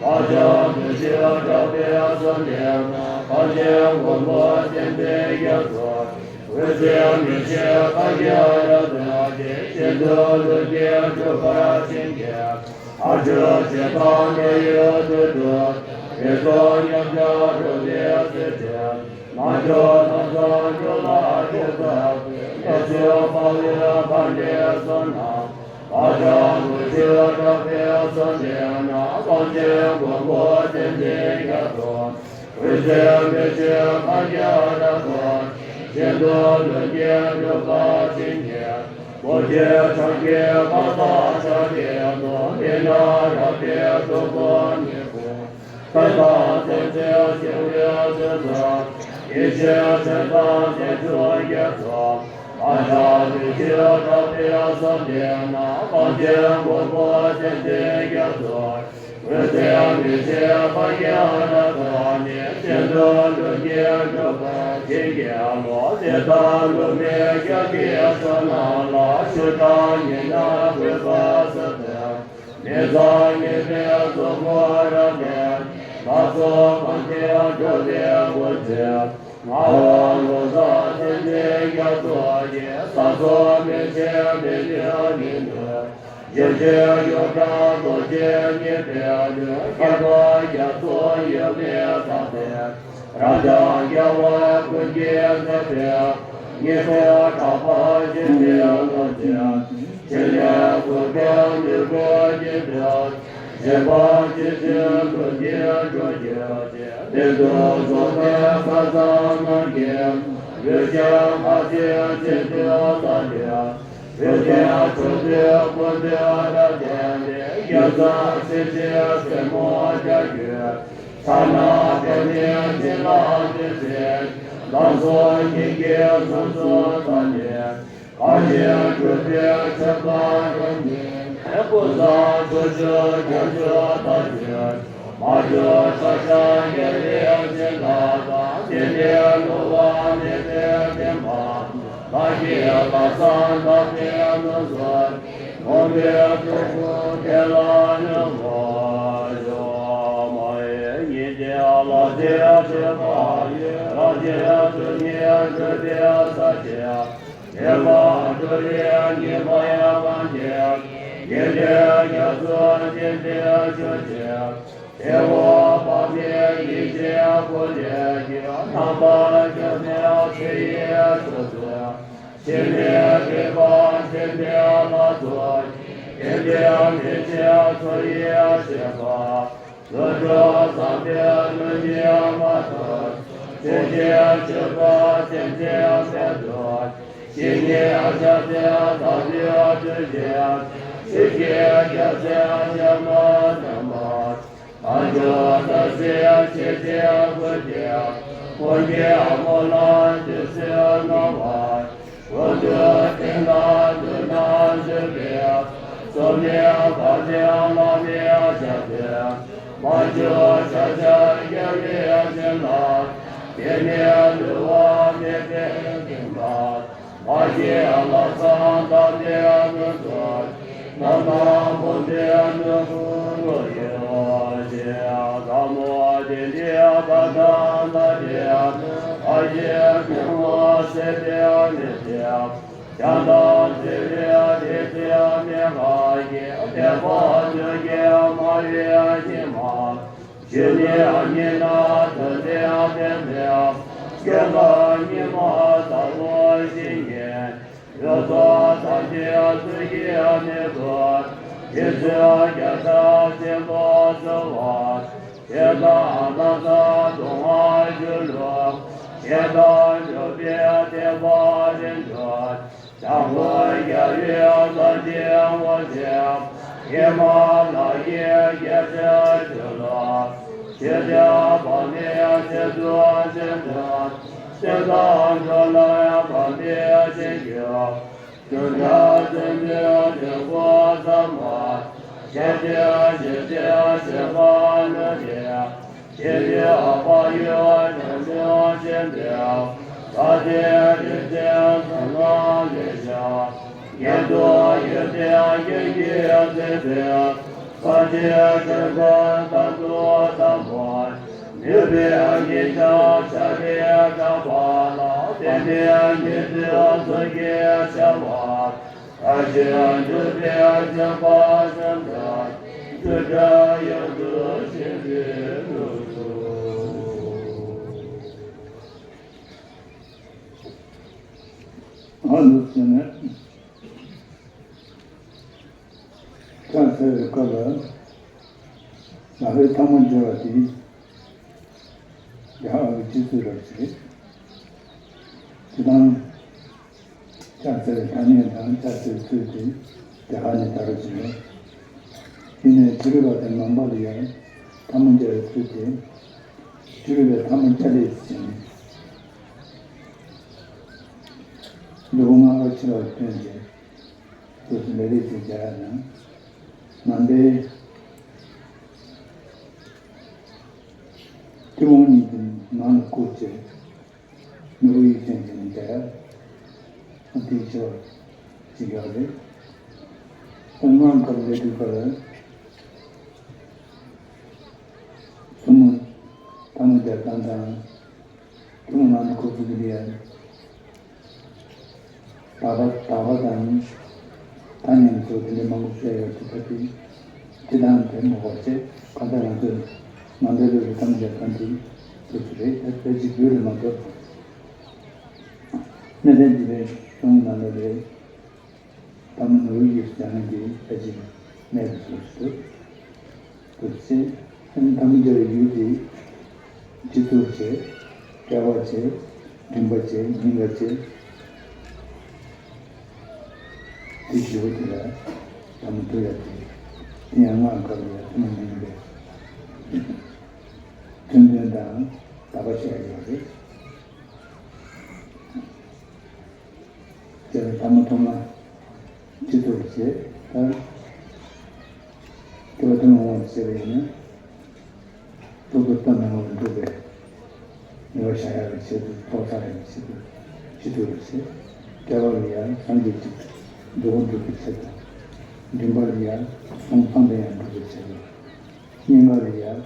བག་ཆགས་དུ་ཞིག་དྲག་པའི་བསམ་གཏན་ན། གངས་ཅན་མགོན་པོ་བསྟན་པའི་རྒྱ་མཚོ། འོད་གསལ་མི་ཕྱེད་ཁ་རྒྱ་རབ་ཏུ་རྒྱས། ཤིན་ཏུ་ལུས་ཀྱི་གྲུབ་པ་བྱིན་གྱིས། ཕར་ཕྱིན་བྱེ་བྲག་འདོད་ཡོན་དུ་སྒྲུབ། རིགས་དྲུག་ཉམས་ཆག་འགྲོ་བའི་སྲིད་དེ། མ་གྱུར་ཐབས་སམ་རྒྱུ་ལ་ཡོད་ཚད་ཀྱི། ལས་བཅོས་དཔའ་བོའི་མཁའ་འགྲོའི་ཚོགས་རྣམས། བག་ཆགས་དུ་ཞིག་དྲག་པའི་བསམ་གཏན་ན། གངས་ཅན་མགོན་པོ་བསྟན་པའི་རྒྱ་མཚོ། འོད་གསལ་མི་ཕྱེད་ཁ་རྒྱ་རབ་ཏུ། ཤིན་ཏུ་ལུས་ཀྱི་གྲུབ་པ་བྱིན་གྱིས། བོད་ཀྱི་ཕྱག་རྒྱའི་ཁ་ཟས་ཕྱག་རྒྱའི་མཚོ། མི་ནག་རབ་དཀྲིས་གྲོགས་པོ་ཉི་ཤུ། ཕན་དང་བརྩེ་ཆེན་ཞི་བའི་ཚུལ་དང་། ཡེ་ཤེས་ཆོས་དང་རྗེས་འཇུག་དགེ་ཚོགས། བག་ཆགས་དུ་ཞིག་དྲག་པའི་བསམ་གཏན་ན། གངས་ཅན་མགོན་པོ་བསྟན་པའི་རྒྱ་མཚོ། འོད་གསལ་མི་ཕྱེད་ཁ་རྒྱ་རབ་ཏུ་རྙེད། ཤིན་ཏུ་ལུས་ཀྱི་གྲུབ་པ་བྱིན་གྱིས་རློབས། ལས་དང་ལུས་མེད་སྐྱབས་ཀྱི་མཆོག་རྣམས་ལ། ཞུ་དག་ཉིད་ནི་གུས་པས་གསོལ་ཏེ། མི་ཚངས་ཉེས་པའི་གཟུགས་པོ་རབ་བརྟན། ལྷ་ཚོགས་གང་དེས་སྤྲུལ་པའི་དབུ་རྩེ། ངག་དབང་ཀླུ་བཟང་བསྟན་འཛིན་རྒྱ་མཚོ་ཡི། ས་འཚོ་མི་ཕྱེད་མི་ལུས་མི་ནུབ། ཞིང་གཤེགས་ཡོངས་གྲགས་རྡོ་རྗེ་ཉིད་པའི་མདུན། ཁྱད་པར་རྒྱ་མཚོ་ཡུལ་མེད་ས་སྟེང་། རབ་འབྱམས་རྒྱལ་བ་ཀུན་གྱིས་མཛེས་པའི། ཉི་ཟླ་གྲགས་པ་བཞད་པའི་གླུ་འདི། ཕྲིན་ལས་འགུགས་པའི་ལུས་ཀུན་སྐྱིད་པའི། བཞད་པ་ཇི་བཞིན་ཀུན་གྱི་གྲོགས་བརྒྱུད་ཅིང་། མི་སྡུག་གསུམ་པའི་ས་མཚམས་རྣམས་ཀྱི། ལུས་ཅན་ལྷ་སྲིན་གཅིག་ཏུ་བསམ་པའི། བོད་ཀྱི་ཆོས་སྡེ་ཀུན་འདུས་རབ་བརྟན་པའི། རྒྱལ་མཚན་སྲིད་ཞིའི་སྲིང་མོ་ལྕགས་ཀྱུ། ཕྱག་ན་པདྨའི་བྱིན་རླབས་འདི་ཚེ། ལམ་ཟུར་སྙིང་གའི་ཟུར་ཚུགས་ཙམ་ནས། གང་ཞིག་གྲུབ་པའི་ཆོས་པ་རྣམས་ཀྱི། ཀུན་བཟང་ཕྱོགས་བཅུའི་རྒྱན་ཆོས་དར་ཞིང་། མ་གྱུར་ཕྱག་རྒྱའི་རྒྱལ་བའི་བྱིན་རླབས་དང་། དེང་འདིར་འགྲོ་བ་མི་ཕན་བདེན་པ། བདག་གི་ལྷག་བསམ་དག་པའི་སྣང་ཚུལ། མངོན་པའི་སྤྲུལ་སྐུ་དེ་ལ་ཉོན་མོངས་སྐྱོ་མ་ཡིན། ཉིན་མཚན་ལ་ཟེར་སྤྲོས་པ་ཡི། རང་བཞིན་དུ་ཉིད་གྲུབ་པའི་ས་ཆེན། དེ་ལ་སྤྲུལ་པའི་ཉི་མ་ཡང་མ་འགྱེད། ཉི་ཟླའི་རྒྱ་མཚོ་འཛིན་པའི་ཆོས་ཆེན། དེ་འོག་དཔག་མེད་ཡེ་ཤེས་སྐུ་ལས་སྐྱེས། རྣམ་པར་འཇོམས་པའི་ཚེ་ཡི་ཆོས་སྐུ། འཆི་མེད་རིག་པ་འཛིན་པའི་ལྷ་ཚོགས་ཀྱིས། དེ་འདྲའི་མི་ཕྱེད་མཚོ་ཡི་བཞད་པ། ལྷུན་གྲུབ་བཟང་པོའི་ལྷུན་གྱིས་མ་གོས། ཆོས་ཀྱི་སྤྱོད་པ་སེམས་ཅན་ཕན་ཕྱིར། ཇི་སྙེད་སྐྱབས་སེམས་དག་པའི་སྤྲུལ་གཞི། ཆོས་ཀྱི་རྒྱལ་མཚན་བྱད་མ་བསྣམས་པ། དལ་འབྱོར་རྩྭ་ཟེར་ཆེ་ཆེར་བཀོད་དེ། ཀུན་གྱི་སྨོན་ལམ་བདུད་རྩིས་གནང་བ། ཀུན་ཏུ་བསྟན་དང་མདུན་དུ་བཞུགས་པའི། སྲུང་མའི་བ་དན་བླ་མའི་ཞབས་པད། མ་གྱུར་ཕྱག་རྒྱའི་རྒྱལ་བའི་བྱིན་རླབས། དེ་ནས་བསླུ་བ་མེད་པའི་བདེན་པ། མ་སྐྱེས་ལྷག་བསམ་དག་པའི་སྣང་ཚུལ། རྣམ་དག་མུན་པའི་ནོར་བུ་ངོ་ཡོད་ཅིང་། ཟབ་མོ་དེ་འདྲའི་བར་དང་ལ་རེ། ཨ་ཞེ་མི་མངོན་སྲེད་པའི་མི་ཚེ། བྱམས་དང་བརྩེ་བའི་རིག་འཛིན་མེ་ལྷ་ཡིས། དད་པ་ཆོས་ཀྱི་སྨྲ་བའི་གཞི་མ། ཞི་གནས་ཉིད་ལ་དོན་ལྡན་བསྟན་པའི། སྐྱོང་བདག་ཉི་མ་ཟབ་མོ་བཞི་ཡི། འོད་ཟེར་ཐམས་ཅད་ཚུལ་གྱིས་མི་འགུལ། རྗེ་བཙུན་རྒྱལ་ཚབ་ཆེན་པོ་གཙོ་བོ། ཞེ་སྡང་ནགས་ཚལ་སྡུག་བསྔལ་གྱུར་ལུགས། ཞེ་སྡང་འཇོམས་པའི་བསྟན་པ་རིམ་གྲོ། འཇམ་མགོན་རྒྱལ་བའི་ལྷ་ཆེན་དབང་ཆེན། ཧི་མ་ལ་ཡའི་རྒྱལ་སྲས་ཇོ་ལུ། ཞི་བདེ་དཔག་མེད་ཆེད་དུ་བྱོན་ཏེ། སེམས་དང་ཆོས་ལ་ཕན་པའི་བྱིན་གྱིས། ཀུན་ནས་བརྩོན་པའི་དོན་ཀུན་བསམ་པ། ཞི་བདེ་ཞི་བདེ་ཞེས་པ་ནི་སྟེ། ཞི་བདེ་བག་ཡོད་བྱང་ཆུབ་ཆེན་པོའི། ལྷ་སྲིན་རིག་འཛིན་གསུམ་ལ་ལེགས་བྱོན། ཉན་ཐོས་ཡོན་ཏན་ཀུན་གྱིས་མཛེས་པའི། ཕར་ཕྱིན་ཆོས་ཀྱི་རྟག་ཏུ་བསམ་པ། འདུས་པའི་གཉིས་ཆར་ཤར་བའི་གྲགས་པ་ལ་བརྟེན་པའི་ཉན་ཐོས་ཚོགས་ཀྱིས་བྱ་བ། མཐར་ཕྱིན་འཇུག་པའི་སྤྱོད་པ་བརྩམས་པ། ཆོས་སྒྲ་ཡང་དུ་ཞེན་པའི་ལུགས་སུ། ཨ་ནུ་ཟེར་ནས། ཕྱག་འཚལ་བའི་སྐབས་ལ། ལག་པའི་ཐལ་མོ་སྦྱར་བ་དེ། རྒྱ་གར་གྱི་སྤྱི་ཚུལ་ལ་བྱེད། སྤྱི་དང་། ཕྱག་འཚལ་བའི་ཐ་སྙད་དང་ཕྱག་འཚལ་བའི་ཚུལ་དེ་རྒྱ་གར་ནས་དར་བ་ཞིག་ཡིན། དེ་ནས་ཕྱི་རོལ་པ་དང་ནང་པ་ལ་ཡང་ཐལ་མོ་སྦྱར་བའི་ཚུལ་དེ། ཕྱི་རོལ་པས་ཐལ་མོ་སྦྱར་ལེ་ཟེར་ནས། ལུས་པོ་ལྔ་པ་ཕྱི་ལ་བཏོན་ཏེ། སོ་སོའི་ལས་རིགས་དེ་སྦྱར་ཡ་ན། ནང་པའི་ཐུན་མོང་གཉིས་ཀྱི་ནང་ལ་བཀོད་ཅིང་། ནོར་བུ་ཡིད་ཅན་གྱི་ནི་སྦྱར་ཡ། ཨ་དེའི་ཆེ་བ་ཅིག་ཡོད་རེད། ཨོ་ངང་སྐབས་ལས་དུས་སྐབས་ལ། ཐུན་མོང་ཐལ་མོ་སྦྱར་སྟངས་དང་། དེ་མོ་ང་ཚོ་ཁོ་ཚོ་གི་ལ་ཡ། དག་པ་དག་པ་དང་། ཐ་སྙད་ཚོ་དེ་འདྲའི་མང་པོ་བཤད་ཡོད་དེ་ད་དེ། སྤྱི་དང་དེ་མ་གོ་ཚེ་གང་ལྟར་ང་ཚོས་ནང་པའི་ལུགས་ཀྱི་ཐམས་ཅད་ཐམས་ཅད་དེ་ཚོ་རེད། ད་དཔེ་ཅིག་བརྗོད་ལ་མ་གཏོགས། གནས་བརྟན་འདི་པའི་གཞུང་ནང་ལ་རེད། ཐལ་མོ་ནོར་བུའི་རྒྱུ་ཟེར་ན་འདི་ཨ་ཅེ་གནས་སུ་སོ་སོ་འདུག་ཟེར། ཨ་ནི་ཐལ་མོ་སྦྱར་བའི་ཡུལ་དེ་སྤྱི་གཙུག་བྱས། དཔྲལ་བ་བྱས། མགྲིན་པ་བྱས། སྙིང་ག་བྱས། དེ་བཞི་པོ་དེ་ལ་ཐལ་མོ་སྦྱར་ཡ་དེ། དེ་ཡང་སྔགས་སྐབས་ལ་ཡང་ཐུན་མོང་མ་ཡིན་པའི་མཚོན་དོན་དང་དག་པ་བཤད་ཡོད་རེད། དེ་ལ་ཐལ་མོ་ཐོག་མ་སྤྱི་གཙུག་བྱས། ད་དེ་བ་ཐུན་མོང་བ་བྱས་པ་ཡིན་ན། རྟོག་པའི་གཏམ་ཡང་བ་འགྲུབ་པའི་ནུས་པ་བཞག་ཡག་གི་ཆེད་དུ། ཐོག་ཚ་ཡག་གི་ཆེད་དུ་སྤྱི་གཙུག་ལ་བྱས། དཔྲལ་བ་ལ་ཡང་སངས་རྒྱས་ཀྱི་རྫོགས་པ་འགྲུབ་པའི་ཆེད་དུ། མགྲིན་པ་ལ་ཡང་གསུང་མཚམས་པ་ཡང་འགྲུབ་པའི་ཆེད་དུ། སྙིང་ག་ལ་ཡང་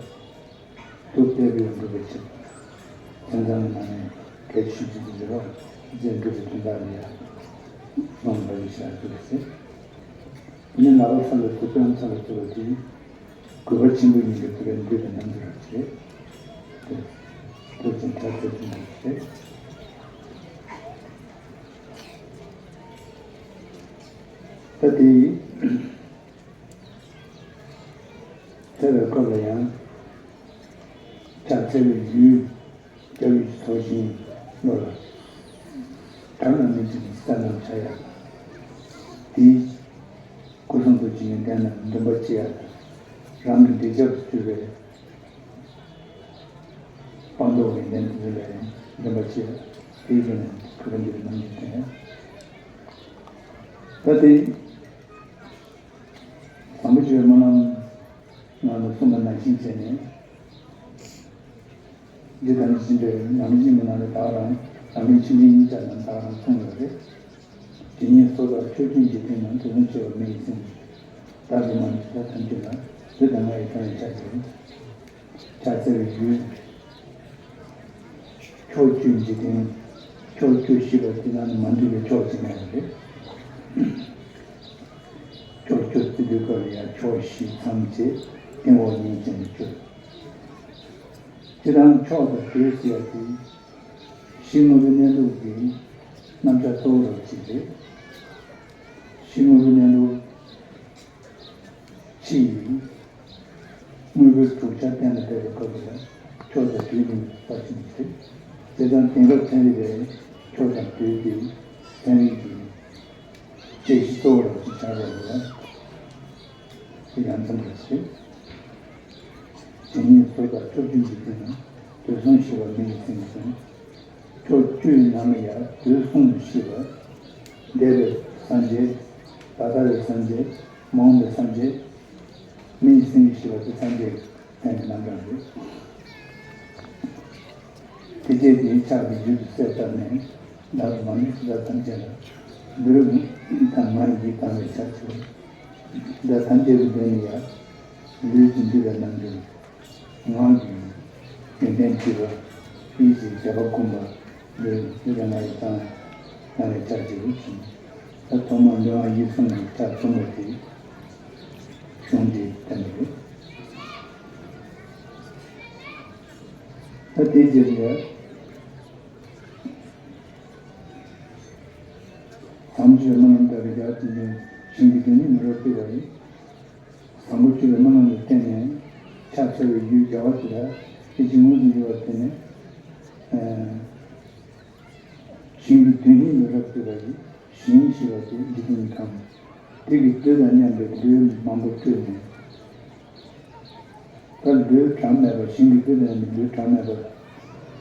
ཐུགས་དཔལ་པོས་འགྲུབ་པའི་ཕྱིར། སེམས་ཙམ་གྱི་ནང་ནས་གལ་ཆེ་ཤོས་ཀྱི་རེ་བ་རྗེས་འགྲུབ་པའི་དོན་དག་ལ་ཡང་གསུངས་པ་ཡིན་ཤག་འདུག་ཟེར། དེ་ནས་ལག་པ་ས་ལ་བཙུགས། པའི་ས་ལ་བཙུགས་པ་དེ་གུས་པ་ཆེན་པོ་ཡིན་པའི་གུས་པས་འདུད་པའི་རྣམ་འགྱུར་རེད། འདུག་ཅིང་ཕྱག་འཚལ་དུ་འདུག་ཟེར། ད་དེ། འཚལ་བའི་སྐབས་ལ་ཡང་། ཕྱག་འཚལ་བའི་ཡུལ། སྐྱབས་ཡུལ་གྱི་ཚོགས་ཞིང་བློ་ལ། གྲངས་ལ་མི་འཛིན་པའི་གསལ་སྣང་འཆར་ཡ། དེའི་སྐུ་གསུང་ཐུགས་ཀྱི་ཡོན་ཏན་ལ་འདུན་པ་སྐྱེ་ཡ་དང་། རང་གི་འདྲིས་ཆགས་སུ་གྱུར་པའི་སྤངས་རྟོགས་ཡོན་ཏན་དེ་ཚོ་ལ་ཡང་འདུན་པ་སྐྱེ་ཡ། དེའི་སྒོ་ནས་གུས་པ་འདུད་པའི་རྣམ་འགྱུར་སྟོན་ཡ། ད་དེ། བཟང་པོ་སྤྱོད་པའི་སྨོན་ལམ་ནང་དུ་གསུངས་པ་ནང་བཞིན་བྱས་ནས། འདི་ལྟར་ནི་ཕྱིན་པའི་ནང་མི་ཕྱིན་པའི་ནང་ནས་ད་ག་རང་རང་མིན་ཆོས་ཅན་གཉིས་ཆར་ནང་ད་ག་རང་གསུངས་ཡོད་རེད། ཇི་སྙེད་སུ་དག་ཕྱོགས་བཅུའི་འཇིག་རྟེན་ན། དུས་གསུམ་གཤེགས་པ་མི་ཡི་སེང་གེ། བདག་གིས་མ་ནུབ་ཇི་ལྟར་ཐམས་ཅད་ལ། ཇི་ལྟར་ང་ཡི་དོན་ཡང་བྱ་ཞེས། ཕྱག་འཚལ་བའི་ཡུལ། ཕྱོགས་བཅུའི་འཇིག་རྟེན། ཕྱོགས་བཅུ་ཞེས་པ་དེ་ནང་ནས་མ་འདུས་པའི་ཕྱོགས་ཅིག་མེད་པ་རེད། ཕྱོགས་བཅུ་ཟེར་དུས་སྐབས་ལ་ཡང་ཕྱོགས་བཞི་ཐམས་ཅད་སྟེང་འོག་གཉིས་ཅན་གྱི་བཅུ། སྤྱིར་བཏང་ཕྱོགས་དང་དུས་ཟེར་ཡ་དེ་གཞི་དངོས་པོའི་གནས་ལུགས་ཀྱི་རྣམ་གཞག་གཙོ་བོ་རང་ཅིག་རེད། གཞི་དངོས་པོའི་གནས་ལུགས། ཕྱི་ཡི་དངོས་པོའི་གྲུབ་ཆ་གཏན་ལ་འབེབས་པའི་སྐབས་སུ་ཡང་ཕྱོགས་དང་དུས་གཉིས་པ་ཅིག་རེད། དེ་ཙམ་དེང་རབས་ཚན་རིག་པས་ཕྱོགས་དང་དུས་ཀྱི་ཚན་རིག་གི་དཔྱད་གཞི་གཙོ་བོ་རང་ཅིག་ཆགས་པ་ལ་ཡང་དེ་ཡང་ཙམ་རེད་ཟེར། ཇི་སྙེད་སུ་དག་ཕྱོགས་བཅུའི་འཇིག་རྟེན་ན། དུས་གསུམ་གཤེགས་པ་མི་ཡི་སེང་གེ་གསུངས། ཕྱོགས་བཅུའི་ནང་ལ་ཡང་དུས་གསུམ་གཤེགས་པ། འདས་པའི་སངས་རྒྱས། ད་ལྟ་བའི་སངས་རྒྱས། མ་འོངས་པའི་སངས་རྒྱས། མི་ཡི་སེང་གེ་ཞེས་པ་དེ་སངས་རྒྱས་མཚན་གྱི་རྣམ་གྲངས་རེད། དེ་སྐད་དེ་ཕྱག་གི་མཇུག་ཏུ་གསལ་བཏབ་ནས། བདག་གིས་མ་ནུབ་ཇི་ལྟར་ཐམས་ཅད་ལ། འདིར་ད་ང་ཡིས་བཏང་བའི་ཕྱག་འཚལ་ལོ། ཇི་ལྟར་ཐམས་ཅད་ཀྱི་དོན་ནི་ཡང་ ལུས་ཀྱི་འདུས་པའི་རྣམ་འགྱུར། ངག་གི་ཡོན་ཏན་བྲིས་པ། ཡིད་ཀྱི་བྱ་བ་བསྒོམ་པ། ལུས་ལུས་ཀྱི་ངག་གི་གཙང་ཡང་ལས་ཆགས་ཀྱི་རིགས་ཀྱི། ད་ཐོག་མར་ལུས་ངག་ཡིད་གསུམ་གྱི་ཆ་ཚང་བ་དེ་གཞུང་འདིས་བསྟན་པ་རེད། ད་དེའི་རྗེས་ལ་ཡང་། དམ་ཆོས་སྨོན་ལམ་ལྟ་བུའི་རྒྱལ་བ་ཐམས་ཅད་ཞིང་གི་རྡུལ་སྙེད་མི་རབས་སྤྲུལ་པ་ཡི། བཟང་པོ་སྤྱོད་པའི་སྨོན་ལམ་ལ་བརྟེན་ནས་ཕྱག་འཚལ་བའི་རྒྱུའི་རྒྱལ་བ་དེ་ལ་ཡིད་ཀྱིས་མངོན་དུ་གྱུར་པ་དེ་ནི། ཨ། ཞིང་གི་རྡུལ་སྙེད་མི་རབས་སྤྲུལ་པ་ཡི། ཞིང་ཞེས་པ་དེ་འཇིག་རྟེན་གྱི་ཁམས། དེ་གི་རྡུལ་དང་མཉམ་པའི་ལུས་མང་པོ་སྤྲུལ་ནས། ད་ལུས་གྲངས་མེད་པ། ཞིང་གི་རྡུལ་དང་མཉམ་པའི་ལུས་གྲངས་མེད་པ་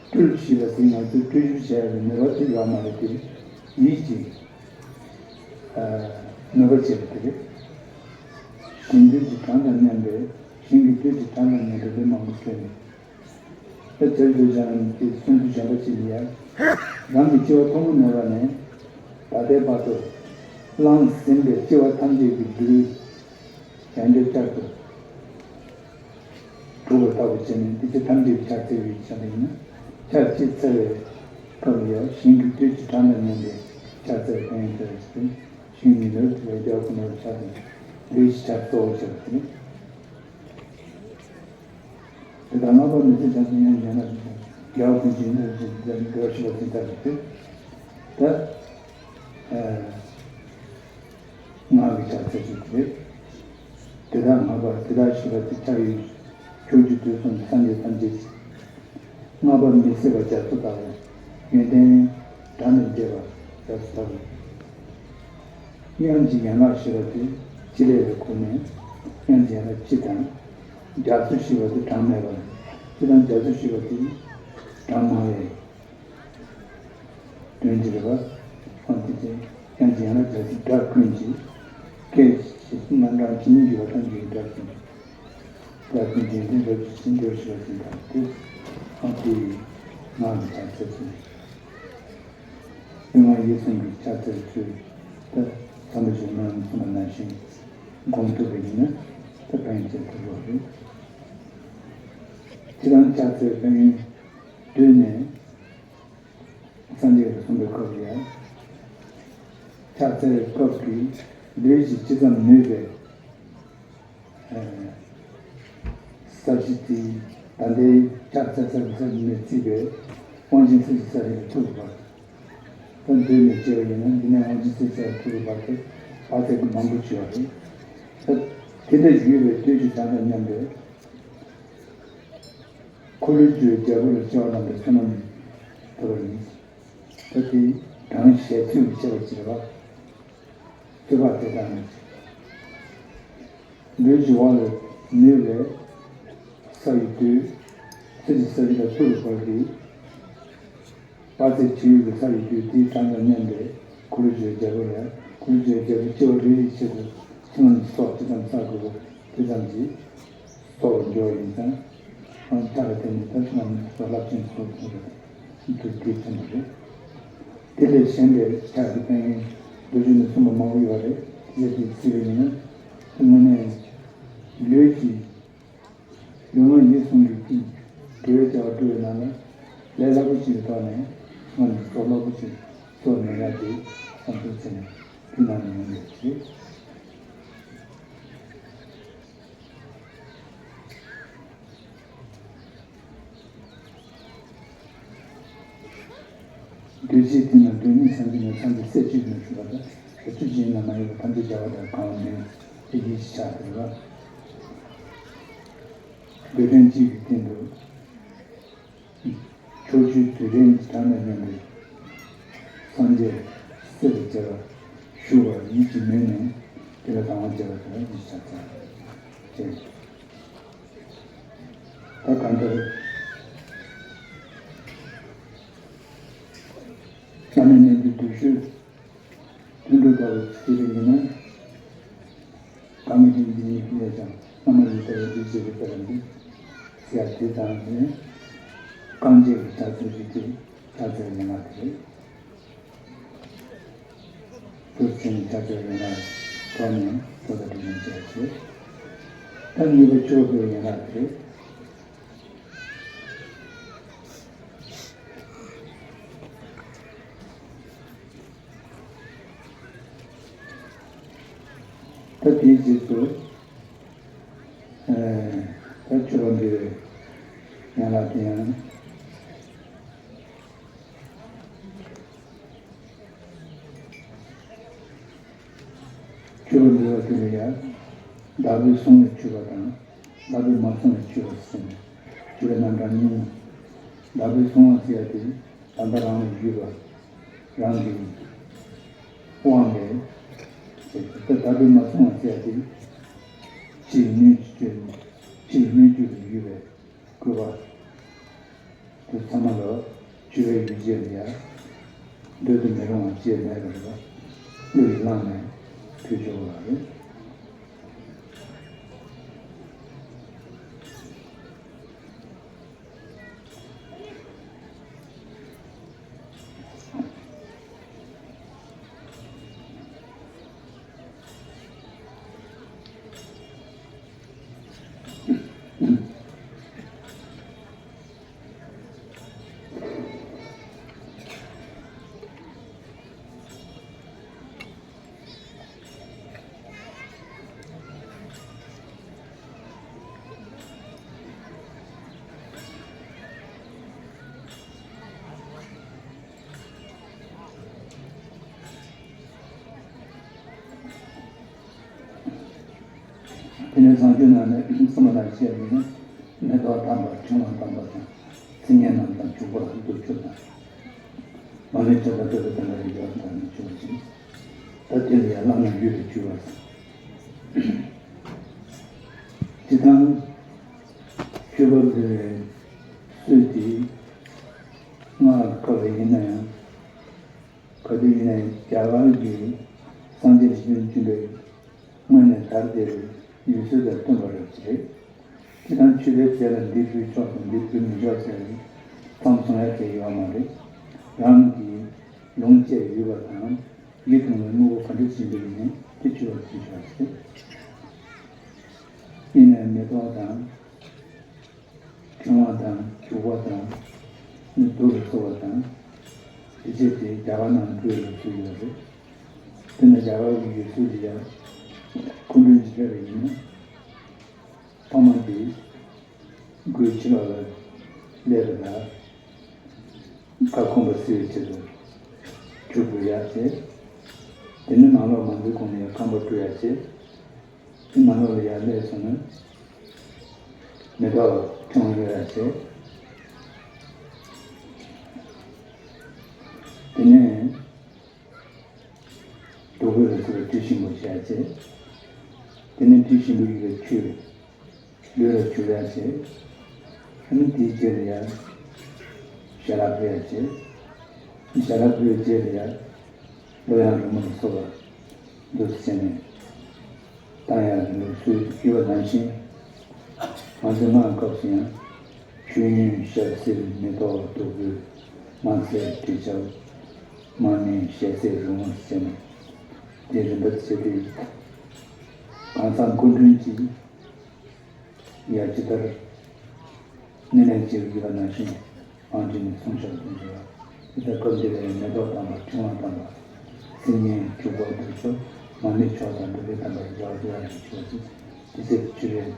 སྤྲུལ་ཞེས་པ་དེ་ང་ཚོས་སྤྲུལ་ཞིག་བྱས་པའི་ནུས་པ་དེ་ཡོད་མ་རེད་དེ། ཡིད་ཀྱིས། ཨ། ནུས་པ་བྱས་པ་དེ་རེད། ཞིང་རྡུལ་གྱི་གྲངས་དང་མཉམ་པའི། ཞིང་གི་རྡུལ་གྱི་གྲངས་དང་མཉམ་པའི་ལུས་མང་པོ་སྤྲུལ་ནས། ད་དེར་འདུག་ཀྱང་དེ་སུན་དུ་བྱོན་པ་ཅིག་ལ་ཡང་། རང་གི་སྐྱེ་བ་ཐོག་མ་མེད་པ་ནས་ད་ལྟའི་བར་དུ་བླངས་ཟིན་པའི་སྐྱེ་བ་ཐམས་ཅད་ཀྱི་རྡུལ་ཡང་བསྐྱར་བསྐྱར་དུ་གྲུབ་པ་ལྟ་བུ་བྱས་ནས། དེ་ཚེ་ཐམས་ཅད་ཀྱི་ཕྱག་འཚལ་བའི་ཆ་ནས་ཡིན་ན། ཕྱག་གཅིག་འཚལ་བའི་སྐབས་ལ་ཡང་ཞིང་གི་རྡུལ་གྱི་གྲངས་དང་མཉམ་པའི་ཕྱག་འཚལ་བའི་ཕན་ཡོན་ཟེར་བ་ཞིག་སྟེ། ཞིང་ཉིད་ལ་རྡུལ་བའི་རྒྱལ་པོ་ནོར་ཕྱག་དང་ལུས་ཀྱི་ཕྱག་གཙོ་བོར་བྱས་པ་དེ་ནི། དེ་དག་ལྔ་པ་མི་ཚེ་བྱང་ཆུབ་ཡང་ཡང་ན་རྒྱལ་བ་ཀུན་གྱི་ཡིན་ལ་འགྲོ་ཞིག་ལ་ཚིག་ལྟར་དུ། ད་ངག་གི་ཕྱག་འཚལ་ཚུལ་དེ་རེད། དེ་དག་ལྔ་པ། དེ་དག་ཞེས་པ་དེ་ཕྱག་ཡུལ་ཕྱོགས་བཅུའི་དུས་གསུམ་སངས་རྒྱས་ཐམས་ཅད་ཀྱི་ལྔ་པ་མི་ཟད་པ་རྒྱ་མཚོ་ལྟ་བུ། ཡོན་ཏན་གྲངས་མེད་འདྲེས་པ་རྒྱ་མཚོ་ལྟ་བུ། དབྱངས་ཀྱི་ཡན་ལག་ཞེས་པ་དེ་སྤྱི་ལེ་ལ་གོ་ནས། དབྱངས་ཀྱི་ཡན་ལག་སྤྱི་དང་། རྒྱ་མཚོ་ཞེས་པ་དེ་གྲངས་མེད་པ། སྤྱི་དང་རྒྱ་མཚོ་ཞེས་པ་དེ་གྲངས་མང་བའི་དོན་གྱི་རེད་པ། འོན་ཏེ་དེ་དབྱངས་ཀྱི་ཡན་ལག་རྒྱ་མཚོ་སྒྲ་ཀུན་གྱི། སྐད་ཅིག་རྣམ་གྲངས་ཇི་སྙེད་འགྱུར་བ་ཐམས་ཅད་ཀྱི་སྒྲ་ཀུན་གྱི། སྒྲ་ཀུན་རྒྱན་ལྡན་རབ་ཏུ་ཕྱིན་འགྱུར་ཞེས་པ་ཅན་དང་དེ། འོན་ཏེ་ངག་གི་ཕྱག་འཚལ་ཚུལ། ལུས་ངག་ཡིད་གསུམ་གྱི་ཕྱག་འཚལ་ཚུལ། ད་དམ་པ་ཆོས་སྨོན་ལམ་གསུངས་པ་ནང་བཞིན་སྒོམ་ཐུབ་པ་ཡིན་ན། ད་ཕན་ཡོན་ཆེ་ཐུབ་རོགས་རེད། ཁྱེད་རང་ཕྱག་འཚལ་ཕན་ཡོན་བསྡུས་ནས་སངས་རྒྱས་ཀྱིས་གསུངས་པའི་སྐབས་ལ་ཡང་། ཕྱག་འཚལ་བའི་སྐབས་ཀྱི་ལུས་ཀྱི་ཇི་ཙམ་ནུས་པའི་ས་གཞི་དེ། ད་ལྟའི་ཕྱག་འཚལ་ས་གི་ས་གཞི་ནས་བརྩིས་པའི་དབང་ཆེན་ས་གཞི་ས་གཞི་ལ་ཐུག་གི་བར། ད་མདུན་ནས་བྱས་པ་ཡིན་ན། འདི་ནས་དབང་ཆེན་ས་གཞི་ས་གཞི་ཐུག་གི་བར་དུ་བག་ཚ་གི་མང་པོ་བྱས་པ་རེད། ད་དེ་ལས་བརྒྱུད་པའི་བདུད་ཀྱི་གྲངས་དང་མཉམ་པའི་འཁོར་ལོས་སྒྱུར་བའི་རྒྱལ་པོ་ལ་སྐྱེ་བ་བླངས་པའི་བསོད་ནམས་ཐོབ་པ་ཡིན། ད་དེ་གྲངས་བཤད་ཚུལ་གྱི་ཆེ་བ་ཅིག་རེད་པ། ཚོད་དཔག་དེ་ལྟར་ན། ལུས་ཀྱི་དབང་ལས་ནུས་པའི་ས་ཡི་རྡུལ། ཚེ་གཅིག་ས་གཞི་ལ་ཐུག་པའི་བར་གྱི། དཔག་ཚད་ཇི་ཡོད་ཀྱི་ས་ཡི་རྡུལ་དེའི་གྲངས་དང་མཉམ་པའི་འཁོར་ལོས་སྒྱུར་བའི་རྒྱལ་པོ་ལ། འཁོར་ལོས་སྒྱུར་བའི་རྒྱལ་པོ་སྐྱེ་བ་རེ་རེའི་ཆེད་དུ་བསོད་ནམས་ཀྱི་ཚོགས་ཇི་ཙམ་བསགས་དགོས་པ་དེ་ཙམ་གྱིས་གསོག་པར་འགྱུར་བ་ཡིན་ཙང་། ཨང་། ཕྱག་ལ་བརྟེན་ནས་ད་བསོད་ནམས་ཀྱི་ཚོགས་རླབས་ཆེན་གསོག་ཐུབ་པ་དེ་དེ་མཚོན་པ་རེད། དེ་ལས་གཞན་པའི་ཕྱག་གི་ཕན་ཡོན་མདོ་རྒྱུད་ནས་གསུངས་པ་མང་པོ་ཡོད་རེད། དེ་དེ་བརྩིས་པ་ཡིན་ན། དངོས་གནས་ལུས་ཀྱི། ལུས་ངག་ཡིད་གསུམ་གྱི་དགེ་བའི་བྱ་བ་སྒྲུབ་པའི་ནང་ལ་ལས་སླ་པོ་ཞིག་གི་ཐོག་ནས་སྔོན་དུ་ཚོགས་རླབས་པོ་ཆེ་ཚོགས་མི་ཡག་དེ་བསམ་ཚུལ་བྱས་ནས་དེ་ནང་ནས་ཡོང་བའི་ཕྱིར། འདུས་བྱས་དེ་ནི་རྡུལ་སྙེད་སངས་རྒྱས་ནས། སངས་རྒྱས་སྲས་བཅུ་ཡིས་ནི་ཞུས་པ་དང་། སྲས་བཅུ་ཡིས་ནི་མ་ཡིན་པ་ཐམས་ཅད་རྒྱལ་བ་དང་གང་བ་མིན་ཏེ་ཡིད་ཀྱི་ཆ་དེ་ལ། འདོད་དོན་གཅིག་གི་སྟེང་དུ་ཕྱོགས་བཅུའི་དུས་དྲན་གྱི་གྲངས་དང་མཉམ་པའི་སངས་རྒྱས་སྲས་དང་བཅས་པ་བཞུགས་པར་ཡིད་ཀྱིས་མོས་ནས། དེ་ལ་དང་བ་བྱས་པ་དེ་ལ་ཡིད་ཀྱི་ཆ་ཚང་བྱས། ད་གང་ལྟར་བླ་མའི་རྣལ་འབྱོར་བདུད་ཤོད་དུད་འགྲོ་ལྟ་བུ་ཞིག་ཡིན་ན། གང་གི་ཕྱིར་འདི་ཉིད་ཀྱི་གནས་ཀྱང་། བླ་མ་ཡི་ལྟ་བའི་བདུད་རྩི་རེག་པ་རང་གི། ཟེར་ཡ་དེ་དང་ནི། རྐང་རྗེས་ཀྱི་ཕྱག་འཚལ་རྒྱུ་དེ་ཕྱག་འཚལ་ཡན་ལག་དེ་རེད། དུས་ཆེན་ཕྱག་འཚལ་ཡན་ལག་ཐོག་ནས་གཙོ་བོ་དེ་ནས་མཇལ་ཆེ། ད་གཉིས་པ་ཆོས་པའི་ཡན་ལག་དེ། ད་དེའི་རྗེས་སུ། ཨ། ད་ཆོས་པ་འབྲེལ་བའི་ཡན་ལག་དེ་ཡང་། ཆོས་པ་འབྲེལ་བ་དེ་ལ་ཡང་། བདག་པོས་བསྲུང་བའི་ཆོས་པ་དང་། བདག་པོས་མ་བསྲུང་བའི་ཆོས་པ་ཟེར་ནས་ཆོས་པའི་རྣམ་གྲངས་གཉིས། བདག་པོས་བསྲུང་བ་ཟེར་ཡ་དེ་ད་ལྟ་རང་ལ་ཡོད་པ། རང་གི་དབང་ལས། ད་བདག་པོས་མ་བསྲུང་བ་ཟེར་ཡ་དེ་ཕྱིའི་སྣོད་བཅུད། ཕྱིའི་སྣོད་བཅུད་ལ་ཡོད་པའི་བཀོད་པ། དེ་ཚང་མ་ལ་སྤྱོད་པའི་རྒྱུ་རྗེས་ལ་ཡ། འདོད་དུ་མི་རུང་བ་ཅེས་མེད་པར་བློ་ཡིས་བླངས་ནས་ཕུལ་ཆོག་པ་རེད། དེ་ནས་བཟང་སྤྱོད་ནང་ནས་གསུམ་པ་དང་བཤད་པ་ཡིན་ན། མེ་ཏོག་དམ་པ། ཕྲེང་བ་དམ་པ་དང་། མཚན་སྙན་རྣམས་དང་། བྱུག་པ་དང་། དུར་ཁྱུད་དང་། མར་མེ་མཆོད་དང་བསྟོད་པའི་དམ་པ་ཡི་རྒྱལ་བ་དང་ནི་ཆོས་ཅན། ད་དེ་ལ་ཡང་བླ་ན་ཡོད་པའི་སྤྱོད་པ། སྤྱིར་བཏང་མཆོད་པ་འབུལ་བའི་སྲོལ་དེ་སྔར་བཀའ་བ་ཡིན་ན་ཡང་། ག་དུས་ཡིན་ན་ཡང་རྒྱ་གར་གྱི་སངས་རྒྱས་བཞི་བཅུ་བདུན་པའི་སྔོན་ནས་དར་བསྡད་པའི་ཡུལ་སྲོལ་དང་མཐུན་པ་རེད་ཅེས། སྤྱིར་བཏང་མཆོད་པའི་རྫས་ལ་འདི་འབུལ་ཆོག་དང་འདི་འབུལ་མི་ཆོག་ཟེར་བའི་མཚམས་བཟུང་ཡ་གལ་ཡོད་མ་རེད། རང་གིས་ལོངས་སྤྱད་ཡོད་པ་དང་། ཡིད་དུ་འོང་བའི་དངོས་པོ་ག་འདྲ་ཞིག་འདུག་ཡིན་ནའི་དེ་མཆོད་པར་བྱེད་ཆོག་ཟེར། ཡིན་ནའི་མེ་ཏོག་དང་། ཕྲེང་བ་དང་། བྱུག་པ་དང་། ནི་དུག་ལ་སོགས་པ་དང་། དེ་བྱས་ཏེ་རྒྱ་གར་ནང་འབུལ་བའི་ཚུལ་ཡོད་རེད། དེ་ནི་རྒྱ་གར་གྱི་ཡུལ་སྲོལ་འདི་ཡང་སྐུ་མགྲོན་གྱི་སླེབས་པ་ཡིན་ན། ཕ་མ་དེས་སྒོའི་ཕྱི་ལོགས་ལ་སླེབས་པ་དང་། ཁ་སྐོམ་པ་སེལ་བའི་ཆེད་དུ་ཆུ་འབུལ་ཡག་བྱས། དེ་ནས་ནང་ལོགས་མ་འཛུལ་གོང་ནས་ཁང་པ་བཀྲུ་ཡག་བྱས། དེ་ནང་ལོགས་ལ་ཡར་སླེབས་སོང་ན་མེ་ཏོག་ཕྲེང་བ་གཡོག་ཡག་བྱས། དེ་ནས་བདུག་སྤོས་ལ་སོགས་པའི་དྲི་ཞིམ་པོ་བྱས་བྱས། དེ་ནས་དྲི་ཞིམ་པོ་ཡོད་པའི་ཆུ་ལུས་ལ་བྱུག་ཡག་བྱས། ཨ་ནི་དེའི་རྗེས་ལ་ཡང་ཞལ་ལག་ཕུལ་ཡག་བྱས། ཞལ་ལག་ཕུལ་བའི་རྗེས་ལ་ཡང་གླུ་དབྱངས་རོལ་མོ་ལ་སོགས་པ་འདུག་སེ་བྱས་ནས་བཏང་ཡག་གི་ལུགས་སྲོལ་ཡོད་པ་ནང་བཞིན། ང་ཚོའི་སྔགས་སྐབས་སུ་ཡང་། མཆོད་ཡོན་ཞལ་ཟས་མེ་ཏོག་བདུག་སྤོས། སྔགས་ཟས་དྲི་ཆབ། མར་མེ་ཞལ་ཟས་རོལ་མོ་ཟེར་ནས་དེ་རིམ་པ་བྱས་ཏེ། གང་ཟག་སྐུ་མགྲོན་གྱིས་ཡང་ཇི་ལྟར་སྣེ་ལེན་བྱེད་དགོས་པ་ནང་བཞིན་ཨང་ཀྲིག་ནས་གསུངས་བཞག་པ་དང་འབྲེལ་བ། དེ་ལྟར་སྐབས་འདི་ལ་ཡང་མེ་ཏོག་དམ་པ། ཕྲེང་བ་དམ་པ། མཚན་སྙན་བྱུག་པ་དུར་ཁྱུད། མར་མེ་མཆོག་དང་བདུག་སྤོས་དམ་པ་ཡི་རྒྱལ་བ་ཀུན་ལ་ཡང་མཆོད་པ་ཅིག་དེ་ཚེ་མཆོད་པས།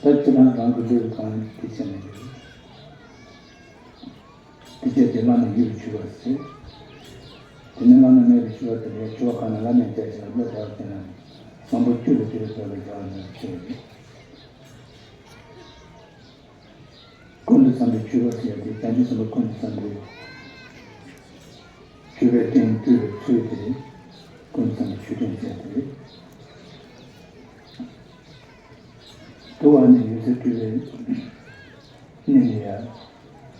ད་ཁྱེད་རང་རང་གི་ལུས་གང་དེ་བྱས་ནས་ཡོད། དེ་བྱས་ཏེ་བླ་ན་ཡོད་པའི་མཆོད་པ་ཟེར། དེ་ནས་བླ་ན་མེད་པའི་མཆོད་པ་དེ་ལས་མཆོད་པ་གང་ན་བླ་མས་མཛད་ཅིང་བློ་བདེ་བ་ཅན་ལ་བཟང་པོ་བཅུ་ལ་དེ་ལས་འཕེལ་བའི་རྒྱལ་བ་ནི་མཆོད་པ་ཡིན། ཀུན་ཏུ་བཟང་པོའི་མཆོད་པ་ཟེར་ཏེ་བྱང་ཆུབ་སེམས་དཔའ་ཀུན་ཏུ་བཟང་པོའི་མཆོད་པའི་རྟེན་སྤྲུལ་པའི་ཚུལ་དེ་ཀུན་ཏུ་བཟང་པོའི་མཆོད་རྟེན་ཟེར་ཏེ། དུ་བ་ནི་ཡོད་ཚད་སྤྲུལ་པའི་གནས་ལ་ཡ།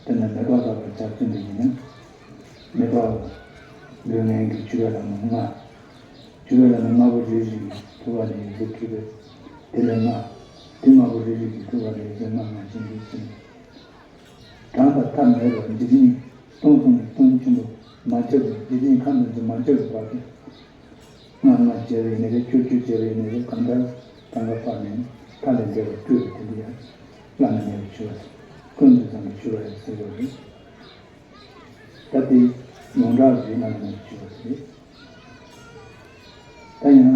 དེ་ནས་མེ་ཏོག་ལྟ་བུར་ཆ་མཚོན་པ་ཡིན་ན། མེ་ཏོག་འབུལ་མཁན་གྱི་མཆོད་པའི་བླ་མ་ལྔ། མཆོད་པའི་བླ་མ་ལྔ་པོ་རེ་རེ་གིས་དུ་བ་ནི་ཡོད་ཚད་སྤྲུལ་པའི་དེ་ལས་ལྔ། དེ་ལྔ་པོ་རེ་རེ་གིས་དུ་བ་ནི་ཡོད་ཚད་ལྔ་ལྔ་ཅན་གྱི་ཚུལ། གྲངས་དང་མཐའ་མེད་པར་འཇིག་རྟེན་སྟོང་གསུམ་གྱི་སྟོང་ཆེན་པོ་མ་ཁྱབ་པའི་འཇིག་རྟེན་ཁམས་དང་མ་ཁྱབ་པའི་བར་དུ། ལྔ་ལྔ་བྱས་པ་ཡིན་ནའི་རེད། བཅུ་བཅུ་བྱས་པ་ཡིན་ནའི་རེད། གང་ལྟར་གྲངས་ཀ་དཔག་མེད། ཐ་ལས་འདས་པའི་སྤྲོས་པ་དེ་འདི་ཡང་བླ་ན་མེད་པའི་སྤྱོད་པ་རེད། ཀུན་ཏུ་བཟང་པོའི་སྤྱོད་པ་ཡང་ཟེར་དགོས་རེད། ད་དེ་ཡོངས་གྲགས་ཀྱི་བླ་ན་མེད་པའི་སྤྱོད་པ་རེད། ད་ཡང་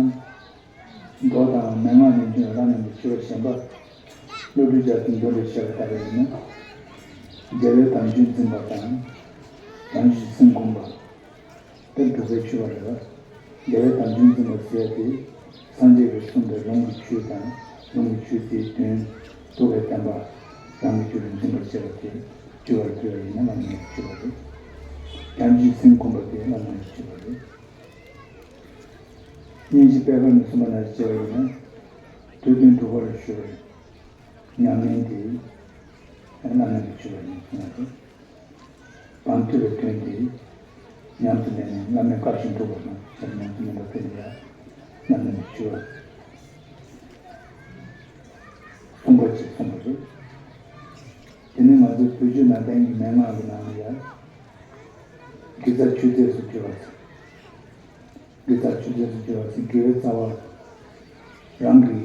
མདོ་དང་མན་ངག་ནས་བྱུང་བའི་བླ་ན་མེད་པའི་སྤྱོད་པ་གཞན་པ། བློ་གྲོས་རྒྱ་མཚོས་མདོ་ལས་བཤད་པ་ལྟར་ཡིན་ན། རྒྱལ་བའི་དམ་ཆོས་འཛིན་པ་དང་། བྱང་ཆུབ་སེམས་སྒོམ་པ། དེ་དྲུག་པའི་ཆོས་པ་རེད་བ། རྒྱལ་བའི་དམ་ཆོས་འཛིན་པ་ཟེར་ཏེ། སངས་རྒྱས་ཀྱིས་གསུངས་པའི་ལུང་གི་ཆོས་དང་། ལུང་གི་ཆོས་དེའི་དོན་རྟོགས་པའི་བསྟན་པ་རང་གི་རྒྱུད་ལ་འཛིན་པར་བྱེད་པ་དེ་སྤྱོད་པར་གྱུར་པ་ཡིན་ན་བླ་ན་མེད་པའི་སྤྱོད་པ་རེད། བྱང་ཆུབ་སེམས་སྒོམ་པ་དེ་བླ་ན་མེད་པའི་སྤྱོད་པ་རེད། སྙིང་རྗེ་པད་དཀར་ནས་གསུངས་པ་ནང་བཞིན་བྱས་པ་ཡིན་ན། དུས་གདོན་སྒྲུབ་པར་ཞུ་བའི་ཉམས་ལེན་དེ་བླ་ན་མེད་པའི་སྤྱོད་པ་ཡིན་གསུངས་པ་རེད། བར་དོའི་དོན་དེ་ཉམས་སུ་ལེན་ནས་བླ་མའི་བཀའ་བཞིན་སྒྲུབ་པ་དང་། ཉམས་སུ་ལེན་པ་དེ་ལ་ཡང་བླ་ན་མེད་པའི་སྤྱོད་པ་གསུངས་པ་ཅིག་གསུངས་པ་རེད། དེ་ནི་ང་ཚོའི་བོད་བརྒྱུད་ནང་བསྟན་གྱི་མན་ངག་གི་ནང་ལ་ཡང་དགེ་རྩ་མཆོད་རྫས་སུ་གྱུར་པ་དང་། དགེ་རྩ་མཆོད་རྫས་སུ་གྱུར་པ་ཟེར། དགེ་བའི་རྩ་བ་རང་གི་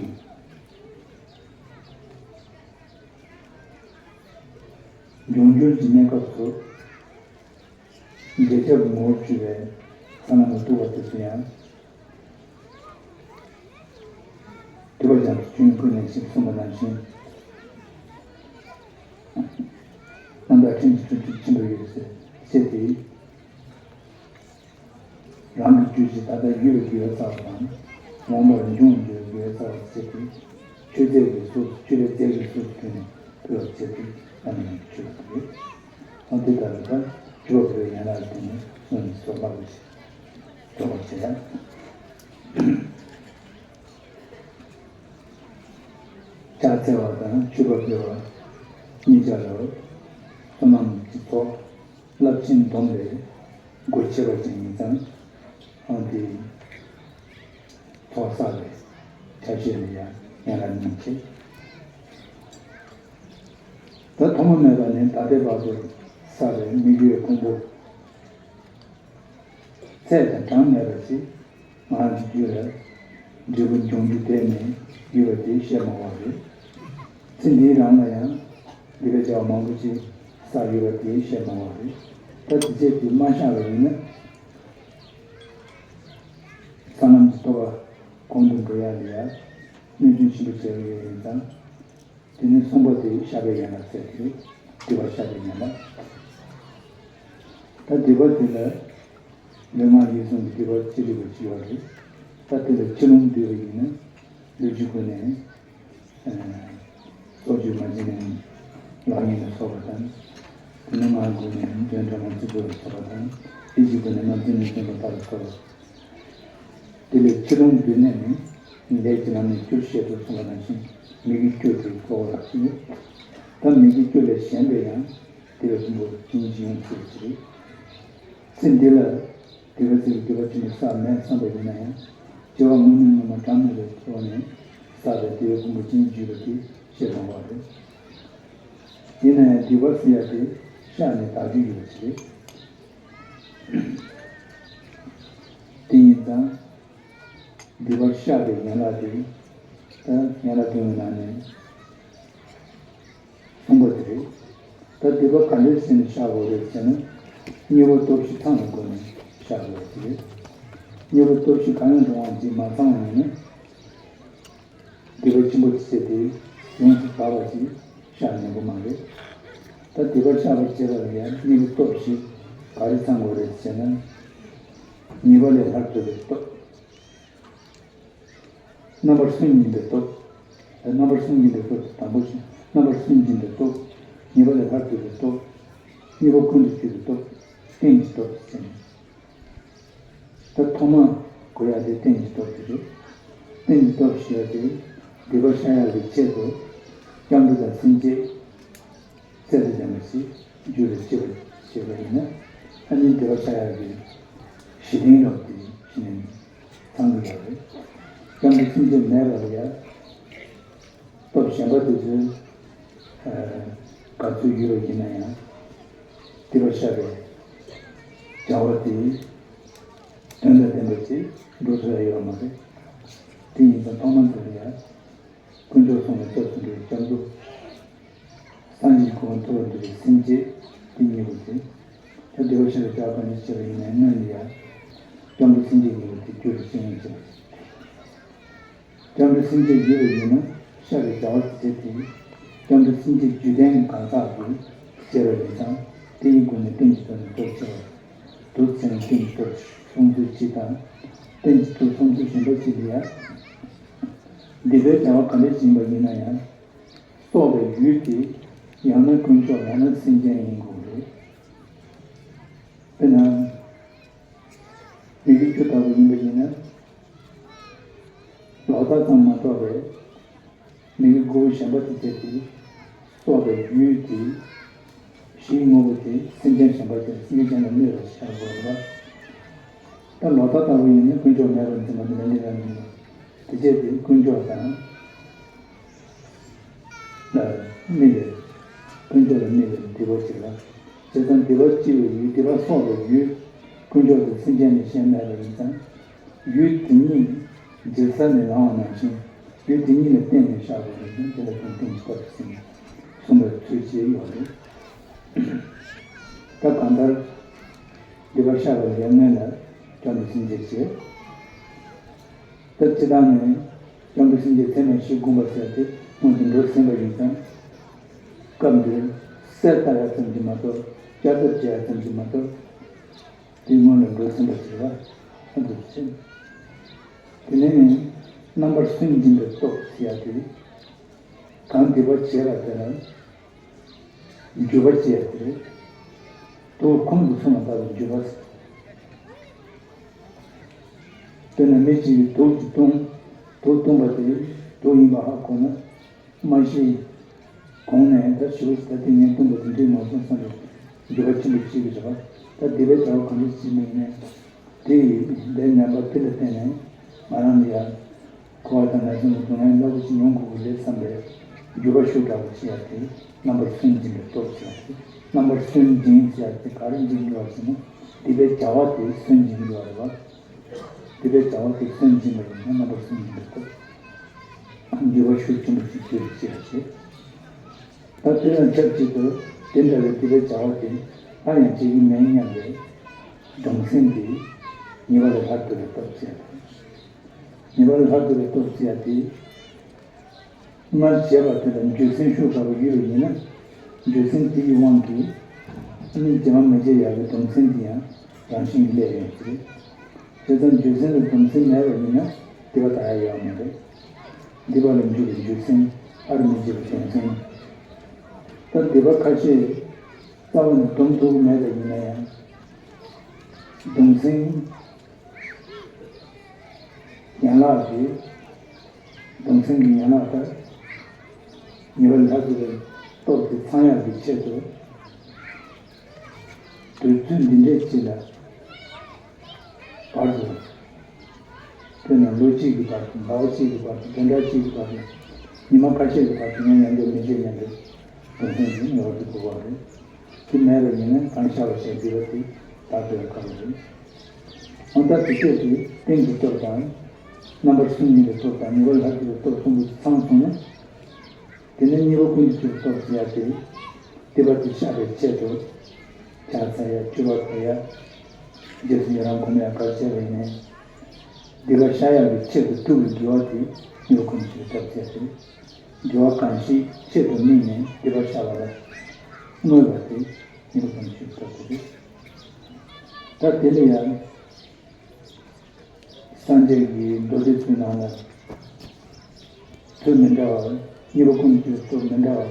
འབྱུང་འགྱུར་གྱི་གནས་སྐབས་སུ། འབྲས་ཆགས་ཀྱི་ངོ་བོར་གྱུར་པའི་ས་ལམ་ལ་གཏུགས་པ་དེ་ཚོ་ཡང་། སྡིག་པ་རྒྱ་མཚོ་ཆོས་དབྱིངས་ཀུན་ལས་ཆེར་གསུངས་པ་ནང་བཞིན། རྣམ་དག་ཕྲིན་གྱིས་སྤྱོད་ཚུལ་ཆེན་པོ་ཡོད་ཟེར་བཤད་དེ། རང་གི་རྒྱུད་ཀྱི་ད་ལྟ་ཡོད་པའི་དགེ་བའི་རྩ་བ་དང་། འོངས་པར་འབྱུང་བར་འགྱུར་བའི་དགེ་བའི་རྩ་བ་བྱས་ཏེ། མཆོད་རྫས་ཀྱི་གཟུགས་སུ། མཆོད་པའི་རྫས་ཀྱི་གཟུགས་སུ་གྱུར་ནས་ཕུལ་བར་བྱེད་དེ་བླ་ན་མེད་པའི་སྤྱོད་པ་རེད། ཨ་དེ་ལྟར་ད་སྤྱོད་པ་ཕུལ་བའི་ཡན་ལག་དེ་ནི་སྔོན་ནས་སོ་སོར་རྟོགས་པར་བྱེད། རྟོགས་པར་བྱེད་ཡ། ཕྱག་འཚལ་བ་དང་མཆོད་པ་ཕུལ་བ་གཉིས་ཆ་ལ། བསོད་ནམས་ཀྱི་ཚོགས་རླབས་ཆེན་བསྡོམས་པས་སྒོ་ཕྱེ་བ་ཅན་ཡིན་ཙང་། ཨང་དེའི་ཚོགས་བསགས་པའི་ཆ་ཤས་ལ་ཡང་ཡན་ལག་གཉིས་བྱེད། ད་ཐོག་མ་མེད་པ་ནས་ད་ལྟའི་བར་དུ་བསགས་པའི་དམིགས་ཡུལ་ཕུང་པོ། ཚད་དང་གྲངས་མེད་པ་ཞིག་ང་རང་གི་རྒྱུད་ལ་འབྲས་བུ་འབྱུང་རྒྱུ་དེ་ནི་ཡོད་པ་དེ་བཤད་མ་དགོས་པ་རེད། ཚེ་འདིའི་རང་ལ་ཡང་འདི་འདྲའི་བྱ་བ་མང་པོ་ཞིག་བསགས་ཡོད་པ་དེ་བཤད་མ་དགོས་པ་རེད། ད་དེ་ཚད་དེ་མ་བཞག་པ་ཡིན་ན། ས་ལམ་གྱི་རྟོགས་པ་གོང་དུ་འགྲོ་ཡ་ལ་ཡ་གནོད་སྐྱོན་ཆེན་པོ་བྱེད་ཀྱི་ཡོད་ཡིན་ཙང་། དེ་ནི་གསུམ་པ་དེ་བཤགས་པའི་ཡན་ལག་ཟེར་གྱི་རེད། སྡིག་པ་བཤགས་པའི་ཡན་ལག་ད་སྡིག་པ་དེ་ལ་ལུས་ངག་ཡིད་གསུམ་གྱི་སྡིག་པ་ཅི་རིགས་པ་ཅི་ཡོད་རེད། ད་དེ་ལ་ཅི་ལོང་བསྡུས་པ་ཡིན་ན། ལུས་ཀྱི་སྒོ་ནས་སྲོག་གཅོད་མ་བྱིན་ནས་ལག་གཡེམ་ལ་སོགས་པ་དང་། དེ་ནས་ངག་གི་སྒོ་ནས་གདོན་ཕྲ་མོ་རྩིས་སྤྲོད་ལ་སོགས་པ་དང་། ཡིད་ཀྱི་སྒོ་ནས་བརྣབ་སེམས་ནས་བརྩོན་པ་ལྟ་ལ་སོགས་པ། དེ་ལས་ཅི་ལོང་བསྡུས་ནས་ནི། ལས་ཀྱི་ལམ་ནས་སྐྱོ་བཤད་དུ་གསུངས་པ་ནང་བཞིན། མི་དགེ་བཅུ་དེ་གཙོ་བོ་རག་གི་ཡོད། ད་མི་དགེ་བཅུ་ལས་གཞན་པའི་ཡང་སྡིག་པའི་ཕུང་པོ་ཅི་ཡིན་ཅི་ཡོང་ཚུལ་གྱི་རེད། ཚེ་འདི་ལ་སྡིག་པ་ཚེ་གི་སྡིག་པ་ཆེན་པོ་བསགས་མེད་བསམ་པ་ཡིན་ན་ཡང་། སྐྱེ་བ་སྔོན་མའི་ངོ་མ་གྲངས་མེད་པའི་ཐོག་ནས་བསགས་པའི་སྡིག་པའི་ཕུང་པོ་ཅི་ཡིན་ཅི་ཡོད་པ་དེ་ཤེས་དགོས་པ་རེད། ཡིན་ན་ཡང་སྡིག་པ་ཟེར་ཡ་དེ་བཤགས་ནས་དག་རྒྱུ་ཡོད་པ་ཞིག་རེད། དེ་ཡིན་ཙང་། སྡིག་པ་བཤགས་པའི་ཡན་ལག་དེ། ད་ཡན་ལག་བདུན་གྱི་ནང་ནས་གསུམ་པ་དེ་རེད། ད་སྡིག་པ་ག་འདྲས་བྱས་ནས་བཤགས་དགོས་རེད་ཟེར་ན། དངོས་པོ་སྟོབས་བཞི་ཚང་བའི་སྒོ་ནས་བཤགས་དགོས་པ་དེ་རེད། དངོས་པོ་སྟོབས་བཞི་གང་ཡང་རུང་བ་ཅིག་མ་ཚང་བ་ཡིན་ན། སྡིག་པ་ཆེན་པོ་ཆེ་དེ་ཡོངས་སུ་དག་པ་ཅིག་བཤགས་ཉན་པོ་མ་རེད། ད་སྡིག་པ་བཤགས་པར་བྱེད་པ་ལ་ཡང་དངོས་པོ་སྟོབས་བཞི་ག་རེ་ཚང་དགོས་རེད་ཟེར་ན། ཉེས་པ་ལས་སླར་གྲོལ་བའི་སྟོབས། རྣམ་པར་སུན་འབྱིན་པའི་སྟོབས། རྣམ་པར་སུན་འབྱིན་པའི་སྟོབས་དང་པོ་ཞིག་རྣམ་པར་སུན་འབྱིན་པའི་སྟོབས། ཉེས་པ་ལས་སླར་གྲོལ་བའི་སྟོབས། དངོས་པོ་ཀུན་ཏུ་སྤྱོད་པའི་སྟོབས། རྟེན་གྱི་སྟོབས་ཟེར་ནས། ད་ཐོག་མར་གོ་ཡ་དེ་རྟེན་གྱི་སྟོབས་དེ་རེད། རྟེན་གྱི་སྟོབས་ཞེས་པ་དེ་སྡིག་པ་བཤགས་ཡག་གི་ཆེད་དུ་སྐྱབས་འགྲོ་དང་སེམས་བསྐྱེད་རྩལ་དུ་ལྡན་པ་ཞིག་རྒྱུད་ལ་སྐྱེ་བར་བྱེད་པ་ཡིན་ན། ཨ་ནི་སྡིག་པ་བཤགས་ཡག་གི་གཞི་རྟེན་རབ་དེ་གཞི་ནས་ཚང་གི་ཡོད་རེད། སྐྱབས་འགྲོ་སེམས་བསྐྱེད་མེད་པ་ལ་ཡང་། སྟོབས་གཞན་པ་དེ་ཚོའི་ག་ཚོད་ཡོད་པ་ཡིན་ན་ཡང་། སྡིག་པ་བཤགས་པའི་བྱ་བ་དེ་དོན་དང་ལྡན་པ་ཅིག་འགྲོ་ཐུབ་ཡ་ཡོད་མ་རེད། དེ་ཡིན་ཙང་ཐོག་མར་དེ་ལ་ཡང་ དཀོན་མཆོག་གསུམ་ལ་སྐྱབས་སུ་འགྲོ་བའི་སྐྱབས་འགྲོ། སངས་རྒྱས་ཀྱི་གོ་འཕང་ཐོབ་པར་འདོད་པའི་སེམས་བསྐྱེད་དེ་གཉིས་པོ་དེ། ད་བདེ་བར་གཤེགས་པའི་བྱ་བ་གང་འདྲ་བྱེད་པ་ཡིན་ནའི་སྔོན་ལ་ཡང་སྐྱབས་འགྲོ་སེམས་བསྐྱེད་གཉིས་པོ་དེ་རྒྱུད་ལ་སྐྱེ་སྙིང་བྱེད་པ། སྐྱབས་འགྲོ་སེམས་བསྐྱེད་ཡོད་པ་ཡིན་ན་བཤགས་པའི་བྱ་བ་དེ་བྱེད་དེ། སྐྱབས་འགྲོ་སེམས་བསྐྱེད་རྒྱུད་ལྡན་གྱི་གང་ཟག་གིས་བྱས་པ་ཡིན་ཙང་། དེ་ཡི་སྒོ་ནས་རྟེན་གྱི་ཐོག་ནས་སྟོབས་ཆེ་བ། དུ་ཚེ་རིང་རྟེན་གྱི་སྟོབས་གསུང་ཚུལ་གཅིག་དང་། རྟེན་གྱི་སྟོབས་གསུང་ཚུལ་གཞན་པ་གཅིག་ལ་ཡང་། འདི་པའི་བྱ་བ་ག་འདྲ་ཞིག་ཡིན་པ་ཡིན་ན་ཡང་། གསོག་པའི་ཡུལ་དེ་ཡང་ན་དཀོན་མཆོག་ཡང་ན་སེམས་ཅན་ཡིན་དགོས་རེད། དཔེར་ན། མི་དགེ་བཅུ་ལྟ་བུ་ཡིན་པ་ཡིན་ན། ལོག་ལྟ་ཙམ་མ་གཏོགས་པའི་མི་དགེ་དགུ་པོ་གཞན་པ་དེ་བྱས་ཏེ། གསོག་པའི་ཡུལ་དེ་གཞིའི་དངོས་པོ་དེ་སེམས་ཅན་གཞན་པ་དེ་སེམས་ཅན་གཞན་ལ་གནོད་པ་ཆགས་དགོས་པ། ད་ལོག་ལྟ་ལྟ་བུ་ཡིན་ན་དཀོན་མཆོག་མེད་པར་འཛིན་པ་དེ་ལས་འདི་ལ་འཛིན་པ། དེ་བྱས་ཏེ་དཀོན་མཆོག་དང་། ལ་དམིགས་པའི། དཀོན་མཆོག་ལ་དམིགས་པའི་སྡིག་པ་བྱེད་ལ། བྱས་ཙང་སྡིག་པ་སྤྱི་བའི་ཡུལ་སྡིག་པ་གསོག་པའི་ཡུལ། དཀོན་མཆོག་དང་སེམས་ཅན་ནི་གཞན་མེད་པ་ཡིན་ཙང་། ཡུལ་དེ་ཉིད་འཇིག་ས་ནས་ལངས་པ་ནང་བཞིན་ཡུལ་དེ་ཉིད་ལ་བརྟེན་ནས་བཞག་དགོས་པ་ཡིན་ཙང་དེ་ལ་བརྟེན་བརྟེན་གྱི་སྟོབས་ཀྱིས་ཟིན། གསུངས་པའི་ཚུལ་བཅས་ཡོད་རེད། ད་གང་ལྟར། སྡིག་པ་བཤགས་པ་ལ་ཡང་སྔོན་ལ་སྐྱབས་འགྲོ་སེམས་བསྐྱེད་བྱེད། ད་སྤྱིར་བཏང་ནས་སྐྱབས་འགྲོ་སེམས་བསྐྱེད་ཚད་མེད་བཞི་བསྒོམ་པ་ཟེར་ཏེ་སྔོན་དུ་འགྲོ་ཟིན་པ་ཡིན་ཙང་། སྐབས་འདིར་གསལ་བཏབ་ཡ་ཙམ་གྱིས་མ་གཏོགས་བསྐྱར་ལྡབ་བྱེད་ཡ་ཙམ་གྱིས་མ་གཏོགས། དེ་སྔོན་ལ་འགྲོ་ཟིན་པ་ཞིག་རེད་བ། ཨ་འདུག་ཅེས། དེ་ནས་རྣམ་པར་སུན་འབྱིན་པའི་སྟོབས་ཟེར་ཡ་དེ། གང་སྡིག་པ་བྱས་པ་དེ་ལ་འགྱུར་བ་སྐྱེ་ཡ་དེ་རེད། དུག་ཁོང་དུ་སོང་བ་ལྟ་བུའི་འགྱུར་བ། དཔེར་ན་མི་གཅིག་གིས་དུག་ཅིག་བཏུང་། དུག་བཏུངས་པ་དེ་དུག་ཡིན་པ་ཧ་གོ་ན། མ་གཞི་གོང་ནས་ད་ཞུ་ད་དེ་ངས་བཏུངས་པ་དེ་འགྲིག་མ་སོང་བསམ་པའི་འགྱོད་པ་ཆེན་པོ་སྐྱེ་གི་རེད་པ། ད་སྡིག་པའི་བྱ་བ་གང་འདྲ་ཞིག་མིན་ནས། དེ་ཡི་དེ་ངན་པ་དེ་ལ་བརྟེན་ནས་ང་རང་ལ་ཡང་འཁོར་བ་དང་ན་ཚོད་ཀྱི་སྡུག་བསྔལ་རླབས་པོ་ཆེ་མྱོང་དགོས་ཀྱི་རེད་བསམ་པའི་འགྱོད་པ་ཤུགས་དྲག་པོ་ཞིག་ཡང་དེ་རྣམ་པར་སུན་འབྱིན་པའི་སྟོབས་ཞེས་པ་དེ། རྣམ་པར་སུན་འབྱིན་ཞེས་པ་དེ་ག་རེ་འབྱིན་དགོས་པ་ཞེ་ན། སྡིག་པའི་བྱ་བ་དེ་སུན་འབྱིན་དགོས་པ་རེད་པ། སྡིག་པའི་བྱ་བ་དེ་སུན་འབྱིན་པ་ཡིན་ན་རྣམ་པར་སུན་འབྱིན་པའི་སྟོབས། འགྱོད་པ་ཤུགས་ཆེན་པོ་ཞིག་སྐྱེ་རུ་བྱེད་པ་བྱེད། ད་དེ་དང་ཆབས་ཅིག་ཏུ་དེ་འདྲ་བའི་སྡིག་པའི་བྱ་བ་དེ་སླར་ཡང་བྱེད་ཀྱི་མེད་སྙམ་པའི་གདུང་སེམས་དེ་ཉེས་པ་ལས་སླར་གྲོལ་བའི་སྟོབས་ཟེར་ཡ་དང་། ཉེས་པ་ལས་སླར་གྲོལ་བའི་སྟོབས་ཟེར་ཡ་དེ། སྔར་བྱས་པ་དེ་ལ་འགྱོད་སེམས་ཤུགས་དྲག་པོ་ཡོད་པ་ཡིན་ན། འགྱོད་སེམས་དེ་ཡི་དབང་གིས་ནི་རྗེས་མ་མི་བྱེད་ཡག་གི་གདུང་སེམས་དེ་ཡང་རང་བཞིན་གྱིས་སླེབས་ཡོང་གི་རེད། བྱས་ཙང་འགྱོད་སེམས་ལ་གདུང་སེམས་མེད་པ་ཡིན་ན་སྡིག་པ་དག་ཡ་ཡོད་མ་རེད། སྡིག་པ་ལ་འཇུག་པའི་འགྱོད་སེམས། ཨར་མི་བྱེད་པའི་གདུང་སེམས། ད་སྡིག་པ་ཁ་ཤས་རྩ་བ་ནས་སྡོམ་ཐུབ་ཀྱི་མེད་པ་ཡིན་ན་ཡང་། གདུང་སེམས། ཡན་ལག་གི་གདུང་སེམས་ཀྱི་ཡན་ལག་ལྟར། ཉེས་པ་ལས་སླར་གྲོལ་བའི་སྟོབས་དེ་ཚང་ཡག་གི་ཆེད་དུ། དུས་ཚོད་འདི་འདྲའི་ཅིག་ལ་བར་དུ། དཔེར་ན་ལོ་གཅིག་གི་བར་དུ། ཟླ་བ་གཅིག་གི་བར་དུ། བདུན་ཕྲག་གཅིག་གི་བར་དུ། ཉི་མ་ཁ་ཤས་ཀྱི་བར་དུ་ངས་ཡང་བསྐྱར་མི་བྱེད་སྙམ་པའི་གདུང་སེམས་ཀྱིས་ངེས་པར་དུ་དགོས་པ་རེད། དེ་མེད་པ་ཡིན་ན་གང་བཤགས་པ་བྱས་སྡིག་པ་དེ་དག་པའི་སྐབས་རེད། འོ་ད་དེ་སྐད་དུ་རྟེན་གྱི་སྟོབས་དང་། རྣམ་པར་སུན་འབྱིན་པའི་སྟོབས་དང་ཉེས་པ་ལས་སླར་གྲོལ་བའི་སྟོབས་གསུམ་པོ་ཚང་སོང་ན། དེ་ནས་གཉིས་པ་ཀུན་གྱི་ཕྱིར་སྟོབས་ཟེར་ཡ་དེ། སྡིག་པ་དེ་བཤགས་པའི་ཆེད་དུ། ཕྱག་འཚལ་ཡ། མཆོད་པ་ཕུལ་ཡ། རྗེས་སུ་ཡི་རང་སྒོམ་ཡ་ག་རེ་བྱས་པ་ཡིན་ནའི། སྡིག་པ་བཤགས་ཡག་གི་ཆེད་དུ་སྒྲུབ་པའི་དགེ་བ་དེ་གཉིས་པ་ཀུན་གྱི་ཕྱིར་སྟོབས་ཟེར་ཏེ། དགེ་བ་གང་ཞིག་ཆེད་དུ་དམིགས་ནས་སྡིག་པ་བཤགས་པ་ལ་བསྔོས་པ་དེ་གཉིས་པ་ཀུན་གྱི་ཕྱིར་སྟོབས་དེ་རེད། ད་དེ་ལ་ཡང་། སངས་རྒྱས་ཀྱིས་མདོ་སྡེ་ཚོའི་ནང་ལ་ཚུལ་མི་འདྲ་བ། གཉིས་པ་ཀུན་གྱི་ཚུལ་མི་འདྲ་བ་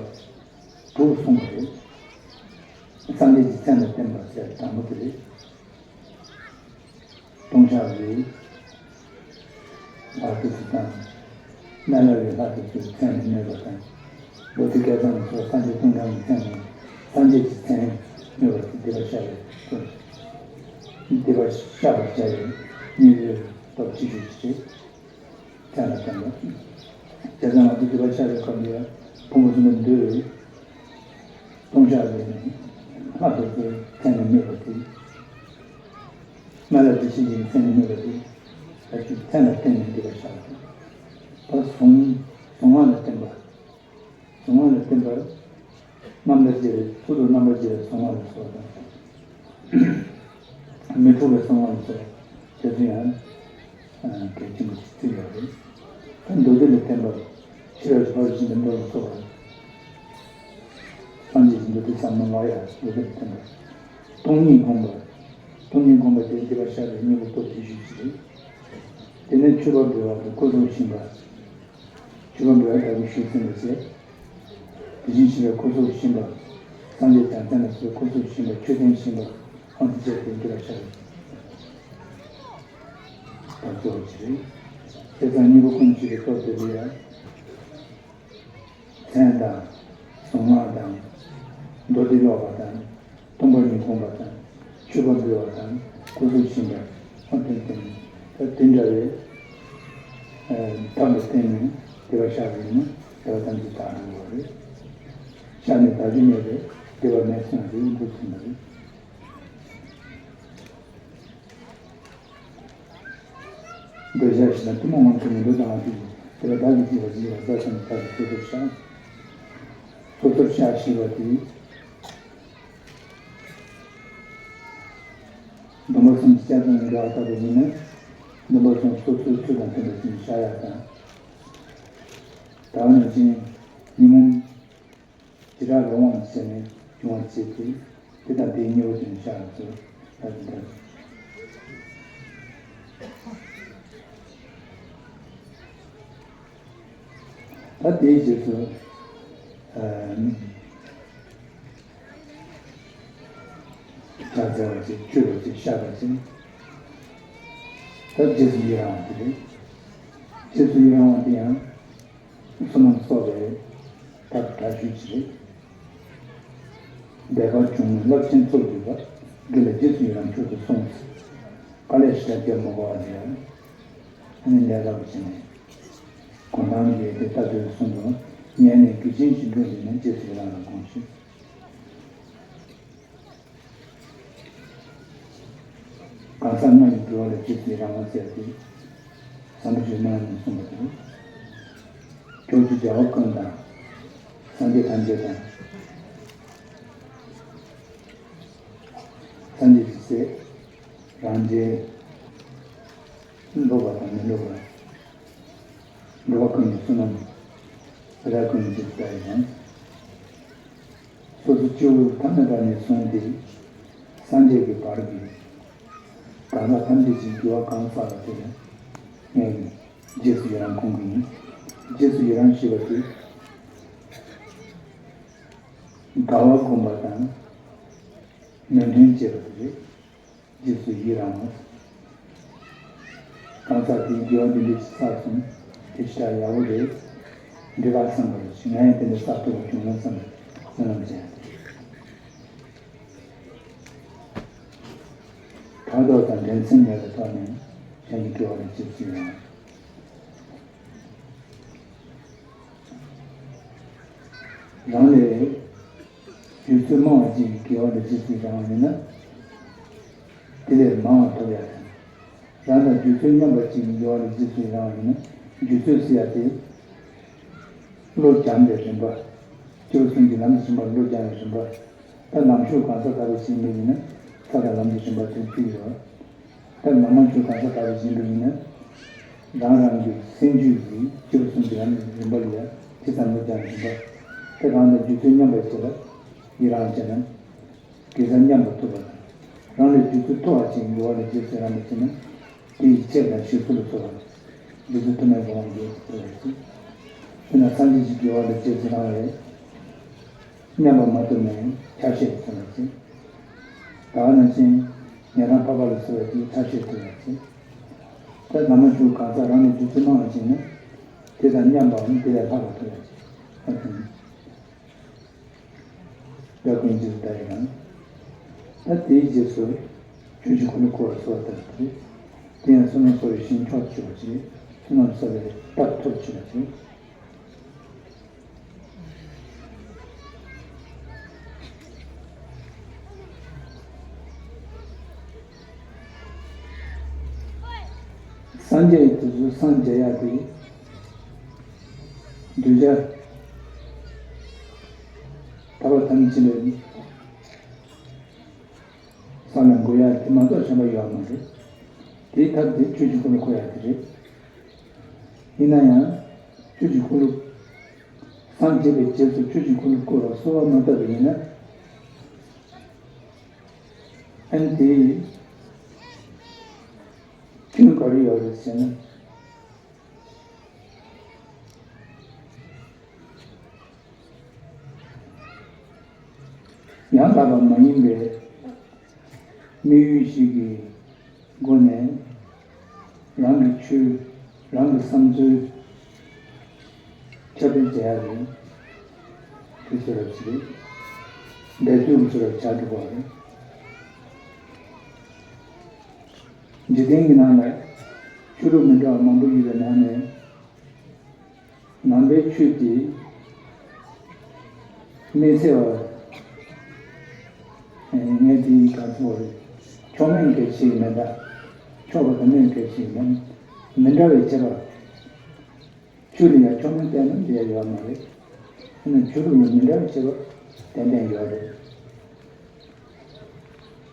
དྲུག་གསུངས་པ་རེད། སངས་རྒྱས་ཀྱི་མཚན་ལ་བརྟེན་པ་ཟེར་དང་པོ་དེ་རེད། ལྟུང་བཤགས་ཀྱི་ལྷ་དེ་ཚོ་དང་། སྨན་བླ་བའི་ལྷ་དེ་ཚོའི་མཚན་ནས་སྨོས་པ་དང་། བོ་དྷི་སྐལ་བཟང་ལ་སོགས་སངས་རྒྱས་ཀུན་དགའ་བོའི་མཚན་ནས་སངས་རྒྱས་ཀྱི་མཚན་སྨོས་པ་དེ་སྡིག་པ་བཤགས་པའི་སྒོ། སྡིག་པ་བཤགས་པར་བྱ་བའི་དངོས་པོའི་སྟོབས་ཆེ་ཤོས་ཤིག་རེད། མཚན་ལ་བརྟེན་པ། བྱས་ཙང་ང་ཚོ་སྡིག་པ་བཤགས་པའི་སྐབས་ལ་ཕུང་པོ་གསུམ་པ་འདུལ་བའི་ལྟུང་བཤགས་ལས་ནི་ལྷ་དེ་ཚོའི་མཚན་ནས་སྨོས་པ་དེ། སྨན་བླ་བདེ་གཤེགས་ཀྱི་མཚན་ནས་སྨོས་པ་དེ། ད་ཅིག་མཚན་ལ་བརྟེན་ནས་སྡིག་པ་བཤགས་པ་དེ། ད་གཟུངས། གཟུངས་སྔགས་ལ་བརྟེན་པ། གཟུངས་སྔགས་ལ་བརྟེན་པ། རྣམ་པར་རྒྱལ་བའི་ཚུལ་དུ་རྣམ་པར་རྒྱལ་བའི་གཟུངས་སྔགས་ལ་སོགས་དང་། མི་འཁྲུགས་པའི་གཟུངས་སྔགས་ལ་སོགས་དེ་ཚོ་ཡང་གལ་ཆེན་པོ་ཞིག་བརྩི་ཡོད་རེད། ད་མདོ་སྡེ་ལ་བརྟེན་པ། ཤེས་རབ་ཀྱི་ཕ་རོལ་ཕྱིན་པའི་མདོ་ལ་སོགས་པ། སངས་རྒྱས་ཀྱི་མདོ་སྡེ་ཟབ་མོ་ལ་ཡང་མདོ་སྡེ་ལ་བརྟེན་པ། སྟོང་ཉིད་བསྒོམ་པ། སྟོང་ཉིད་བསྒོམ་པ་དེ་སྡིག་པ་བཤགས་པའི་གཉེན་པོ་སྟོབས་ཆེ་ཤོས་ཤིག་རེད། དེ་ནས་མཆོད་པ་འབུལ་བ་དང་སྐུ་གཟུགས་བྱིན་པ། མཆོད་པ་འབུལ་བ་ལྟ་བུ་ཞུས་ཟིན་པ་བྱས། དེ་བཞིན་གཤེགས་པའི་སྐུ་གཟུགས་བྱིན་པ། སངས་རྒྱས་བྱང་སེམས་ལ་སོགས་སྐུ་གཟུགས་བྱིན་པ། མཆོད་རྟེན་བྱིན་པ། ཨང་དུ་བཅས་ཏེ་འགྱུར་བར་བྱ་བ་གཙོ་བོ་ཅི་རེད། བྱས་ཙང་གཉེན་པོ་ཀུན་གྱི་སྟོབས་དེ་ལ་ཡང་། མཚན་དང་། གཟུངས་སྔགས་དང་། མདོ་སྡེ་ཀློག་པ་དང་། སྟོང་པ་ཉིད་སྒོམ་པ་དང་། མཆོད་པ་འབུལ་བ་དང་། སྐུ་གཟུགས་བྱིན་པ། ཨ་དེ་བརྟེན་ནས་ད་དེ་འདྲ་བའི་ཐབས་ལ་བརྟེན་ནས་སྡིག་པ་བཤགས་པ་ཡིན་ན་སྡིག་པ་ཐམས་ཅད་དག་འགྲོ་བ་རེད། བཤགས་ནས་དག་རྒྱུ་མེད་པས་སྡིག་པ་མེད་སོང་ཟེར་འདུག་ཟིན་པ་རེད། འདོད་ཆགས་ཞེ་སྡང་གཏི་མུག་ངོམས་ཤིང་ངན་འགྲོར་སྡང་བ་དེ་ཡིས་དེ་ལ་བདག་གིས་བགྱིས་པ་བགྱིས་པ་བདག་ཀྱང་བདག་གིས་སོ་སོར་བཤགས། སོ་སོར་བཤགས་ཞེས་པ་དེ། སྡོམ་པ་གསུམ་གྱི་བསྐྱར་ཟློས་ལ་འགྲོ་བ་ལྟ་བུ་ཡིན་ན། སྡོམ་པ་གསུམ་སོ་སོའི་ཚུལ་དང་མཐུན་པའི་ཚུལ་བཤགས་ཡག་དང་། ད་ག་ནང་བཞིན་ཉོན་མོངས་བྱེ་བྲག་རང་དབང་གིས་བྱས་ནས་བྱུང་བར་བྱེད་དེ། དེ་དང་དེའི་གཉེན་པོ་དེ་ནི་བཤགས་ལ་སོགས་ལ་དེ་ལྟར། ད་དེའི་རྗེས་སུ། ཨ། ཕྱག་འཚལ་བ་བྱེད། མཆོད་པ་བྱེད། བཤགས་པ་བྱེད། ད་རྗེས་སུ་ཡི་རང་བ་དེ་རེད། རྗེས་སུ་ཡི་རང་བ་དེ་ཡང་། བསོད་ནམས་གསོག་པའི་ཐབས་དྲག་ཤོས་ཅིག་རེད། འདས་པ་བྱུང་རླབས་ཆེན་ཚོགས་བསྡུས་པ། དགེ་ལ་རྗེས་སུ་ཡི་རང་མཆོག་ཏུ་གསུངས། དཀའ་ལས་ཞེ་དྲག་རྒྱབ་མ་དགོས་པ་རེད། ཨ་ནི་ལས་སླ་པོ་བྱས་ནས། གོང་ཐང་གི་དེ་ལྟ་དུས་གསུངས་འདུག་ཉན་ནས་དགེ་ཆེན་ཞིག་འགྲུབ་ཡིན་ན་རྗེས་སུ་ཡི་རང་ལ་དགོངས་ཤིག་གང་ཟག་ལྔ་ཡི་འགྲོ་བ་ལ་རྗེས་སུ་ཡི་རང་བ་ཟེར་ཏེ། བསམ་པ་བརྗོད་གནང་ནས་གསུངས་པ་དང་། ཕྱོགས་བཅུའི་རྒྱལ་བ་ཀུན་དང་། སངས་རྒྱས་ཐམས་ཅད་དང་། སངས་རྒྱས་ཀྱི་སྲས། རང་རྒྱལ། སློབ་པ་དང་མི་སློབ་པ། འགྲོ་བ་ཀུན་གྱི་བསོད་ནམས། རེ་རེ་ཀུན་གྱི་ལྟ་བའི་ཡང་། སོ་སོ་སྐྱེ་བོ་ཐ་མལ་པ་ནས་བཟུང་སྟེ། སངས་རྒྱས་ཀྱི་བར་གྱི། གང་ཟག་ཐམས་ཅད་ཀྱི་དགེ་བ་གང་བསགས་པ་དེ་ལ། ངས་རྗེས་སུ་ཡི་རང་དགོངས་ཀྱི་ཡིན། རྗེས་སུ་ཡི་རང་ཞེས་པ་དེ། དགའ་བ་བསྒོམ་པ་དང་། མོས་མཐུན་བྱེད་པ་དེ་རེད། རྗེས་སུ་ཡི་རང་བ། གང་ཟག་དེས་དགེ་བ་འདི་འདྲ་ཞིག་བསགས་སོང་། དེ་ཞེ་དྲག་ཡག་པོ་རེད། འགྲིག་ག་བསམ་པ་རེད། ང་ཡང་དེ་འདྲ་བསགས་ཐུབ་པ་བྱུང་ན་བསམ་པའི་བསོད་ནམས་ཅན་རེད། ཕྲག་དོག་དང་འགྲན་སེམས་མེད་པའི་ཐོག་ནས་གཞན་གྱི་དགེ་བ་ལ་རྗེས་སུ་ཡི་རང་། རང་ལས་རྒྱུ་ཚོད་མང་བ་ཅིག་གི་དགེ་བ་ལ་རྗེས་སུ་ཡི་རང་བ་ཡིན་ན། དེ་ལས་མང་བ་ཐོབ་ཡག་དང་། རང་དང་རྒྱུ་ཚོད་མཉམ་པ་ཅིག་གི་དགེ་བ་ལ་རྗེས་སུ་ཡི་རང་བ་ཡིན་ན། རྒྱུ་ཚོད་ཟེར་ཡག་དེ། བློ་སྦྱངས་པའི་རིམ་པ། སྐྱེས་བུ་གསུམ་གྱི་ལམ་གྱི་རིམ་པ། བློ་སྦྱངས་པའི་རིམ་པ། ད་ལམ་ཞུགས་གང་ས་ག་རེ་ཕྱིན་པ་ཡིན་ན། ས་དང་ལམ་གྱི་རིམ་པ་དེ་ཚུད་ཡོད། ད་ལམ་མ་ཞུགས་གང་ས་ག་རེ་ཕྱིན་པ་ཡིན་ན། རང་རང་གི་སེམས་རྒྱུད་ཀྱི་སྐྱེས་བུ་གསུམ་གྱི་ལམ་གྱི་རིམ་པ་ལ་ཡང་ཇི་ཙམ་བློ་སྦྱངས་རིམ་པ། ད་རང་དང་རྒྱུ་ཚོད་མཉམ་པའི་ཆེད་ལ་ཡི་རང་བྱས་ན། དགེ་རྩ་མཉམ་པར་ཐུབ་པ་དང་། རང་ལས་རྒྱུ་ཚོད་མཐོ་བ་ཅིག་འགྲོ་བ་ལ་རྗེས་སུ་རང་དུ་བྱེད་ན། དེ་ཡི་ཆེད་དང་གཞི་ཚུལ་ལ་ཚོར་བ། རྗེས་སུ་མཐུན་མའི་གོ་འཕང་རྗེས་སུ་ཐོབ་པར་བྱེད། དེས་ན་སངས་རྒྱས་ཀྱི་དགེ་བ་ལ་རྗེས་སུ་རང་བས། མཉམ་པར་མ་ཐུབ་ནའང་ཆ་ཤས་ལ་མཚོན་པར་བྱེད། ད་ག་ནང་བཞིན་ཉན་རང་འཕགས་པ་ལ་སོགས་པའི་དེའི་ཆ་ཤས་ཐུབ་པར་བྱེད། ད་ལམ་མ་ཞུགས་གང་ཟག་རང་ལས་རྒྱུ་ཚོད་མང་བ་ཅིག་ནི། དེ་དང་མཉམ་པའམ་དེ་ལས་ལྷག་པ་ཐུབ་པར་བྱེད། ཨ་ཙི། བདག་ཀུན་རྗེས་སུ་བདག་ཡི་རང་། ད་དེའི་རྗེས་སུ། ཆོས་ཀྱི་འཁོར་ལོ་བསྐོར་བ་སོགས་ལྟར་དུ། དེ་ཡང་བསོད་ནམས་གསོག་པའི་ཞིང་མཆོག་ཏུ་གྱུར་པར་བྱེད། བསོད་ནམས་བསགས་པའི་རྟགས་མཐོ་རུ་གྱུར་པར་བྱེད། སངས་རྒྱས་ཀྱི་དུས་སུ་སངས་རྒྱས་ཡག་དེ། གདུལ་བྱ་ཐར་པ་ཐམས་ཅད་ལ་ས་ལ་འགོད་ཡ་དེ་མ་གཏོགས་གཞན་པ་ཡོད་མ་རེད། དེའི་ཐབས་དེ་ཆོས་ཀྱི་འཁོར་ལོ་བསྐོར་ཡ་དེ་རེད། ཡིན་ན་ཡང་ཆོས་ཀྱི་འཁོར་ལོ། སངས་རྒྱས་པའི་རྗེས་སུ་ཆོས་ཀྱི་འཁོར་ལོ་བསྐོར་བར་གསོལ་བ་མ་བཏབ་པ་ཡིན་ན། ཨ་ནི་དེའི་སྐྱོན་ག་རེ་ཡོད་རེད་ཟེར་ན། ཡང་དག་པ་མ་ཡིན་པའི་དམིགས་ཡུལ་ཞིག་གི་སྒོ་ནས་རང་གི་ཆོས། རང་གི་བསམ་ཚུལ་ཁྱབ་སྤེལ་བྱེད་ཡ་རེད། དེ་ཚོ་ར་ཅི་རེད། འབད་བརྩོན་ཚོ་ར་བྱ་འགྲོ་བ་རེད། འཇིག་རྟེན་གྱི་ནང་ལ་ཆོས་ལུགས་མི་འདྲ་བ་མང་པོ་ཡོད་པའི་ནང་ནས། ནང་པའི་ཆོས་དེ་མི་གསལ་བ། ངས་དེ་ག་ཚོད་རེད། མཆོག་དམན་གལ་ཆེ་མེད་འདྲ། མཆོག་པ་དང་དམན་གལ་ཆེ་མེད། མི་འདྲ་བའི་ཁྱད་པར། ཆོས་ལ་ཡང་མཆོག་དམན་བསྟན་ན་འདི་ཡང་ཡོད་མ་རེད། ཡིན་ན་ཆོས་ལུགས་ལ་མི་འདྲ་བའི་ཁྱད་པར་ཏན་ཏན་ཡོད་རེད།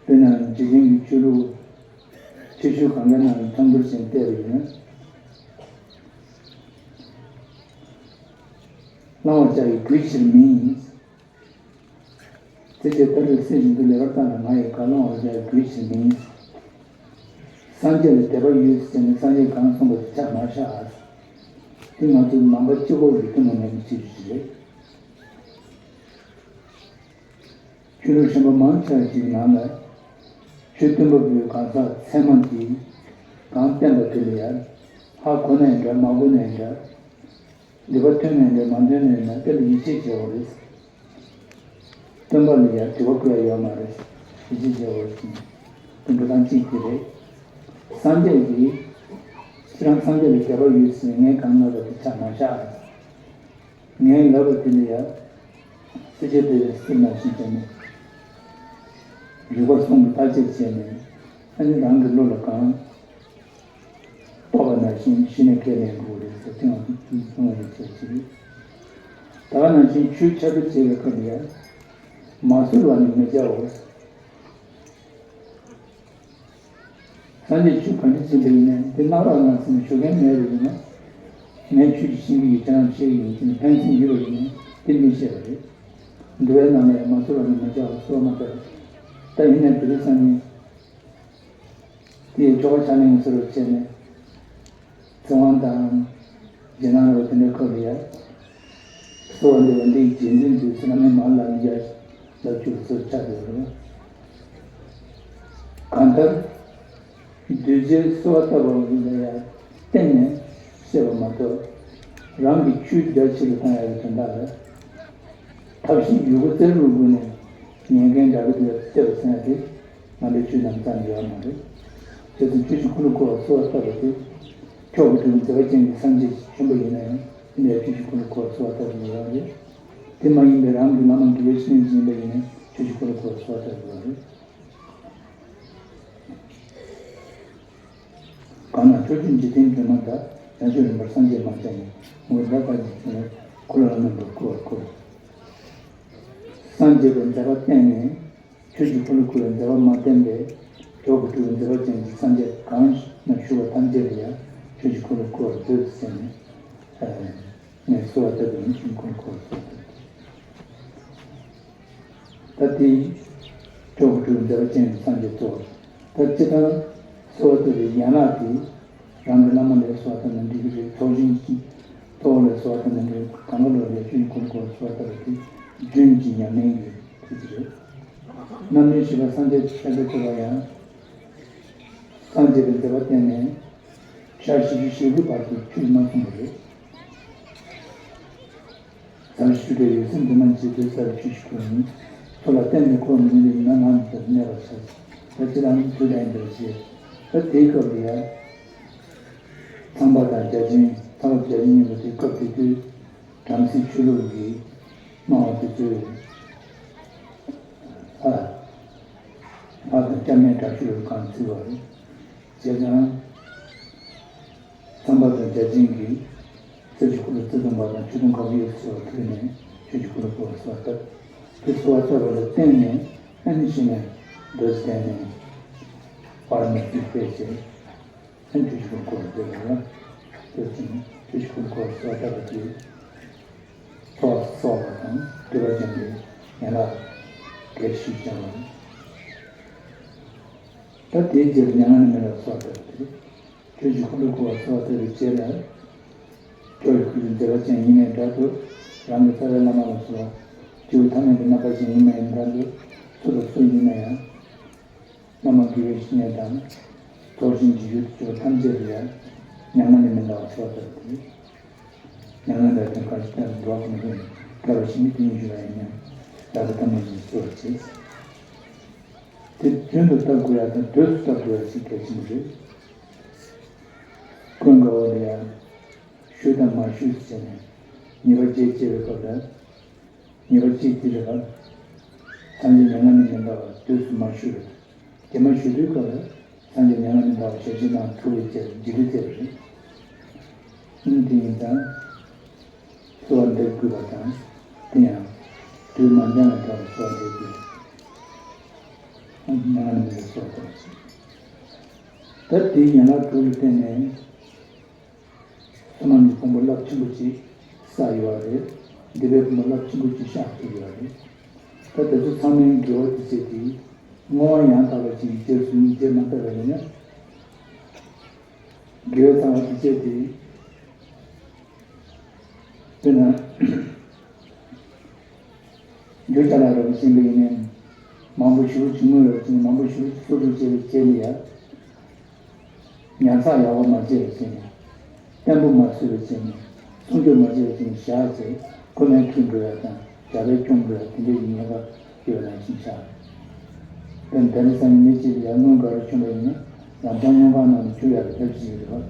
དཔེར་ན་འཇིག་རྟེན་གྱི་ཆོས་ལུགས་ཆེ་ཤོས་གང་ག་ནང་ཚང་བསྡུར་བྱས་བལྟས་པ་ཡིན་ན། བླང་བར་བྱ་བའི་གུས་ཕྱིར་མིན། ཚེ་ཕྱི་ལྟར་དུ་སྲིད་བཞིན་དུ་ལེགས་པར་བལྟ་ན་ང་ཡི་བཀའ། བླང་བར་བྱ་བའི་གུས་ཕྱིར་མིན། སངས་རྒྱས་ལ་དད་པ་ཡོད་ཟེར་ནས་སངས་རྒྱས་གང་གསུངས་པ་དེ་ཆ་མ་བཞག་ཨ། དེ་ང་ཚོ་ནང་པ་སྤྱི་བོ་ཡི་ཐུན་མོང་མ་ཡིན་ཅི་ཞིག་རེད། ཆོས་ལུགས་གཞན་པ་མང་ཆེ་བ་ཞིག་ནང་ལ། ཆོས་སྟོན་པ་པོའི་གང་ཟག་ཚད་མ་དེས་གང་བསྟན་པ་དེ་ལ་ཡང་ཧ་གོ་ནའི་འདྲ། མ་གོ་ནའི་འདྲ། འདི་པ་ཐོན་ནའི་འདྲ། མ་ཐོན་ནའི་འདྲ། དེ་ལ་ཡིད་ཆེས་བྱེད་དགོས་རེད། སྟོན་པ་ལ་ཡང་དྲི་བ་བཀོད་ཡ་ཡོད་མ་རེད། ཡིད་ཆེས་བྱེད་དགོས་རེད། དེ་འགྲོ་སྟངས་གཅིག་དེ་རེད། སངས་རྒྱས་ཀྱིས་ཁྱེད་རང་སངས་རྒྱས་ལ་དད་པ་ཡོད་ཟེར་ངས་གང་ལབ་པ་དེ་ཆ་མ་བཞག་ངས་ལབ་པ་དེ་ལ་ཡང་སྲིད་རྒྱལ་དེ་ལ་སྲིད་ནང་བཞིན་བྱས་ནས་རིག་པ་གསུམ་གྱིས་བརྟག་དཔྱད་བྱས་ནས། ཨ་ནི་རང་གི་བློ་ལ་གང་རྟོགས་པ་ནང་བཞིན་གཞི་ནས་ཁས་ལེན་དགོས་རེད་ཟེར། དེ་ང་ཚོ་གསུང་བ་ཡིན་ཟེར་གྱི་རེད། ད་ག་ནང་བཞིན་ཆོས་ཁྱབ་སྤེལ་བྱེད་པའི་སྐབས་ལ་ཡང་མ་གསོལ་བ་ནི་མི་བྱའོ། སངས་རྒྱས་ཆོས་ག་འདྲ་བྱེད་པ་ཡིན་ནའི་དེ་གནང་རོགས་གནང་ཟེར་ནས་ཞུ་མཁན་མེད་པ་ཡིན་ན། ངས་ཆོས་ཀྱི་ཤིང་གི་ཡིག་ཆ་རང་བཤད་ཀྱི་ཡིན་ཟེར་ནས་ཕན་སེམས་ཡོད་པ་ཡིན་ན་དེ་མི་བཤད་པ་རེད། འདུལ་བའི་ནང་ལ་ཡང་མ་གསོལ་བ་ནི་མི་བྱའོ། གསོལ་བ་མ་བཏབ། ད་ཡིན་ནའི་དེ་རིང་སང་ཉིན་དེའི་ཆོ་ག་ཕྱག་ལེན་ཟེར་བ་བྱས་ནས། ཚེ་དབང་དང་། རྗེས་གནང་རོ་དེ་འདྲའི་སྐབས་ལ་ཡང་། གསོལ་བ་འདེབས་པ་འདི་ཡི་རྗེས་འཛིན་དུ་ཚེ་རྣམ་སྨིན་མ་ལ་ནི་ཡ། ལབ་རྒྱུ་སོགས་ཆགས་འགྲོ་རུང་། གང་ལྟར། གདུལ་བྱའི་གསོལ་བ་བཏབ་པ་ལ་ཡང་བརྟེན་ནས་བཤད་པ་མ་གཏོགས། རང་གི་ཆོས་རྒྱ་ཆེ་རུ་བཏང་ཡག་གི་དོན་དག་ལ། ཐབས་ཤེས་ཡོད་རྒུ་རྩལ་རུ་བསྒུགས་ནས་ཉན་མཁན་འདྲ་གི་འདུག་བལྟས་པ་ཟེར་ན་དེ་ང་ཚོའི་ཆོས་རྣམས་ཙམ་ཡོད་མ་རེད། དེ་ཚོ་ཆོས་ཀྱི་འཁོར་ལོ་བསྐོར་བར་གསོལ་བ་བཏབ་པ་དེ། མཆོག་གི་སྤྲུལ་སྐུ་མཛད་པ་ཅན་གྱི་སངས་རྒྱས་ཆེན་པོ་ཡིན་ན་ཡང་དེ་འདྲའི་ཆོས་ཀྱི་འཁོར་ལོ་བསྐོར་བར་གསོལ་བ་བཏབ་པ་ཡོད་རེད། དེ་མ་ཡིན་པའི་རང་གི་བླ་མ་དགེ་བའི་བཤེས་གཉེན་ཅིག་ཡིན་པ་ཡིན་ན་ཆོས་ཀྱི་འཁོར་ལོ་བསྐོར་བར་གསོལ་བ་བཏབ་པ་ཡོད་རེད། གང་ན་ཕྱོགས་བཅུའི་འཇིག་རྟེན་སྒྲོན་མ་དག། བྱང་ཆུབ་ཡོན་པར་སངས་རྒྱས་མ་ཐོབ་ནས། མུ་སྟེགས་པ་ཡི་འཁོར་ལོ་རྣམ་པར་བསྐོར་བར་བསྐོར། སངས་རྒྱས་པའི་མཛད་པ་བསྟན་ནས་ཆོས་ཀྱི་འཁོར་ལོ་བསྐོར་བའི་མཛད་པ་མ་བསྟན་པའི་མཆོག་གི་སྤྲུལ་པའི་མཛད་པ་ཅན་གྱི་སངས་རྒྱས་གང་ན་བཞུགས་པ་ཐམས་ཅད་ལ་ཡང་ཆོས་ཀྱི་འཁོར་ལོ་བསྐོར་བར་མཛོད་ཟེར་ནས་ངས་གསོལ་བ་བཏབ་པ་ཡིན། ཆོས་ཀྱི་འཁོར་ལོ་བསྐོར་བར་མཛོད། ད་དེ་མཆོག་གི་སྤྲུལ་པའི་མཛད་པ་ཅན་གྱི་སངས་རྒྱས་གཙོ་བོ། ད་སྤྱིར་བཏང་གསོལ་བ་བཏབ་པའི་ཡན་ལག་དེ་རང་གི་བླ་མ་ལ་གསོལ་བ་བཏབ་ན་འགྲིག་གི་རེད། ཚོགས་ཆེན་གྱི་གཙོ་བོ་ལ་གསོལ་བ་བཏབ་ན་འགྲིག་གང་ག་ལོ་ལ་ཆོས་ཀྱི་འཁོར་ལོ་བསྐོར་གསོལ་བ་བཏབ་པ་དེ་རྒྱུན་གྱི་ཉམས་ལེན་གྱི་ཐུགས་ཀྱི་རེད། རྣམ་འདྲེན་བཞི་པ་སངས་རྒྱས་ཤཱཀྱ་ཐུབ་པ་ཡང་སངས་རྒྱས་པའི་མཛད་པ་བསྟན་ནས་ཞག་བཞི་བཅུ་ཞེ་དགུའི་བར་དུ་ཆོས་མ་གསུངས་པ་རེད། མཚམས་བཞི་བཅུ་པའི་འོད་གསལ་འདུས་མ་བྱས་དུས་ས་ལ་ཆོས་ཞིག་གོ་ཡིན། ཚོ་ལ་གཏན་ནས་གོ་མི་ཉན་པ་ཡིན་ན་ང་འདི་ལྟར་གནས་པར་བྱ། ད་ཅི་རང་དུས་ལྡན་པར་བྱེད། ད་དེའི་སྐབས་ལ་ཡང་། ཚངས་པ་དང་བརྒྱ་བྱིན། ཚངས་པ་བརྒྱ་བྱིན་ཡིན་པ་དེ་སྐབས་དེ་དུས་བྲམ་ཟེའི་ཆོས་ལུགས་ཀྱི་སྣང་བ་དེ་ཚོས་ཨ་ལྷ་དང་སྐྱབས་གནས་དྲག་ཤོས་ལ་གང་བརྩི་བ་རེད། བྱས་ཙང་། ཚངས་པ་དང་བརྒྱ་བྱིན་གྱིས་ ཆོས་ཀྱི་འཁོར་ལོ་བརྩེ་དུང་འབར་དང་ཆོས་དུང་དཀར་པོ་གཡས་སུ་འཁྱིལ་བ་ཐོས་ནས་ཆོས་ཀྱི་འཁོར་ལོ་བསྐོར་བར་གསོལ་བ་བཏབ། དེ་གསོལ་བ་བཏབ་པ་ལ་བརྟེན་ནས་ཨ་ནི་ཕྱི་ནས་མདོས་བསྟན་ནས་པར་མ་ཞུས་པས་བྱས། ཨ་ནི་ཆོས་ཀྱི་འཁོར་ལོ་བསྐོར་བར་བསྐྱོད་པ་ལ་བསྟོད་ཅིང་ཆོས་ཀྱི་འཁོར་ལོ་བསྐོར་བར་གསོལ་བ་བཏབ་པ་དེས་ཚོགས་གསོག་པ་དང་འདོད་པ་ཅན་གྱི་ཡན་ལག་བརྒྱད་ཅུ་སྦྱངས་པ་རེད། ད་དེའི་རྗེས་ལ་མྱ་ངན་ལས་མི་འདའ་བར་གསོལ་བ་བཏབ་པ་དེ་རེད། ཆོས་ཀྱི་འཁོར་ལོ་བསྐོར་བར་གསོལ་བ་བཏབ་པའི་རྗེས་ལ། ཁྱོད་ཀྱི་མཛད་པ་ཅན་ཡིན་ནའི་འདྲ་འདུག་རང་གི་རྩ་བའི་བླ་མ་ལ་གསོལ་བ། སྤྱི་བོ་ཐ་མལ་གྱི་རྣམ་པ་ཅན་ཡིན་ནའི་འདྲ་འདུག་སུ་དང་སུ་ཡིན་ན་ཡང་། བླ་མ་དགེ་བའི་བཤེས་གཉེན་དང་། ཚོགས་ཞིང་གི་ཡུལ་དུ་གྱུར་པ་ཐམས་ཅད་ལ་ཡང་མྱ་ངན་ལས་མི་འདའ་བར་གསོལ་བ་བཏབ་སྟེ། མྱ་ངན་ལས་ཐོན་གང་ཞིག་ལྟར་འགྲོ་བ་ཀུན་ལ་ཕན་ཐོགས་པར་བྱེད་ནི་དེ་ཉིད་ཞུ་བ་ཡིན་སྙམ་བདག་གི་ཐ་མལ་གྱི་གསོལ་བ་བྱེད། དེ་རྒྱུན་དུ་བཏབ་དགོས་ཡ་དང་དུས་སུ་བཏབ་དགོས་ཡ་ཞིག་གལ་ཆེན་པོ་རེད། ཀུན་དགའ་བོ་ལ་ཡང་ཞུ་དང་མ་ཞུ་ཟེར་ནས་ཉེས་པ་བརྒྱད་བཅད་པའི་སྐབས་ལ། ཉེས་པ་གཅིག་དེ་རེད་པ། སངས་རྒྱས་མྱ་ངན་ལས་མི་འདའ་བར་དུས་སུ་མ་ཞུ་བས། དེ་མ་ཞུ་དུས་སྐབས་ལ་སངས་རྒྱས་མྱ་ངན་ལས་མི་འདའ་བར་ཞལ་བཞེས་གནང་ཐུབ་པའི་ཕྱིར་རྗེས་ལུས་མཛད་པ་རེད། ཨང་དེ་ཡིན་ཙང་། གསོལ་བ་འདེབས་དགོས་པ་དང་། དེ་ཡང་། དུས་མ་འདས་ན་འདྲ་བར་གསོལ་བ་འདེབས་དགོས། ཨང་མྱ་ངན་ལས་མི་འདའ་བར་གསོལ་བ་འདེབས། ད་དེའི་ཡན་ལག་དྲུག་ལ་བརྟེན་ནས། བསོད་ནམས་ཀྱི་ཕུང་པོ་རླབས་ཆེན་པོ་ཅིག་བསགས་ཡོད་པ་རེད། འདོད་པའི་ཕུང་པོ་རླབས་ཆེན་པོ་ཅིག་བཤགས་ཐུབ་ཡོད་པ་རེད། ད་དེ་ཚོ་ཚང་མའི་དགེ་བ་དེ་ཚོ་དེ་བསྔོ་བ་ཡང་དག་པ་ཅིག་གི་རྗེས་སུ་རྗེས་མ་བསྟར་བ་ཡིན་ན། དགེ་བའི་རྩ་བ་དེ་ཚོ་དེ། དཔེར་ན། འགྱུར་བྱ་ལ་རོགས་བྱེད་པ་ཡིན་ནའི། མང་པོ་ཞུ་བ་བྱུང་མོད་རོགས་བྱེད་མང་པོ་ཞུ་བ་སོ་སོ་བྱས་པའི་རྗེས་ལ་ཡ། ཉར་ཚགས་ཡག་པོ་མ་བྱས་པའི་རྗེས་ནས། བརྟན་པོ་མ་བཟོས་པའི་རྗེས་ནས། སྲུང་སྐྱོབ་མ་བྱས་པའི་རྗེས་ནས་བཞག་ཚེ། ཁོ་ནའི་ཁྱིམ་འགྲོ་ཡ་དང་རྒྱ་བལ་སྐྱོང་འགྲོ་ཡ་དེ་འདྲའི་ཉེན་ཁ་ཡོད་ནང་བཞིན་ཆགས། དཔེར་ན་དེ་རིང་སང་ཉིན་མི་གཅིག་ལ་ཡ་དངུལ་འགའ་རེ་བྱུང་བ་ཡིན་ན། ལམ་སང་དངུལ་ཁང་ནང་ལ་བཅུག་ཡག་གི་ཐབས་ཤེས་ཡོད་རེད་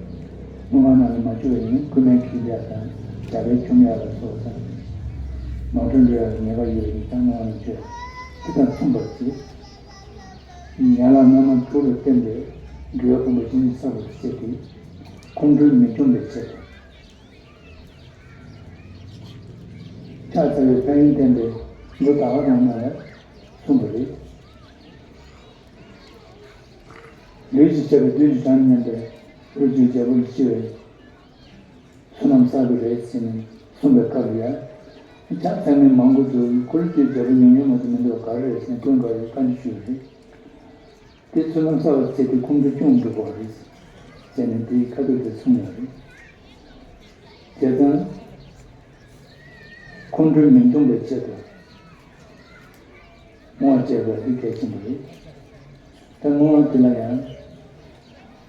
བ། དངུལ་ཁང་ནང་ལ་མ་བཅུག་པ་ཡིན་ན་ཁུག་མའི་འཁྱེར་ཡག་དང་རྒྱ་བལ་བཅོམ་ཡག་ལ་སོགས་དང་། ནོར་འཁྲུལ་འགྲོ་ཡག་གི་ཉེན་ཁ་ཡོད་ཡིན་ཙང་དངུལ་ཁང་ལ་བཅུག་ཡག་དེ་དང་མཚུངས་པར་བྱེད། ཡན་ལག་སྣ་མང་དྲུག་ལ་བརྟེན་པའི་དགེ་བའི་ཕུང་པོ་ཅན་གྱི་ས་བོན་བྱས་ཏེ། ཁོང་ཁྲོ་མི་འབྱུང་བའི་ཆེད་དུ། ཕྱག་འཚལ་བའི་ཕན་ཡོན་བསྟན་པའི་མདོ་དག་པ་རང་ནང་ལ་གསུངས་པ་རེད། ལུས་ཀྱིས་བྱས་པའི་བདུད་ཀྱི་གྲངས་མཉམ་པའི་ཀླུ་བདུད་རྒྱལ་པོ་ལ་ཤི་བའི་བསོད་ནམས་བསགས་པ་རེད་ཟེར་ནས་གསུངས་པའི་སྐབས་ལ་ཡང་། ཕྱག་འཚལ་མི་མང་པོ་འདུག་ཀླུ་བདུད་རྒྱལ་པོ་ཉུང་ཉུང་མ་གཏོགས་མི་འདུག་ག་རེ་རེད་ཟེར་ནས་ཀུན་དགའ་བོས་བཀའ་འདྲི་ཞུས་པ་རེད། དེ་བསོད་ནམས་བསགས་པ་བྱས་ཏེ་ཁོང་ཁྲོ་སྐྱོང་འགྲོ་དགོས་པ་རེད། ཟེར་ནས་དེའི་ཁ་ཐུག་དེ་གསུངས་ཡོད་རེད། བྱས་ཙང་། ཁོང་ཁྲོ་མི་འབྱུང་བའི་ཆེད་དུ། བསྔོ་བ་བྱེད་དགོས་པ་འདི་གལ་ཆེན་པོ་རེད། ད་བསྔོ་བ་དེ་ལ་ཡང་།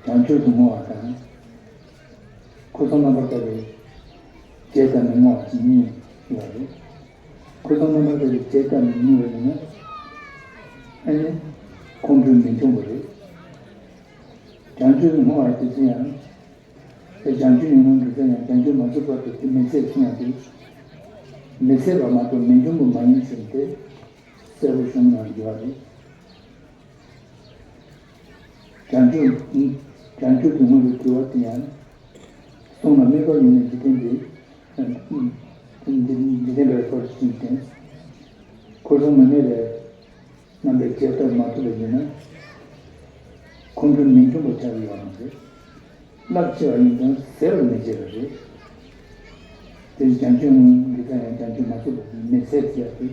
བྱང་ཆུབ་ཏུ་བསྔོ་བ་དང་། འཁོར་གསུམ་རྣམ་པར་དག་པའི་རྗེས་བསྟར་ནས་བསྔོ་བ་ཅིག་གཉིས་ཡོད་རེད། འཁོར་གསུམ་རྣམ་པར་དག་པའི་རྗེས་བསྟར་ནས་བསྔོ་བ་ཡིན་ན། ཨ་ནི། ཁོང་ཁྲོ་མི་འབྱུང་བ་རེད། བྱང་ཆུབ་ཏུ་བསྔོ་བ་དེ་ཚོ་ཡང་། དེ་བྱང་ཆུབ་ཉོན་མོངས་དྲི་ཟ་ཡང་བྱང་ཆུབ་མ་ཚུགས་བར་དུ་དེ་མི་ཚད་གསུང་ཡ་དེ། མི་ཚད་པ་མ་གཏོགས་མི་འབྱུང་བ་མ་ཡིན་ཟེར་ཏེ། གསལ་པོ་གཞུང་ནང་ཡོད་རེད། བྱང་ཆུབ། བྱང་ཆུབ་ཏུ་བསྔོ་བའི་དགེ་བ་དེ་ཡང་། གསུང་ལ་དམིགས་པ་ཡིན་ན་འཇིག་རྟེན་འདི། འཇིག་རྟེན་པའི་འཁོར་གྱི་འཇིག་རྟེན། འཁོར་གསུམ་མི་དམིགས་པའི་རྣམ་པའི་རྗེས་བསྟར་མ་ཐུབ་པ་ཡིན་ན། ཁོང་ཁྲོ་མི་འབྱུང་བ་ཆགས་ཀྱི་ཡོད་མ་རེད། རླབས་ཆེ་བ་ཡིན་ཀྱང་ཟད་པར་མི་བྱེད་པ་རེད། དེ་བཞིན་བྱང་ཆུབ་ངང་གི་ཙམ་ཡང་བྱང་ཆུབ་མ་ཚུགས་པ་མི་ཚད་ཟེར་ཏེ།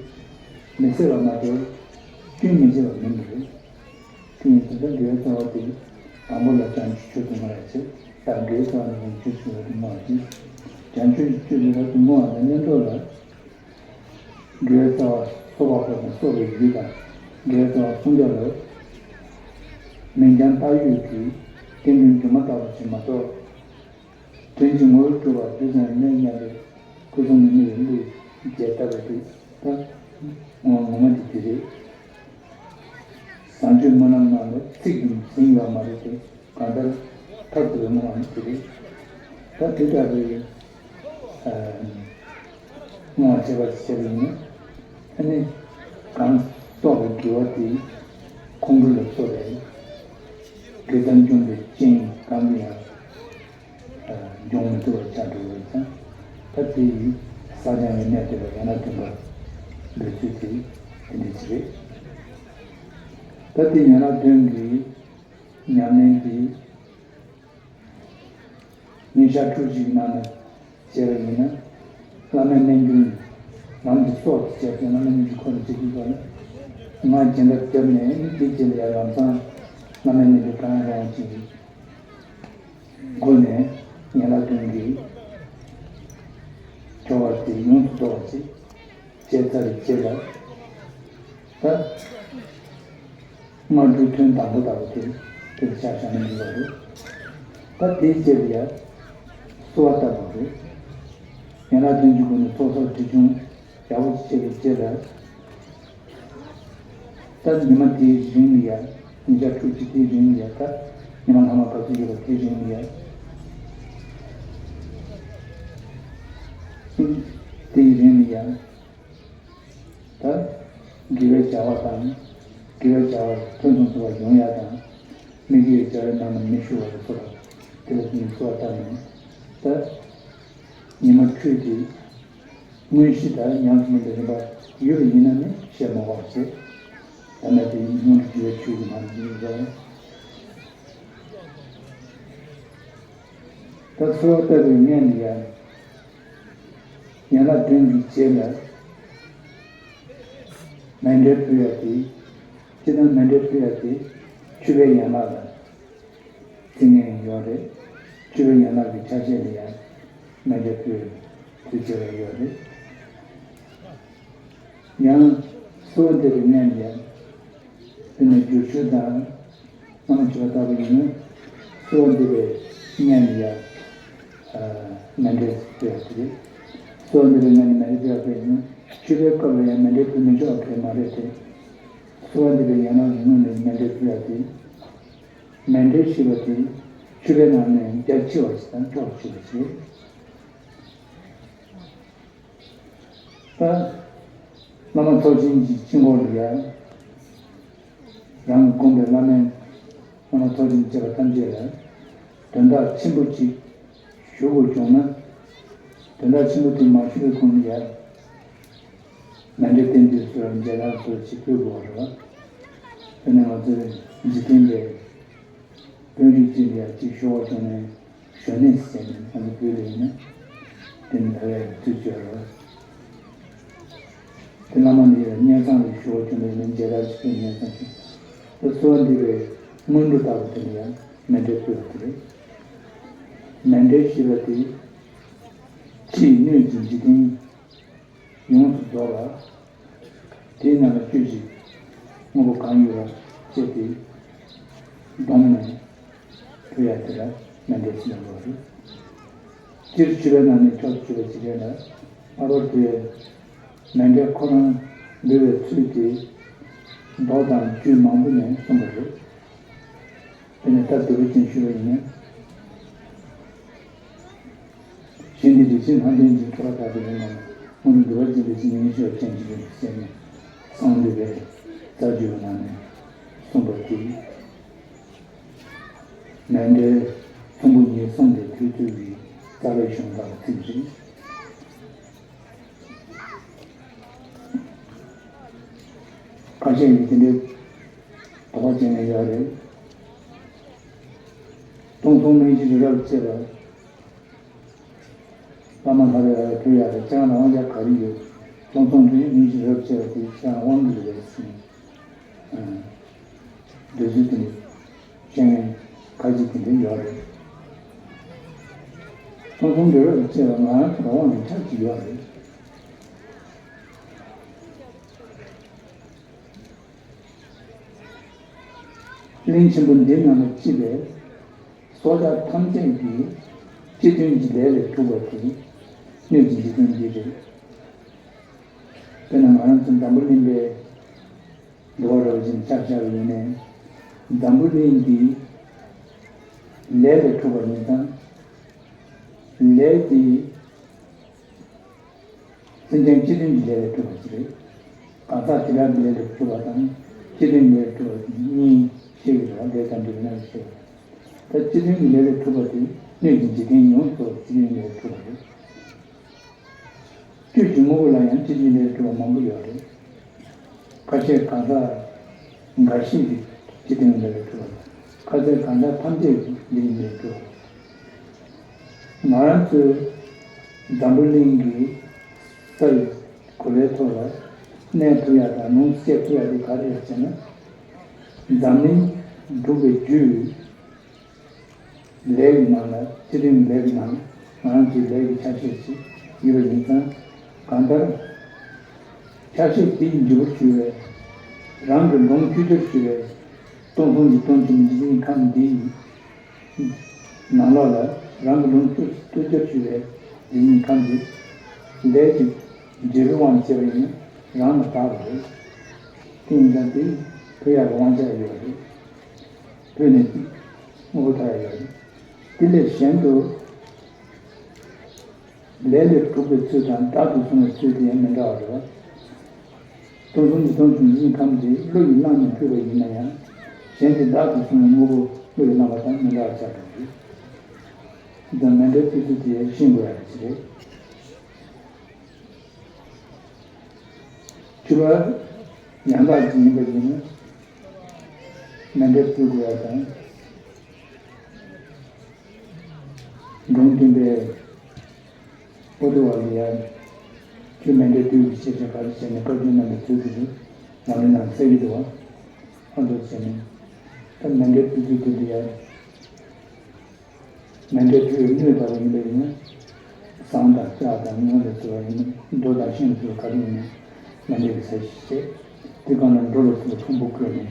མི་ཚད་པ་མ་གཏོགས་སྐྱོན་མི་བྱེད་པ་མིན་པ་རེད། དེ་ཡིན་ཙང་དགེ་བའི་རྩ་བ་དེ་དང་པོ་ལ་བྱང་ཆུབ་མཆོག་ཏུ་བསྔོ་ཡ་བྱེད། ད་དགེ་བའི་རྩ་བ་ལ་བྱང་ཆུབ་མཆོག་ཏུ་བསྔོ་བ་དེ། བྱང་ཆུབ་མཆོག་ཏུ་བསྔོ་བ་དང་མཉམ་དུ་ལ། དགེ་བའི་རྩ་བ་སོ་པ་པོ་དང་སོ་པའི་ཡུལ་དང་། དགེ་བའི་རྩ་བ་སྲུང་སྐྱོབ་ལ། མིང་རྐྱང་བཏགས་ཡོད་ཀྱི་རྟེན་འབྲེལ་སྒྱུ་མ་ལྟ་བུ་ཞིག་མ་གཏོགས། དོན་གྱི་ངོ་བོར་གྲུབ་པ་དུས་ཙམ་གནས་མཉམ་པའི་སྐུ་གསུང་མི་དམིགས་པའི་གླུ་རྒྱས་བཏབ་པ་དེ་ད་ངོ་ངོ་མ་དེ་དེ་རེད། བཟང་སྤྱོད་སྨོན་ལམ་ནང་ལ་ཚིག་གིས་ཟིན་ཡོད་མ་རེད་དེ། གང་ལྟར་མཐར་ཐུག་པའི་བསྔོ་བ་ནི་དེ་རེད། ད་དེ་ལྟ་བུའི་བསྔོ་བ་བྱེད་པ་ཞིག་བྱས་པ་ཡིན་ན། ཨ་ནི་གང་བསགས་པའི་དགེ་བ་དེ་ཁོང་ཁྲོ་ལ་སོགས་པའི་དགེ་རྩ་འཇོམས་པའི་རྐྱེན་གང་གིས་ཡང་འབྱུང་མི་ཐུབ་པར་ཆགས་འགྲོ་བས་ཀྱང་ ད་དེ་ཡི་ས་ཆ་ཡི་གནས་དེ་ལ་ཡན་ལག་བདུན་པ་འབོད་ཚུལ་དེ་དེ་འདྲ་ཅིག་རེད། ད་དེ་ཡན་ལག་བདུན་གྱི་ཉམས་ལེན་དེ་ཉིན་ཞག་ཕྲུགས་གཅིག་གི་ནང་ལ་བྱས་པ་ཡིན་ན། བླ་མའི་རྣལ་འབྱོར་ལམ་གྱི་སྲོག་ཏུ་བྱས་ཏེ་བླ་མའི་རྣལ་འབྱོར་ཁོ་ན་བྱེད་ཀྱི་ཡོད་པ་ལ། ང་སྦྱིན་བདག་བརྒྱབ་ནས་དེ་རྗེས་ལ་ཡང་ལམ་སང་བླ་མའི་རྣལ་འབྱོར་གང་ཡང་རང་བྱེད་ཀྱི། སྒོ་ནས་ཡན་ལག་བདུན་གྱི་སྦྱོར་བ་དེ་ཡོངས་སུ་རྫོགས་པ་ཅིག་བྱས་ཚར་བའི་རྗེས་ལ། ད་སྔ་དྲོའི་ཐུན་དང་པོ་ལྟ་བུ་དེ་དེར་ཆ་བཞག་ན་འགྲིག་པ་རེད། ད་དེའི་རྗེས་ལ་ཡང་གསོལ་བ་བཏབ་པ་རེད། ཡན་ལག་བདུན་གྱི་སྒོ་ནས་ཚོགས་གསོག་དྲི་བསུང་ཡག་པོ་ཅིག་བྱས་པའི་རྗེས་ལ། ད་ཉི་མ་དེའི་རིང་ལ་ཡ། ཉིན་ཞག་ཕྲུགས་གཅིག་དེའི་རིང་ལ་ཡ། ད་ཉི་མ་སྔ་མ་ག་ཚོད་ཡོད་པ་དེའི་རིང་ལ་ཡ། དེའི་རིང་ལ་ཡ། ད་དགེ་བའི་བྱ་བ་དང་། དགེ་བའི་བྱ་བ་ཕུན་སུམ་ཚོགས་པ་ཡོང་ཡ་དང་། མི་དགེ་བའི་བྱ་བའི་ནང་ན་མི་ཞུགས་པ་ལ་སོགས་པ་དེ་ལ་བརྟེན་ནས་གསོལ་བ་བཏབ་ནས། ད་ཉི་མ་ཕྲུགས་དེ། དངོས་གཞི་དང་ཉམས་སུ་ལེན་པའི་རིམ་པ་ཡོད་པ་ཡིན་ན་ནི་བཤད་མ་དགོས་པ་བྱས། ད་ལྟ་དེ་སྔོན་དུ་བརྗོད་པའི་ཆོས་ཀྱི་ནང་དུ་ཡིན་པས། ད་གསོལ་བ་བཏབ་པའི་སྔོན་ལ་ཡང་། ཡན་ལག་བདུན་གྱི་རྗེས་ལ་མཎྜལ་ཕུལ་ཡ་དེ། སྤྱིར་བཏང་མཎྜལ་ཕུལ་ཡ་དེ་མཆོད་པའི་ཡན་ལག་ལ། བརྩི་མཁན་ཡོད་རེད། སྤྱི་བོའི་ཡན་ལག་གི་ཆ་ཤས་ལ་ཡང་མཎྜལ་ཕུལ་བའི་ཚུལ་བྱེད་པ་ཡོད་རེད། ཡང་གསོལ་བ་འདེབས་པའི་སྔོན་ལ་ཡང་། དཔེར་ན་བསྒྱུར་ཆོས་དང་བླ་མ་མཆོད་པ་ལྟ་བུ་ཡིན་ན། གསོལ་བ་འདེབས་པའི་སྔོན་ལ་ཡང་མཎྜལ་ཕུལ་ཡག་དེ་རེད། གསོལ་བ་འདེབས་པའི་སྔོན་ལ་མཎྜལ་ཕུལ་ཡག་དེ་ཡིན་ན། མཆོད་པའི་སྐབས་ལ་ཡང་མཎྜལ་ཕུལ་མི་ཆོག་པ་གང་ཡང་མ་རེད་དེ། གསོལ་བ་འདེབས་པའི་ཡན་ལག་གི་སྔོན་ལ་མཎྜལ་ཕུལ་ཡག་དེ། མཎྜལ་ཞེས་པ་དེ་མཆོད་པའི་ནང་ནས་རྒྱ་ཆེ་བ་ཞིག་དང་མཆོག་ཏུ་གྱུར་པ་ཞིག་ད་བླ་མ་ཚོགས་ཆེན་གྱི་དཀྱིལ་འཁོར་ལ་ཡང་། རང་གིས་བསྒོམས་པའི་བླ་མའི། བླ་མ་ཚོགས་ཆེན་བཅས་པ་ཐམས་ཅད་ལ་དོན་དག་ཆེན་པོ་གཅིག་ཞུ་དགོས་བྱུང་ན། དོན་དག་ཆེན་པོ་དེ་མ་ཞུ་བའི་གོང་ལ་ཡང་། མཎྜལ་རྟེན་འབྲེལ་སོགས་མཇལ་དར་སོགས་ཅིག་ཕུལ་དགོས་པ་རེད་བ། དེ་ནས་ང་ཚོས་འཇིག་རྟེན་པའི་དཔོན་རིགས་ཅིག་ལ་ཡང་ཅིག་ཞུ་བ་བྱུང་ནས་ཞུ་ནས་ཟེར་ནས་ང་ཚོ་ཕུལ་བ་ཡིན་ན། དེ་ནི་ད་བས་ཚུལ་བྱོས་རེད་བ། དེ་བླ་མ་འདི་ཡང་སྙན་སེང་ལ་ཞུ་བ་བྱུང་ནས་ནི་མཇལ་དར་ཅིག་ཕུལ། སྙན་སེང་ཞུ། དེ་གསོལ་བ་འདེབས་པའི་སྔོན་འགྲོ་ལྟ་བུ་དེ་ནི་ཡང་མཎྜལ་ཕུལ་བ་དེ་རེད། མཎྜལ་ཞེས་པ་དེ་ཕྱིའི་སྣོད་ཀྱི་འཇིག་རྟེན་ཡོངས་སུ་རྫོགས་ལ། དེའི་ནང་ལ་བཅུད་ཀྱི་དངོས་པོ་གང་ཡོད་པ་བཅས་ཏེ་བསྡོམས་ནས་ཕུལ་ཡ་དེ་ལ་མཎྜལ་ཟེར་བ་རེད། སྤྱིར་མཆོད་པའི་ནང་ནས་མཆོག་ཏུ་གྱུར་པ་ཇི་སྐད་ལ། ལྷག་པར་དུ་མཎྜལ་ཁོ་རང་འབུལ་བའི་ཚུལ་དེ་མདོ་དང་རྒྱུད་མང་པོ་ནས་གསུངས་པ་རེད། དེ་ནས་ད་བསྡུས་པ་ཅན་ཞུས་པ་ཡིན་ན། གཞན་དེ་རིགས་ཤིག་ལྷ་ལྡན་གྱི་ཐུབ་པ་དག་གི་རིང་ལ་སྔོན་དུ་འདུལ་བ་འཛིན་པའི་ཚིག་ངེས་ཤེས་ཅན་གྱི་རིགས་ཟེར་ནས་གསང་འདུས་པའི་རྩ་རྒྱུད་ནང་ནས་གསུངས་པ་དེ། མཎྜལ་ཚོམ་བུ་ཉེར་གསུམ་དེ་ཐོས་ཚུལ་གྱི་རྩ་བའི་གཞུང་དག་ཚིག་རེད། ཁ་ཤས་ཀྱིས་དེ་འདྲའི་དོགས་པ་བྱས་ནས་ཡོད་རེད། སྟོང་ཚོང་སྨན་གཞི་རི་རབ་ཅེས་པ། བླ་མ་ལྷ་རེ་རེ་ཕུལ་ཡག་རེད། ཁྱེད་རང་ལ་དབང་ཆ་ག་རེ་ཡོད། སྟོང་ཚོང་དེ་སྨན་གཞི་རི་རབ་ཅེས་པ་དེ་ཁྱེད་རང་དབང་གི་རེད་ཟེར་ནས། འདོད་ཚུལ་དེ་འདྲ་བཤད་མཁན་ཁ་ཅིག་དེ་འདྲ་ཡོད་རེད། སྟོང་ཚོང་རི་རབ་ཅེས་པ་ང་རང་ཚོ་ལ་དབང་གི་ཆ་ཅིག་ཡོད་རེད། གླིང་ཆེན་པོ་འདི་རྣམས་ལ་སྤྱི་པའི་སྲོག་ཆགས་ཐམས་ཅད་ཀྱི་སྤྱི་མཐུན་གྱི་ལས་ལས་གྲུབ་པ་དེ་སྣོད་ཀྱི་འཇིག་རྟེན་འདི་རེད། དཔེར་ན་ང་རང་ཚོ་འཛམ་བུ་གླིང་པའི་འདུལ་བ་རབ་ཅན་ཆ་བཞག་པ་ཡིན་ནའི། འཛམ་བུ་གླིང་འདི་ལས་ལས་གྲུབ་པ་ཡིན་ཙང་། ལས་དེ། སེམས་ཅན་སྤྱི་མཐུན་གྱི་ལས་ལས་གྲུབ་པ་ཞིག་རེད། གང་ཟག་བྱེ་བྲག་གི་ལས་ལས་གྲུབ་པ་དང་སྤྱི་མཐུན་ལས་ལས་གྲུབ་པ་གཉིས་ཤེས་ཀྱི་རེད་བ། ལས་དང་འབྲས་བུ་ན་ཤེས་པ། ད་སྤྱི་མཐུན་གྱི་ལས་ལས་གྲུབ་པ་དེ་སྣོད་ཀྱི་འཇིག་རྟེན་ཡོངས་སུ་སྤྱི་མཐུན་ལས་ལས་གྲུབ་པ་རེད། ཆོས་ཀྱི་དངོས་པོ་ལ་ཡང་སྤྱི་དོན་ལས་གྲུབ་པ་མང་པོ་ཡོད་རེད། ཁ་ཤས་གང་ཟག་འགའ་ཤས་ཀྱི་སྤྱི་དོན་ལས་གྲུབ་པ་དང་། ཁ་ཤས་གང་ཟག་ཐམས་ཅད་ཀྱི་སྤྱི་དོན་ལས་གྲུབ་པ། ང་རང་ཚོའི་འཛམ་བུ་གླིང་གི་ས་ཡི་གོ་ལའི་ཐོག་ལ་གནས་ཐུབ་ཡག་དང་ལུང་སྐྱེ་ཐུབ་ཡག་དེ་ག་རེ་རེད་ཟེར་ན། འཛམ་གླིང་འབྲུག་པའི་རྒྱུད། ལས་ཀྱི་ནང་ལ། སྤྱི་དོན་ལས་ཀྱི་ནང་ལ་ང་རང་ཚོའི་ལས་ཀྱི་ཆ་ཤས་ཤིག་ཡོད་པ་ཡིན་ཙང་། གང་ལྟར་ཆ་ཤས་དེའི་འབྲས་བུར་གྱུར་པའི་རང་གི་ལུང་གཅིག་གྱུར་གྱུར་པའི་སྟོང་གསུམ་གྱི་སྟོང་ཆེན་པོའི་འཇིག་རྟེན་ཁམས་འདིའི་ནང་ལོགས་ལ་རང་གི་ལུང་གཅིག་གྱུར་གྱུར་པའི་འཇིག་རྟེན་ཁམས་འདི་ལས་ཀྱི་འབྲས་བུའི་དབང་བྱས་པ་ཡིན་ན་རང་ལ་བདག་པ་རེད། དེ་ཡིན་ཙང་དེ་ཕུད་ཡག་གི་དབང་ཆ་ཡོད་རེད། ཕུད་ནས་དངོས་པོ་ཐོབ་ཡག་ཡོད་རེད། དེ་ལས་གཞན་དུ། ལས་ལས་གྲུབ་པའི་ཚུལ་དང་བདག་ཏུ་བཟུང་བའི་ཚུལ་དེ་ཡང་མི་འདྲ་བ་རེད་པ། སྟོང་གསུམ་གྱི་སྟོང་ཆེན་འཇིག་རྟེན་ཁམས་དེ་བློ་ཡིས་བླངས་ནས་ཕུལ་བ་ཡིན་ན་ཡང་། གཞན་གྱིས་བདག་ཏུ་བཟུང་བའི་དངོས་པོ་བློ་ཡིས་བླངས་པ་དང་མི་འདྲ་བ་ཆགས་འགྲོ་གི་རེད། འདི་ལྟར་མི་འདྲའི་ཕུད་ཚུལ་དེ་ཡང་ཤེས་དགོས་ཡག་ཅིག་རེད། ཕུད་པ་ཡང་དག་ཅིག་ཡིན་པ་ཡིན་ན། མི་འདྲའི་ཕུད་དགོས་ཡག་དང་། འབྲོམ་སྟོན་པས་ཨོ་ཏོ་བ་ལ་ཡ། ཁྱོད་མི་འདྲའི་ཕུད་ཀྱི་ཤེས་བྱ་ག་རེ་བྱས་ནས་བཀའ་བཀྱོན་གནང་བའི་ཚུལ་དེ་ཚོ་ལམ་རིམ་ནང་གསལ་གྱི་འདུག་བ། ཨ་འདུག་བྱས་ནས། ད་མི་འདྲའི་ཕུད་ཚུལ་དེ་འདྲ་ཡ། མི་འདྲའི་ཕུད་སྣོད་ལྟ་བུ་ཡིན་པ་ཡིན་ན། ཟངས་དང་ལྕགས་དང་དངུལ་ལ་སོགས་པ་ཡིན་ན། རྡོ་དང་ཤིང་ལ་སོགས་པ་ག་རེ་ཡིན་ན། མི་འདྲ་བའི་ས་གཞི་བྱས། དེ་གང་ལ་འབྲོ་ལ་སོགས་པའི་ཕུང་པོ་བཀོད་ནས།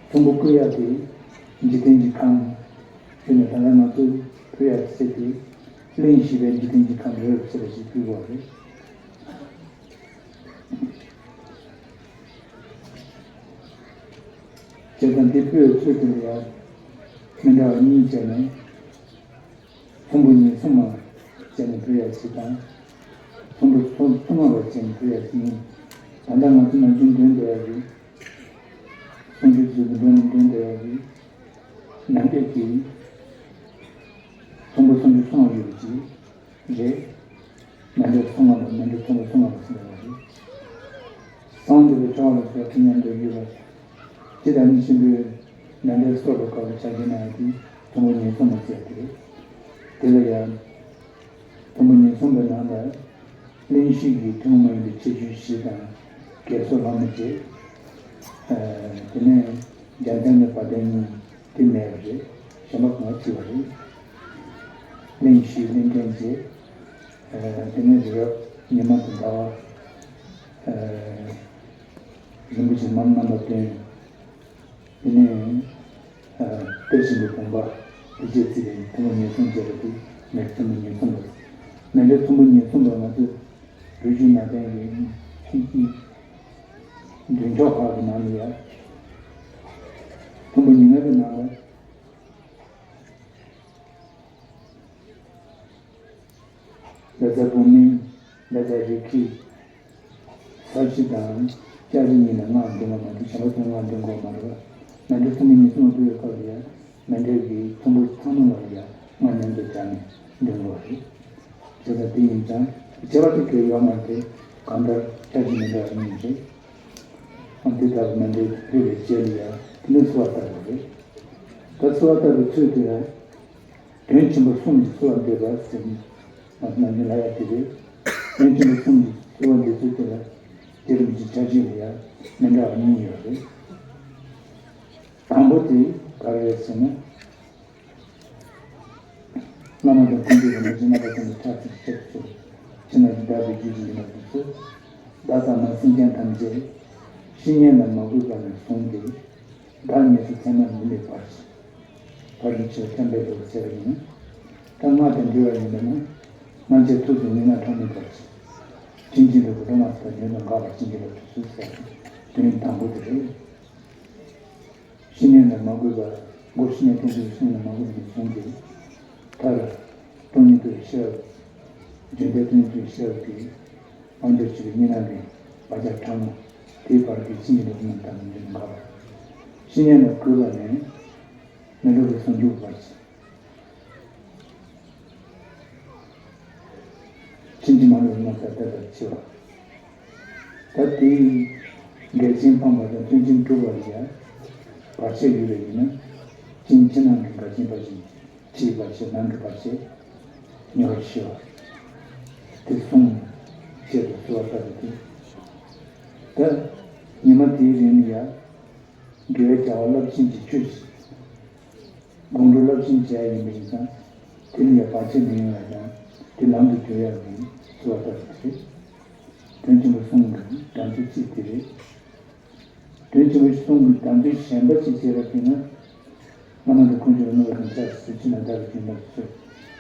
ཕུང་པོ་བཀོད་ཡག་དེ་འཇིག་རྟེན་གྱི་ཁམས། དེ་ནས་ད་ལྟ་ང་ཚོས་ཕུད་ཡག་ཟེར་དེ། གླེང་བཞིན་པའི་འཇིག་རྟེན་གྱི་ཁམས་རེ་རེ་བྱས་པ་ཞིག་ཕུལ་བ་རེད། བྱས་ཙང་འདི་ཕུད་ཚུལ་དེ་ལ་ཡང་མི་འདྲ་བ་གཉིས་བྱས་ནས། ཚོམ་བུ་ཉེར་གསུམ་པ་བྱས་ནས་ཕུལ་ཡག་ཅིག་དང་། ཚོམ་བུ་སུམ་སུམ་མ་པ་བྱས་ནས་ཕུལ་ཡག་ཅིག་ཡིན། ད་ལྟ་ང་ཚོ་ནམ་རྒྱུན་འདོན་བསྡད་ཡག་གི་སུམ་ཅུ་ཙམ་གྱི་འགྲོ་ནས་འདོན་བསྡད་ཡག་གི་ནང་བསྡད་ཀྱི་ཚོམ་བུ་སུམ་ཅུ་སོ་ལྔ་ཡོད་པ་ཅིག་རེད། མི་འདྲ་སོ་ལྔ་པ། མི་འདྲ་ཚོམ་བུ་སོ་ལྔ་པ་ཟེར་བ་རེད། ཟངས་འདུས་པའི་ཕྲེང་བ་ལ་སོགས་དེ་མཉམ་དུ་ཡོད་པ། ཇི་ལྟར་ནི་གཤིན་པོའི་མི་འདྲའི་སོ་ལ་དགའ་བའི་ཆ་རྐྱེན་ན་ཡང་དེ་ཚོམ་བུ་ཉེར་གསུམ་པ་ཟེར་དེ་རེད། དེ་ལ་ཡང་ཚོམ་བུ་ཉེར་གསུམ་པའི་ནང་ལ་གླེང་གཞི་ཡི་ཐུན་མོང་མ་ཡིན་པའི་ཁྱད་ཆོས་བཞི་དང་། བགེགས་ཚོགས་ལྷག་མ་བཅས། དེ་ནས་རྒྱལ་མཚན་དང་བ་དན་གཉིས། དེ་མེད་པ་རེད། གཞན་པ་གང་བྱེད་པ་རེད། གླེང་གཞི་གླེང་མཁན་བྱེད། དེ་ནས་རི་རབ་ཉི་མ་དང་ཟླ་བ། རིན་པོ་ཆེ་མ་རྣམ་པ་བདུན། དེ་ནས་གཏེར་ཆེན་པོའི་བུམ་པ། དེ་བཅས་བརྩིས་པའི་ཐུན་མོང་ཉེར་གསུམ་བཅས་པ་དེ་མི་འདྲ་ཚོམ་བུ་ཉེར་གསུམ་པ། མི་འདྲ་ཚོམ་བུ་ཉེར་གསུམ་པ་ང་ཚོས་བོད་བརྒྱུད་ནང་བསྟན་གྱི་མདུན་ཅོག་ཁག་གི་ནང་ལ་ཡ། ཚོམ་བུ་ཉེར་ལྔ་པའི་ནང་ལ། ལ་རྩྭ་བུམ་སྨན། ལ་རྩྭ་རིགས་ཁྱི། ས་གཞི་དང་ལྕགས་རི་གཉིས་ལ་སྔགས་འདོན་པ་མ་གཏོགས་གཞན་པ་ཚོས་སྔགས་འདོན་དགོས་མ་རེད། མི་འདྲ་ཚོམ་བུ་ཉེར་གསུམ་པ་ཕུལ་བའི་སྐབས་ལ་ཡང་མི་འདྲ་གི་ཚོམ་བུ་ཚང་མ་ལ་ཡང་སྔགས་མཉམ་དུ་སྦྱར་ནས་འདོན་དགོས་པ་རེད། བྱས་ཙང་དེ་ཡིན་ཙང་བྱེད་པ་དེ་གལ་ཡོད་མ་རེད། གང་ལྟར་ཆ་གཅིག་མི་འདྲ་བ་གཉིས་རེད། ཨ་འདི་ལྟ་བུ་མི་འདྲའི་ཕུལ་བའི་རྗེས་ལ་ཡང་དེ་ནས་གསོལ་བ་བཏབ་དགོས་རེད། ད་གསོལ་བ་བཏབ་པའི་ཚུལ་དེ་ལ། དོན་ཆེན་པོ་གསུམ་གྱིས་གསོལ་བ་འདེབས་པ་ཟེར་ནས་ང་ཚོ་ནམ་རྒྱུན་ལབ་ཡག་དེ་རེད། དོན་ཆེན་པོ་གསུམ་གྱིས་གསོལ་བ་འདེབས་ཚུལ་དེ་ལ་བསྐྱེད་རིམ་གྱི་ཆ་ཤས་ལ་ཡང་མི་འདྲ་བ་གཉིས་ཡོད་རེད། དང་པོ་དེ་ག་རེ་རེད་ཟེར་ན། བླ་མ་དང་ཀུན་འདུས་རིན་པོ་ཆེ་རྣམ་པ་ཀུན་ཏུ་ཁྱབ་པའི་ཕྱིར་དུ། ཕྱི་ནང་གི་བདག་པོའི་རྒྱུད་ཀྱི་ཡིན་པ་དེ་ཚོ། བདག་ཚང་མ་སེམས་ཅན་ཐམས་ཅད་བཤེས་གཉེན་ལ་མ་གུས་པ་ནས་བཟུང་སྟེ། བདག་ཉིད་དུ་ཚད་མར་འཛིན་པའི་བར། བར་གྱི་ཕྱིར་བསྟན་པའི་ལུགས་ཟེར་བ་ཡིན། ད་སྔགས་དང་འབྲེལ་བ་ཡིན་པ་ན། སྔགས་ཀྱི་ཐུགས་སུ་ཉེར་ལྔ་ཕྲ་མོའི་བར། ཕྱིན་ཅི་ལོག་གི་སློབ་མ་ཚོ་དང་ཉོན་དང་འགག་པ་ཕྱིན་ཅི་ལོག་ཏུ་ཚུལ་ཟེར་བ་དོན་དང་པོ་དེ་རེད། བཤེས་གཉེན་ལ་མ་གུས་པ། སྒོ་བཤེས་གཉེན་སྟོན་མཁན་བཤེས་གཉེན་ལ་མ་གུས་པ་ནས་བཟུང་སྟེ། མཐར་སྟོང་ཉིད་རྟོགས་པའི་ཤེས་རབ། བརྗོད་བདེ་སྟོང་ཉིད་རྟོགས་པའི་ཤེས་རབ་ཀྱི་དབང་སྒྱུར་བྱེད་པའི་གཉེར་ལམ་གྱི་བག་ཆགས་ཕྲ་མོ། དེའི་བར་གྱི་ཕྱིན་ཅི་ལོག་གི་རྣམ་ཐར་ནི་འདི་ནི་འགག་པ། བཤེས་གཉེན་ལ་གུས་པ་ནས་མི་སློབ་པའི་ཟུང་འཇུག་བར། ཕྱིན་ཅི་ ལ་མནོ་བསམ་ལྟ་བར་འཆི་བ། ད་དེའི་འགལ་རྐྱེན་སྤངས་པ་དང་མཐུན་རྐྱེན་གྲུབ་པ་ལ་ཡང་བར་ཆད་ཡོད་པ་ཡིན་ན། ཕྱིན་ཕྱི་ནང་གི་འགལ་རྐྱེན་སྤངས་ཤིང་། ཕྱིའི་བར་ཆད་ནང་གི་བར་ཆད་ཉེ་བར་ཞི་བ། དེ་གསུངས་ནས་ཆེད་དུ་གསོལ་བ་བཏབ་པ་སྟེ། ད་ཉི་མ་དེའི་རིང་ལ་ཡང་དགེ་བའི་བྱ་བ་རླབས་ཆེན་གྱི་ཆོས་ཤིག་སྒོམ་སྒྲུབ་རླབས་ཆེན་བྱས་ཡིན་པ་ཡིན་ཙང་། དེ་ལ་ཡང་བར་ཆད་མི་ཡོང་བ་དང་དེ་ལམ་དུ་བསྒྱུར་ཡག་གི་གསོལ་བ་བཏབ་པ་དེ་རེད། དོན་ཆེན་པོ་གསུམ་གྱི་དམ་ཚིག་གཅིག་དེ་རེད། དོན་ཆེན་པོ་གསུམ་གྱི་དམ་ཚིག་གཞན་པ་གཅིག་བྱས་པ་ཡིན་ན། བླ་མ་དང་དཀོན་མཆོག་ལ་གནོད་པ་དང་བཅས་སུ་ཕྱི་ནས་བདག་གི་སྦྱིན་པ་ཚོས་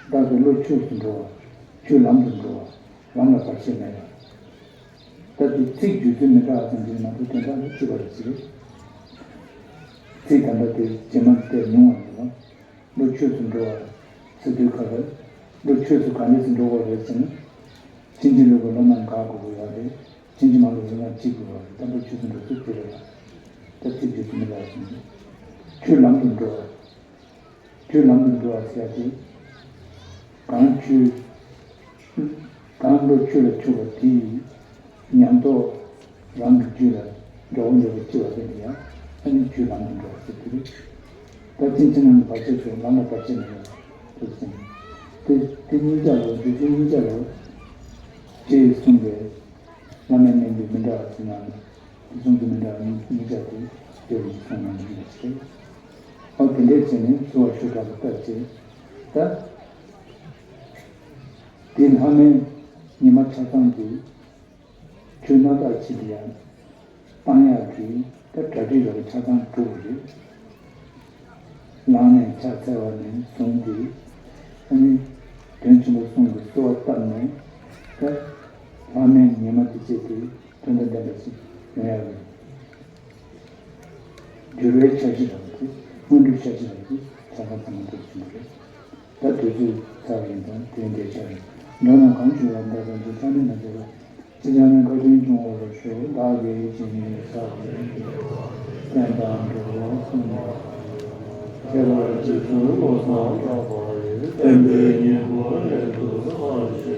བདག་གི་བློ་ཆོས་སུ་འགྲོ་བ། ཆོས་ལམ་དུ་འགྲོ་བ། ལམ་ལ་བར་ཆད་མེད་པ། ད་དེ་ཚིག་བརྗོད་ཚུལ་མི་འདྲ་བ་ཙམ་གྱིས་མ་གཏོགས་དོན་དག་ལ་གཅིག་པ་རེད་ཟེར། ཚིག་དམ་པ་དེ་རྗེས་མ་དེ་ལྟར་མྱོང་བ་ཡིན་ནོ། བློ་ཆོས་སུ་འགྲོ་བ་ཟེར་དུས་ག་ལ། བློ་ཆོས་སུ་ག་འདྲ་སེ་འགྲོ་བ་རེད་ཟེར་ན། ཕྱིན་ཅི་ལོག་གི་བློ་རྣམ་འགག་དགོས་ཀྱི་ཡོད་རེད། ཕྱིན་ཅི་མ་ལོག་གི་བློ་རྣམ་འཇིག་དགོས་ཀྱི་ཡོད་རེད། ད་བློ་ཆོས་སུ་འགྲོ་ཚུལ་དེ་རེད་ལ། ད་ཚིག་བརྗོད་ཚུལ་མི་འདྲ་བ་ཟེར་ན། ཆོས་ལམ་དུ་འགྲོ་བ། ཆོས་ལམ་དུ་འགྲོ་བ་ཟེར་ཡ་དེ། གང་ཆོས། གང་བློ་ཆོས་ལ་ཆུད་པ་དེ་ཡིས་ཉམས་རྟོགས་རང་གི་རྒྱུད་ལ་འགྲོ་འགྲོ་བ་ཆེ་བ་དེ་ཡང་ཨ་ནི་ཆོས་ལམ་དུ་འགྲོ་བ་ཟེར་དེ་རེད། ད་ཕྱིན་ཅི་ལམ་གྱི་བར་ཆད་ཚོ་ལམ་ལ་བར་ཆད་མེད་པ་དེ་ཟེར། དེ་དེ་གཉིས་ཀ་ལོ་རྒྱུ་དེ་གཉིས་ཀ་ལོ། ཅེས་གསུངས་པས། བླ་མས་སྨྲས་པའི་མི་འདྲ་བ་ཚིག་རྣམས་ལ། དེ་གསུང་གི་མི་འདྲ་བ་གཉིས་ཀ་དེ་བརྗོད་པའི་གསུང་རྣམས་ཡིན་པ་ཞིག་རེད། ཨོ་དེ་འདྲས་བྱས་ནས་གསོལ་བ་ཤུགས་དྲག་པོ་བཏབ་བྱས། ད་དེ་ལྷ་མོའི་ཉི་མ་ཆ་ཚང་གི་ཆོས་སྣ་ཚོགས་ཅིག་ལ་ཡང་བཏང་ཡག་གི་ད་གྲ་སྒྲིག་རོགས་ཆ་ཚང་གྲུབ་པ་རེད། ལངས་ནས་ཕྱག་འཚལ་བ་ནས་བཟུང་སྟེ། ཨ་ནི་དོན་ཆེན་པོ་གསུམ་གྱི་གསོལ་བ་བཏབ་ནས་ད་ལྷ་མོའི་ཉི་མ་དེ་བྱས་ཏེ་དོན་དང་ལྡན་པ་ཞིག་ཡོང་ཡག་གི་འགྱུར་བའི་འཆར་གཞི་རང་དེ་སྔོན་འགྲོའི་འཆར་གཞི་རང་དེ་ཆ་ཚང་ཚང་མ་གྲུབ་ཟིན་པ་རེད། ད་དུས་ཚོད་ཚར་བ་ཡིན་ཙང་དེ་འདྲའི་ཆར་མདོར་ན་གང་ཞུ་བ་འདྲ་ཙམ་གྱི་ས་གནས་ན་མཛད་པ། ཅི་ཡང་ན་བཀའ་དྲིན་སྐྱོང་བར་ཞུ། བདག་གིས་ཇི་སྙེད་བསགས་པའི་བསྟན་དང་འགྲོ་བ་ཀུན་ལ། ཁྱད་པར་རྗེ་བཙུན་བློ་བཟང་གྲགས་པ་ཡི། བསྟན་པའི་སྙིང་པོ་སླད་དུ་གསོལ་བ་བཞེས།